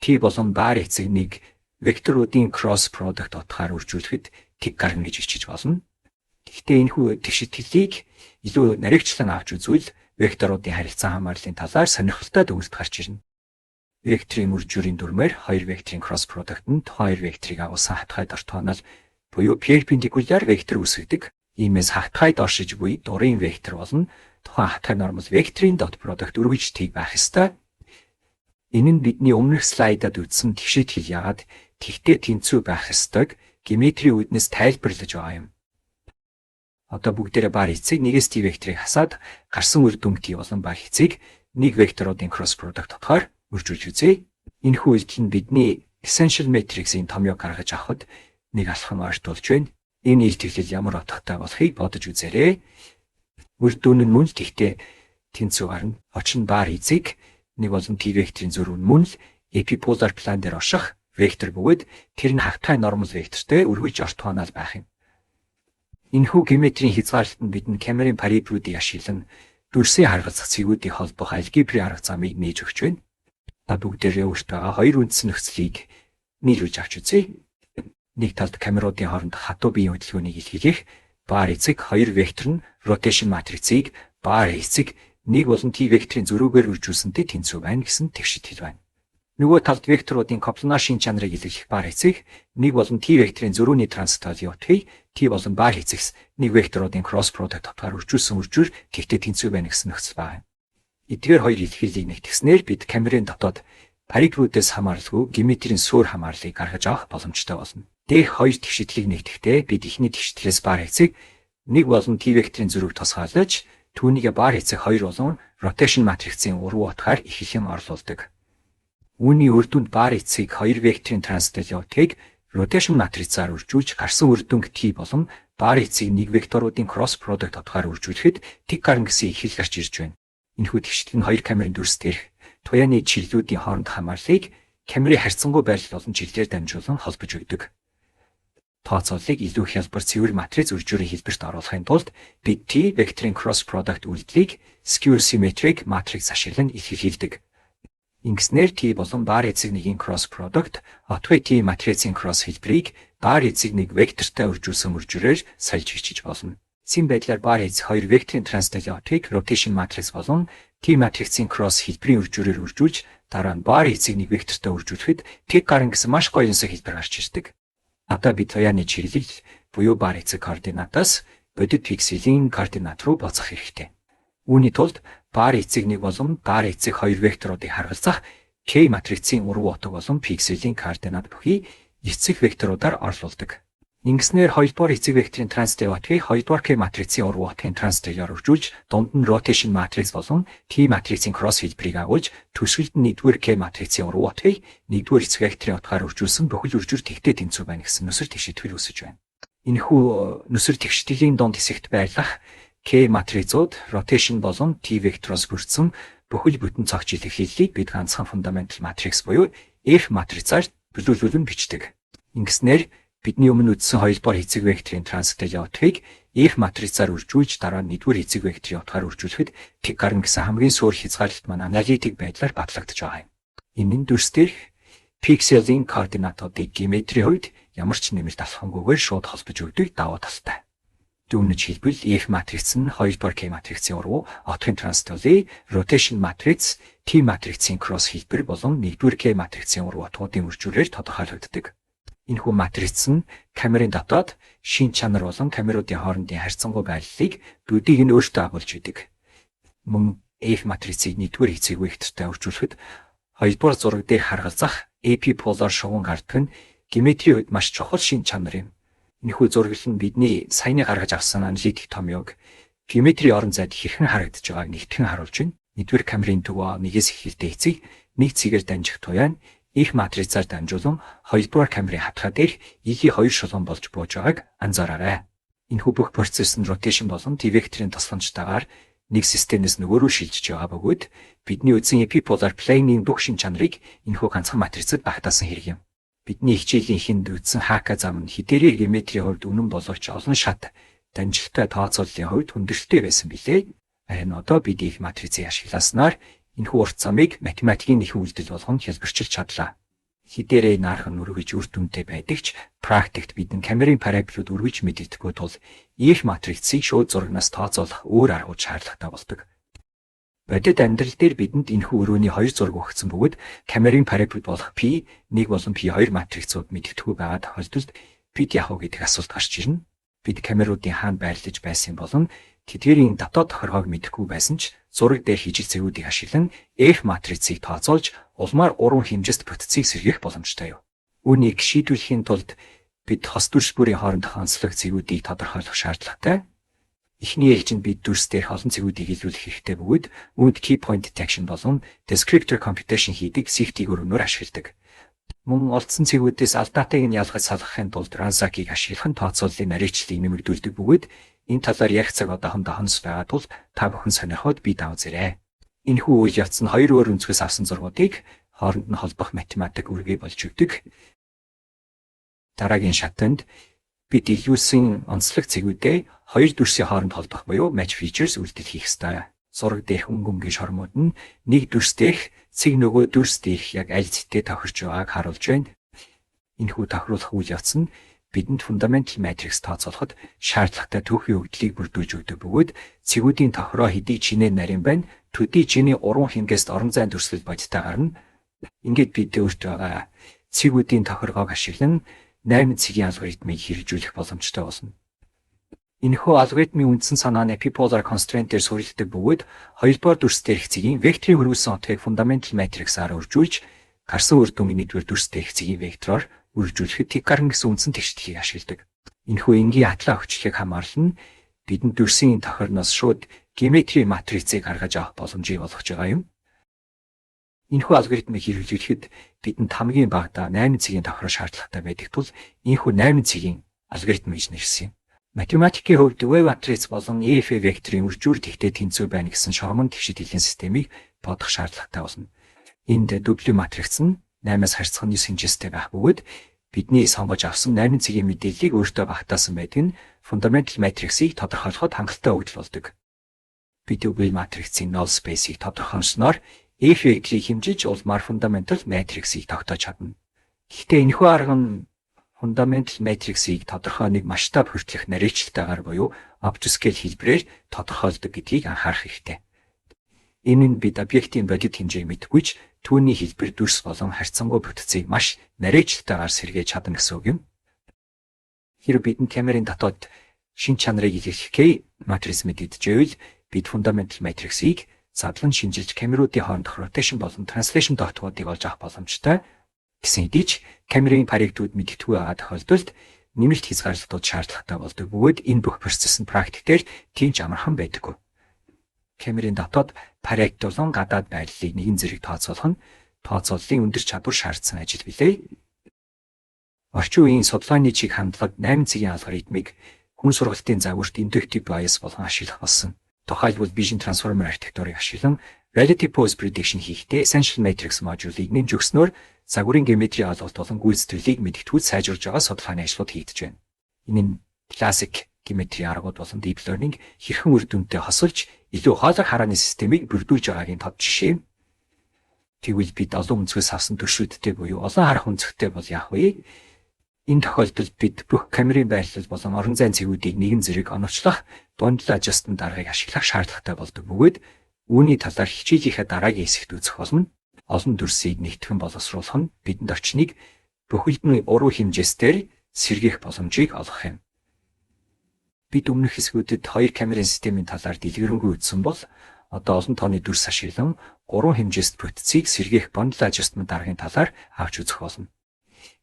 T болон бар эцэг нэг векторуудын cross product утгаар үржүүлэхэд тэг гарна гэж бичиж болно. Гэхдээ энэхүү тэгш итгэлийг илүү нарийвчлан авч үзвэл векторуудын харилцан хамаарлын талаар сонирхолтой дүгнэлт гарч ирнэ. Векторын үржүүрийн дүрмээр хоёр векторын cross product нь тухайн хоёр векторыг агуулсан хатгайд ортогонол буюу perpendicular вектор үүсгэдэг. Иймээс хатгайд оршиж буй дурын вектор болон тухайн хатгай нормал векторын dot product өргөж тэг байх ёстой. Энэ нь бидний өмнөх слайдад үзсэн тэгш итгэл яагаад тэгтэй тэнцүү байх ёстойг геометрийн үүднээс тайлбарлаж байгаа юм. Одоо бүгдээрээ бар эцэг нэгээс t векторыг хасаад гарсан үр дүнг t болон бар эцэг нэг векторуудын cross product утгаар үржүүлж үзье. Энэхүү үйлдэл нь бидний essential matrix-ийн томьёог гаргаж авахад нэг алхам ойртуулж байна. Энэ илтгэлэл ямар утгатай болохыг бодож үзээрэй. Үр дүн нь мөн л тэгтэй тэнцүү гарна. Учир нь бар эцэг нэг болон t векторын зөрүү нь мөн л epipolar план дээр орших вектор бөгөөд тэр нь хагатгай нормал вектортэй өргөж ортогоонол байх юм. Энэхүү геометрийн хязгаарлалт нь бидэнд камерын параметруудыг ашиглан дүрсийн харгалзах цэгүүдийг холбох алгебрын арга замыг нээж өгч байна. Та бүгдээрээ өөртөө байгаа хоёр үндсэн нөхцөлийг нийлүүлж авч үзье. Нэг талд камеруудын хооронд хатуу биеийн хөдөлгөөнийг илэрхийлэх бар эцэг хоёр вектор нь rotation матрицыг бар эцэг нэг болон t векторын зөрүүгээр үржүүлсэнтэй тэнцүү байна гэсэн тэгш итгэл байна. Нөгөө талд векторуудын coplanar шинж чанарыг илэрхийлэх бар эцэг нэг болон t векторын зөрүүний транслацийн утгыг t болон бар эцэгс нэг векторуудын cross product утгаар үржүүлсэн үржүүр тэгтэй тэнцүү байна гэсэн нөхцөл байна. Эдгээр хоёр илэрхийллийг нэгтгэснээр бид камерын дотоод параметрүүдээс хамааралгүй геометрийн суурь хамаарлыг гаргаж авах боломжтой болно. Дээрх хоёр тэгш итгэлийг нэгтгэхдээ бид эхний тэгш итгэлээс бар эцэг нэг болон t векторын зөрүүг тусгаарлаж түүнийг бар эцэг хоёр болон rotation матрицын урвуу утгаар ихэлхэн орлуулдаг. Үүний үр дүнд бар эцэг хоёр векторын транслацийн утгыг rotation матрицаар үржүүлж гарсан үр дүнг t болон бар эцэг нэг векторуудын cross product утгаар үржүүлэхэд тэг гарна гэсэн илэрхийлэл гарч ирж байна. Энэхүү тэгш итгэл нь хоёр камерын дүрс дээрх туяаны чиглэлүүдийн хоорондох хамаарлыг камерын харьцангуй байрлал болон чиглэлээр дамжуулан холбож өгдөг. Тооцооллыг илүү хялбар цэвэр матриц үржүүрийн хэлбэрт оруулахын тулд бид t векторын cross product үйлдэлийг skew symmetric matrix ашиглан илэрхийлдэг. Ингэснээр t болон бар эцэг нэгийн cross product отгой t матрицын cross хэлбэрийг бар эцэг нэг вектортой үржүүлсэн үржүүрээр сольж бичиж болно. Эцсийн байдлаар бар эцэг хоёр векторын транслацийн утгыг rotation matrix болон t матрицын cross хэлбэрийн үржүүрээр үржүүлж дараа нь бар эцэг нэг вектортой үржүүлэхэд тэг гарна гэсэн маш гоё өнсөг хэлбэр гарч ирдэг. Одоо бид туяаны чиглэл буюу бар эцэг координатаас бодит пикселийн координат руу буцах хэрэгтэй. Үүний тулд бар эцэг нэг болон бар эцэг хоёр векторуудыг харгалзах K матрицын урвуу утга болон пикселийн координат бүхий эцэг векторуудаар орлуулдаг. Ингэснээр хоёрдугаар эцэг векторын транслацийн утгыг хоёрдугаар K матрицын урвуу утгын транслацаар үржүүлж дунд нь rotation matrix болон T матрицын cross хэлбэрийг агуулж төгсгөлд нь нэгдүгээр K матрицын урвуу утгыг нэгдүгээр эцэг векторын утгаар үржүүлсэн бүхэл үржүүр тэгтэй тэнцүү байна гэсэн нүсэр тэгш итгэл үүсэж байна. Энэхүү нүсэр тэгш итгэлийн дунд хэсэгт байрлах K матрицууд rotation болон T вектороос бүрдсэн бүхэл бүтэн цогц илэрхийллийг бид ганцхан fundamental matrix буюу F матрицаар төлөөлүүлэн бичдэг. Ингэснээр бидний өмнө үзсэн хоёрдугаар эцэг векторын транслацийн утгыг EF матрицаар үржүүлж, дараа нь нэгдүгээр эцэг векторын утгаар үржүүлэхэд тэг гарна гэсэн хамгийн суурь хязгаарлалт маань аналитик байдлаар батлагдаж байгаа юм. Энэ нь дүрс дээрх пикселийн координатуудыг геометрийн хувьд ямар ч нэмэлт алхамгүйгээр шууд холбож өгдөг давуу талтай. Дүгнэж хэлбэл, EF матриц нь 2 дугаар K матрицын урвуу, отгын транслоны rotation матриц, T матрицын cross хэлбэр болон 1-р K матрицын урвуу утгуудын үржүүлээр тодорхойлогддог. Энэхүү матриц нь камерын дотоод шинж чанар болон камеруудын хоорондын харьцангуй байрлалыг бүгдийг нь өөртөө агуулж байдаг. Мөн EF матрицыг 1-р эцэг вектортай үржүүлэхэд 2-р зураг дээр харгалзах epipolar шугам гардаг нь геометрийн хувьд маш чухал шинж чанар юм. Энэхүү зураглал нь бидний саяны гаргаж авсан аналитик томьёог геометрийн орон зайд хэрхэн харагдаж байгааг нэгтгэн харуулж байна. Нэгдүгээр камерын төв нэгээс эхэлтэй эцэг нэг цэгээр дамжих туяа нь EF матрицаар дамжуулан хоёрдугаар камерын хатгаа дээрх EF хоёр шулуун болж бууж байгааг анзаараарай. Энэхүү бүх процесс нь rotation болон T векторын тусламжтайгаар нэг системээс нөгөө рүү шилжиж байгаа бөгөөд бидний үзсэн epipolar plane-ийн бүх шинж чанарыг энэхүү ганцхан матрицад багтаасан хэрэг юм. Бидний хичээлийн эхэнд үзсэн ХК зам нь хэдийгээр геометрийн хувьд үнэн боловч олон шат дамжилттай тооцооллын хувьд хүндрэлтэй байсан билээ. Харин одоо бид EF матрицыг ашигласнаар энэхүү урт замыг математикийн нэгэн үйлдэл болгон хялбарчилж чадлаа. Хэдийгээр энэ арга нь үргэлж үр дүнтэй байдаг ч практикт бид камерын параметрууд үргэлж мэдэгдэхгүй тул EF матрицыг шууд зурагнаас тооцоолох өөр аргууд шаардлагатай болдог. Бодит амьдрал дээр бидэнд энэхүү өрөөний хоёр зураг өгсөн бөгөөд камерын параметр болох P1 болон P2 матрицууд мэдэгдэхгүй байгаа тохиолдолд бид яах вэ гэдэг асуулт гарч ирнэ. Бид камеруудын хаана байрлаж байсан болон тэдгээрийн дотоод тохиргоог мэдэхгүй байсан ч зураг дээр хижил цэгүүдийг ашиглан EF матрицыг тооцоолж улмаар гурван хэмжээст бүтцийг сэргээх боломжтой юу. Үүнийг шийдвэрлэхийн тулд бид хос дүрс бүрийн хоорондох онцлог цэгүүдийг тодорхойлох шаардлагатай. Эхний ээлжинд бид дүрс дээрх олон цэгүүдийг илрүүлэх хэрэгтэй бөгөөд үүнд key point detection болон descriptor computation хийдэг SIFT-ийг өргөнөөр ашигладаг. Мөн олдсон цэгүүдээс алдаатайг нь ялгаж салгахын тулд RANSAC-ыг ашиглах нь тооцооллын нарийчлалыг нэмэгдүүлдэг бөгөөд энэ талаар ярих цаг одоохондоо хонос байгаа тул та бүхэн сонирхоод бие даав үзээрэй. Энэхүү үйл явц нь хоёр өөр өнцгөөс авсан зургуудыг хооронд нь холбох математик үүргээ болж өгдөг. Дараагийн шатанд бид илрүүлсэн онцлог цэгүүдээ хоёр дүрсийн хооронд холбох буюу match features үйлдэл хийх ёстой. Зураг дээрх өнгө өнгийн шормууд нь нэг дүрс дээрх цэг нөгөө дүрс дээрх яг аль цэгтээ тохирч байгааг харуулж байна. Энэхүү тохируулах үйл явц нь бидэнд fundamental matrix тооцоолоход шаардлагатай түүхийн өгөгдлийг бүрдүүлж өгдөг бөгөөд цэгүүдийн тохироо хэдий чинээ нарийн байна, төдий чиний урван хэмжээст орон зайн дүрслэл бодиттой гарна. Ингээд бид өөртөө байгаа цэгүүдийн тохиргоог ашиглан 8 цэгийн алгоритмыг хэрэгжүүлэх боломжтой болно. Энэхүү алгоритмын үндсэн санаа нь epipolar constraint дээр суурилдаг бөгөөд хоёрдугаар дүрс дээрх цэгийн векторын хөрвүүлсэн утгыг fundamental matrix-аар үржүүлж, гарсан үр дүнг нэгдүгээр дүрс дээрх цэгийн вектороор үржүүлэхэд тэг гарна гэсэн үндсэн тэгшдэхийг ашигладаг. Энэхүү энгийн атлаа хүчлэгийг хамаарал нь бидэнд дүрсийн тохирноос шууд геометрийн матрицыг гаргаж авах боломжийг олгож байгаа юм. Энэхүү алгоритмыг хэрэглэхэд бидэнд хамгийн багадаа 8 цэгийн тохироо шаардлагатай байдаг тул энэхүү 8 цэгийн алгоритм гэж нэрлэсэн юм. Математикийн хувьд W матриц болон EF векторын үржүүр тэгтэй тэнцүү байна гэсэн шормон тэгшид хилийн системийг бодох шаардлагатай болно. Энд W матриц нь 8-аас харьцах нь 9 хэмжээстэй байх бөгөөд бидний сонгож авсан 8 цэгийн мэдээллийг өөртөө багтаасан байдаг нь fundamental matrix-ийг тодорхойлоход хангалттай өгөгдөл болдог. Бид W матрицын null space-ийг тодорхойлсноор EF векторыг хэмжиж улмаар fundamental matrix-ийг тогтоож чадна. Гэхдээ энэхүү арга нь fundamental matrix-ийг тодорхой нэг масштаб хүртэлх нарийчлалтайгаар буюу up to scale хэлбэрээр тодорхойлдог гэдгийг анхаарах хэрэгтэй. Энэ нь бид объектын бодит хэмжээг мэдэхгүй ч түүний хэлбэр дүрс болон харьцангуй бүтцийг маш нарийчлалтайгаар сэргээж чадна гэсэн үг юм. Хэрэв бидэнд камерын дотоод шинж чанарыг илэрхийлэх K матриц мэдэгдэжээвэл бид fundamental matrix-ийг задлан шинжилж, камеруудын хоорондох rotation болон translation тогтгоодыг олж авах боломжтой. Гэсэн хэдий ч камерын параметрүүд мэдэгдэхгүй байгаа тохиолдолд нэмэлт хязгаарлалтууд шаардлагатай болдог бөгөөд энэ бүх процесс нь практик дээр тийм ч амархан байдаггүй. Камерын дотоод параметр болон гадаад байрлалыг нэгэн зэрэг тооцоолох нь тооцооллын өндөр чадвар шаардсан ажил билээ. Орчин үеийн судалгааны чиг хандлага 8 цэгийн алгоритмыг хүн сургалтын загварт inductive bias болгон ашиглах болсон. Тухайлбал, Vision Transformer архитектурыг ашиглан Relative Pose Prediction хийхдээ Essential Matrix модулийг нэмж өгснөөр загварын геометрийн ойлголт болон гүйцэтгэлийг мэдэгдэхүйц сайжруулж байгаа судалгааны ажлууд хийгдэж байна. Энэ нь классик Геометрийн аргууд болон deep learning хэрхэн үр дүнтэй хосолж илүү ухаалаг харааны системийг бүрдүүлж байгаагийн тод жишээ. Тэгвэл бид олон өнцгөөс авсан дүрсүүдтэй буюу олон харах өнцөгтэй бол яах вэ? Энэ тохиолдолд бид бүх камерын байрлал болон орон зайн цэгүүдийг нэгэн зэрэг оновчлох bundle adjustment аргыг ашиглах шаардлагатай болдог бөгөөд үүний талаар хичээлийнхээ дараагийн хэсэгт үзэх болно. Олон дүрсийг нэгтгэн боловсруулах нь бидэнд орчныг бүхэлд нь урвуу хэмжээстээр сэргээх боломжийг олгох юм. Бид өмнөх хэсгүүдэд хоёр камерын системийн талаар дэлгэрэнгүй үзсэн бол одоо олон тооны дүрс ашиглан гурван хэмжээст бүтцийг сэргээх bundle adjustment аргын талаар авч үзэх болно.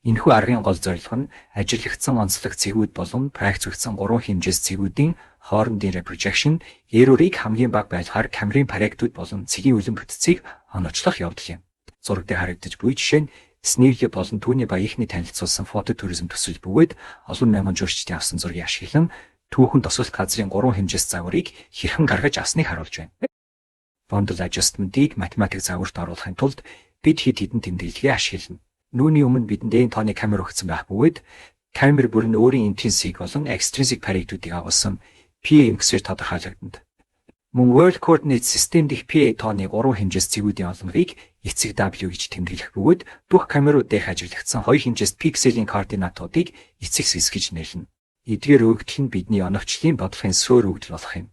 Энэхүү аргын гол зорилго нь ажиглагдсан онцлог цэгүүд болон проекцлогдсон гурван хэмжээст цэгүүдийн хоорондын reprojection error-ыг хамгийн бага байлгахаар камерын проектууд болон цэгийн үлэм бүтцийг оновчлох явдал юм. Зураг дээр харагдаж буй жишээ нь Snively болон түүний багийнхны танилцуулсан фото туризм төсөл бөгөөд олон мянган жуулчдын авсан зургийг ашиглан түүхэн досгол газрын гурван хэмжээст загварыг хэрхэн гаргаж авсныг харуулж байна. Bundle adjustment-ийг математик загварт оруулахын тулд бид хэд хэдэн тэмдэглэгээ ашиглана. Үүний өмнө бидэнд N тооны камер өгсөн байх бөгөөд камер бүр нь өөрийн intrinsic болон extrinsic параметруудыг агуулсан PA үгсээр тодорхойлогдоно. Мөн World Coordinate System дэх PA тооны гурван хэмжээст цэгүүдийн олонхийг эцэг W гэж тэмдэглэх бөгөөд бүх камерууд дээрх ажиглагдсан хоёр хэмжээст пикселийн координатуудыг эцэг S гэж нэрлэнэ. Эдгээр өгөгдөл нь бидний оновчлолын бодлогын суурь өгөгдөл болох юм.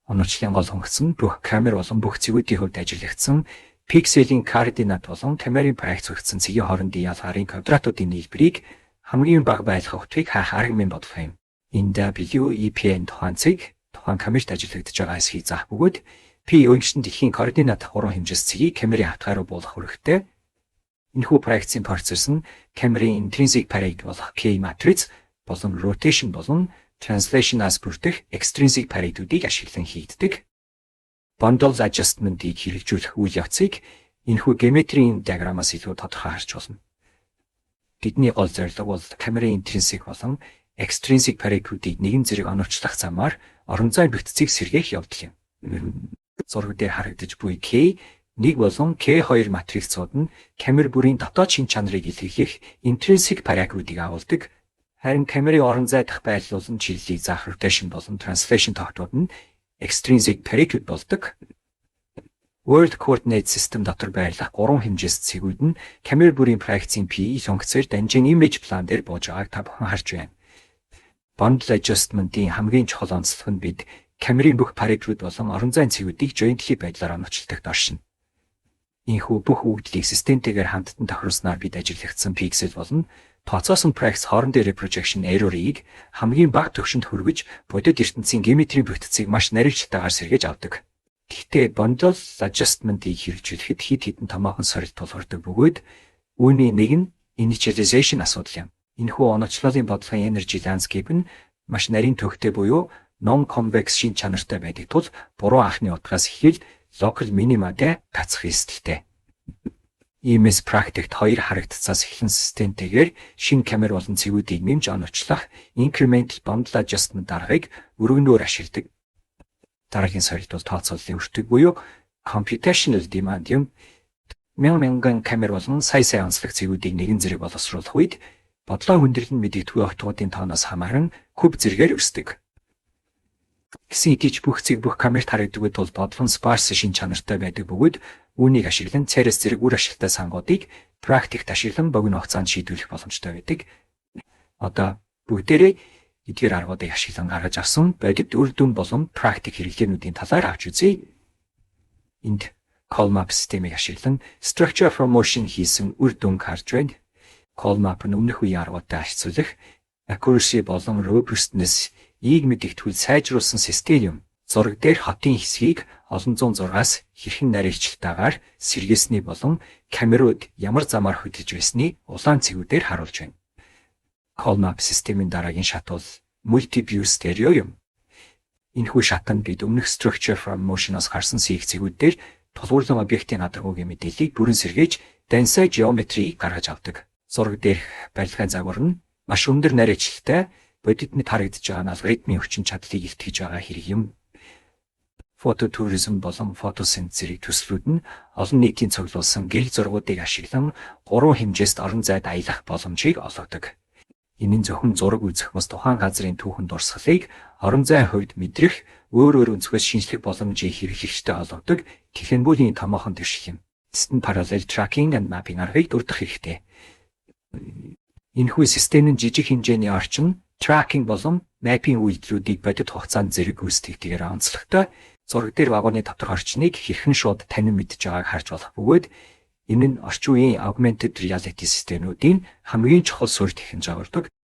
Оновчлолын гол хөнгөц нь бүх камер болон бүх цэгүүдийн хувьд ажиглагдсан пикселийн координат болон камерын проекцлогдсон цэгийн хоорондын ялгаарын квадратуудын нийлбэрийг хамгийн бага байлгах утгыг хайх арга мэм болох юм. Энэ W, E, P, N тухайн цэг тухайн камерт ажиглагдаж байгаа хэсгийг заах бөгөөд P өнгөчтөн дэлхийн координат гурван хэмжээст цэгийг камерын хавтгай руу буулгах үүрэгтэй. Энэхүү проекцийн процесс нь камерын intrinsic параметр болох K матриц болон rotation болон translation-аас бүрдэх extrinsic параметруудыг ашиглан хийгддэг. Bundle adjustment-ийг хэрэгжүүлэх үйл явцыг энэхүү геометрийн диаграммаас илүү тодорхой харж болно. Бидний гол зорилго бол камерын intrinsic болон extrinsic параметруудыг нэгэн зэрэг оновчлох замаар орон зайн бүтцийг сэргээх явдал юм. Зураг дээр харагдаж буй K 1 болон K2 матрицууд нь камер бүрийн дотоод шинж чанарыг илэрхийлэх intrinsic параметруудыг агуулдаг. Харин камерын орон зай дахь байрлал болон чиглэлийг заах rotation болон translation тогтууд нь extrinsic параметр болдог. World Coordinate System дотор байрлах гурван хэмжээст цэгүүд нь камер бүрийн проекцийн P онгоцоор данжин image plane дээр бууж байгааг та бүхэн харж байна. Bundle adjustment-ийн хамгийн чухал онцлог нь бид камерын бүх параметрууд болон орон зайн цэгүүдийг jointly байдлаар оновчилдогт оршино. Ийнхүү бүх өгөгдлийг системтэйгээр хамттан тохируулснаар бид ажиглагдсан пиксел болон тооцоосон проекц хоорондын reprojection error-ыг хамгийн бага түвшинд хүргэж бодит ертөнцийн геометрийн бүтцийг маш нарийвчлалтайгаар сэргээж авдаг. Гэхдээ bundle adjustment-ийг хэрэгжүүлэхэд хэд хэдэн томоохон сорилт тулгардаг бөгөөд үүний нэг нь initialization асуудал юм. Энэхүү оновчлолын бодлогын energy landscape нь маш нарийн төвхтэй буюу non-convex шинж чанартай байдаг тул буруу анхны утгаас эхлэл local minima-д татсах эрсдэлтэй. Иймээс практикт хоёр харагдцаас эхлэн системтэйгээр шинэ камер болон цэгүүдийг нэмж оновчлох incremental bundle adjustment аргыг өргөнөөр ашигладаг. Дараагийн сорилт бол тооцооллын өртөг буюу computational demand юм. Мянган мянган камер болон сая сая онцлог цэгүүдийг нэгэн зэрэг боловсруулах үед бодлогын хүндрэл нь мэдэгдэхүй утгуудын тооноос хамааран куб зэргээр өсдөг. Гэсэн хэдий ч бүх цэг бүх камерт харагддаггүй тул бодлого нь sparse шинж чанартай байдаг бөгөөд үүнийг ашиглан церэс зэрэг үр ашигтай сангуудыг практикт ашиглан богино хугацаанд шийдвэрлэх боломжтой байдаг. Одоо бүгдээрээ эдгээр аргуудыг ашиглан гаргаж авсан бодит үр дүн болон практик хэрэглээнүүдийн талаар авч үзье. Энд COLMAP системийг ашиглан Structure from Motion хийсэн үр дүнг харж байна. COLMAP нь өмнөх үеийн аргуудтай харьцуулах accuracy болон robustness ийг мэдэгдэхүүл сайжруулсан систем юм. Зураг дээр хотын хэсгийг олон зуун зургаас хэрхэн нарийвчлалтайгаар сэргээсний болон камерууд ямар замаар хөдөлж байсны улаан цэгүүдээр харуулж байна. COLMAP системийн дараагийн шат бол Multi-View Stereo юм. Энэхүү шат нь бид өмнөх Structure from Motion-оос гарсан сийг цэгүүд дээр тулгуурлан объектын гадаргуугийн мэдээллийг бүрэн сэргээж дансай геометрийг гаргаж авдаг. Зураг дээрх барилгын загвар нь маш өндөр нарийвчлалтай бодит мэт харагдаж байгаа нь алгоритмын хүчин чадлыг илтгэж байгаа хэрэг юм. Фототуризм болон фотосинт зэрэг төслүүд нь олон нийтийн цуглуулсан гэрэл зургуудыг ашиглан гурван хэмжээст орон зайд аялах боломжийг олгодог. Энэ нь зөвхөн зураг үзэх бус тухайн газрын түүхэн дурсгалыг орон зайн хувьд мэдрэх, өөр өөр өнцгөөс шинжлэх боломжийг хэрэглэгчдэд олгодог технологийн томоохон дэвшил юм. Эцэст нь Parallel Tracking and Mapping аргыг дурдах хэрэгтэй. Энэхүү систем нь жижиг хэмжээний орчин, tracking болон mapping үйлдэлүүдийг бодит хугацаанд зэрэг гүйцэтгэхтэйгээр онцлогтой. Зураг дээр вагоны доторх орчныг хэрхэн шууд танин мэдэж байгааг харж болох бөгөөд энэ нь орчин үеийн augmented reality системүүдийн хамгийн чухал суурь технологи болдог.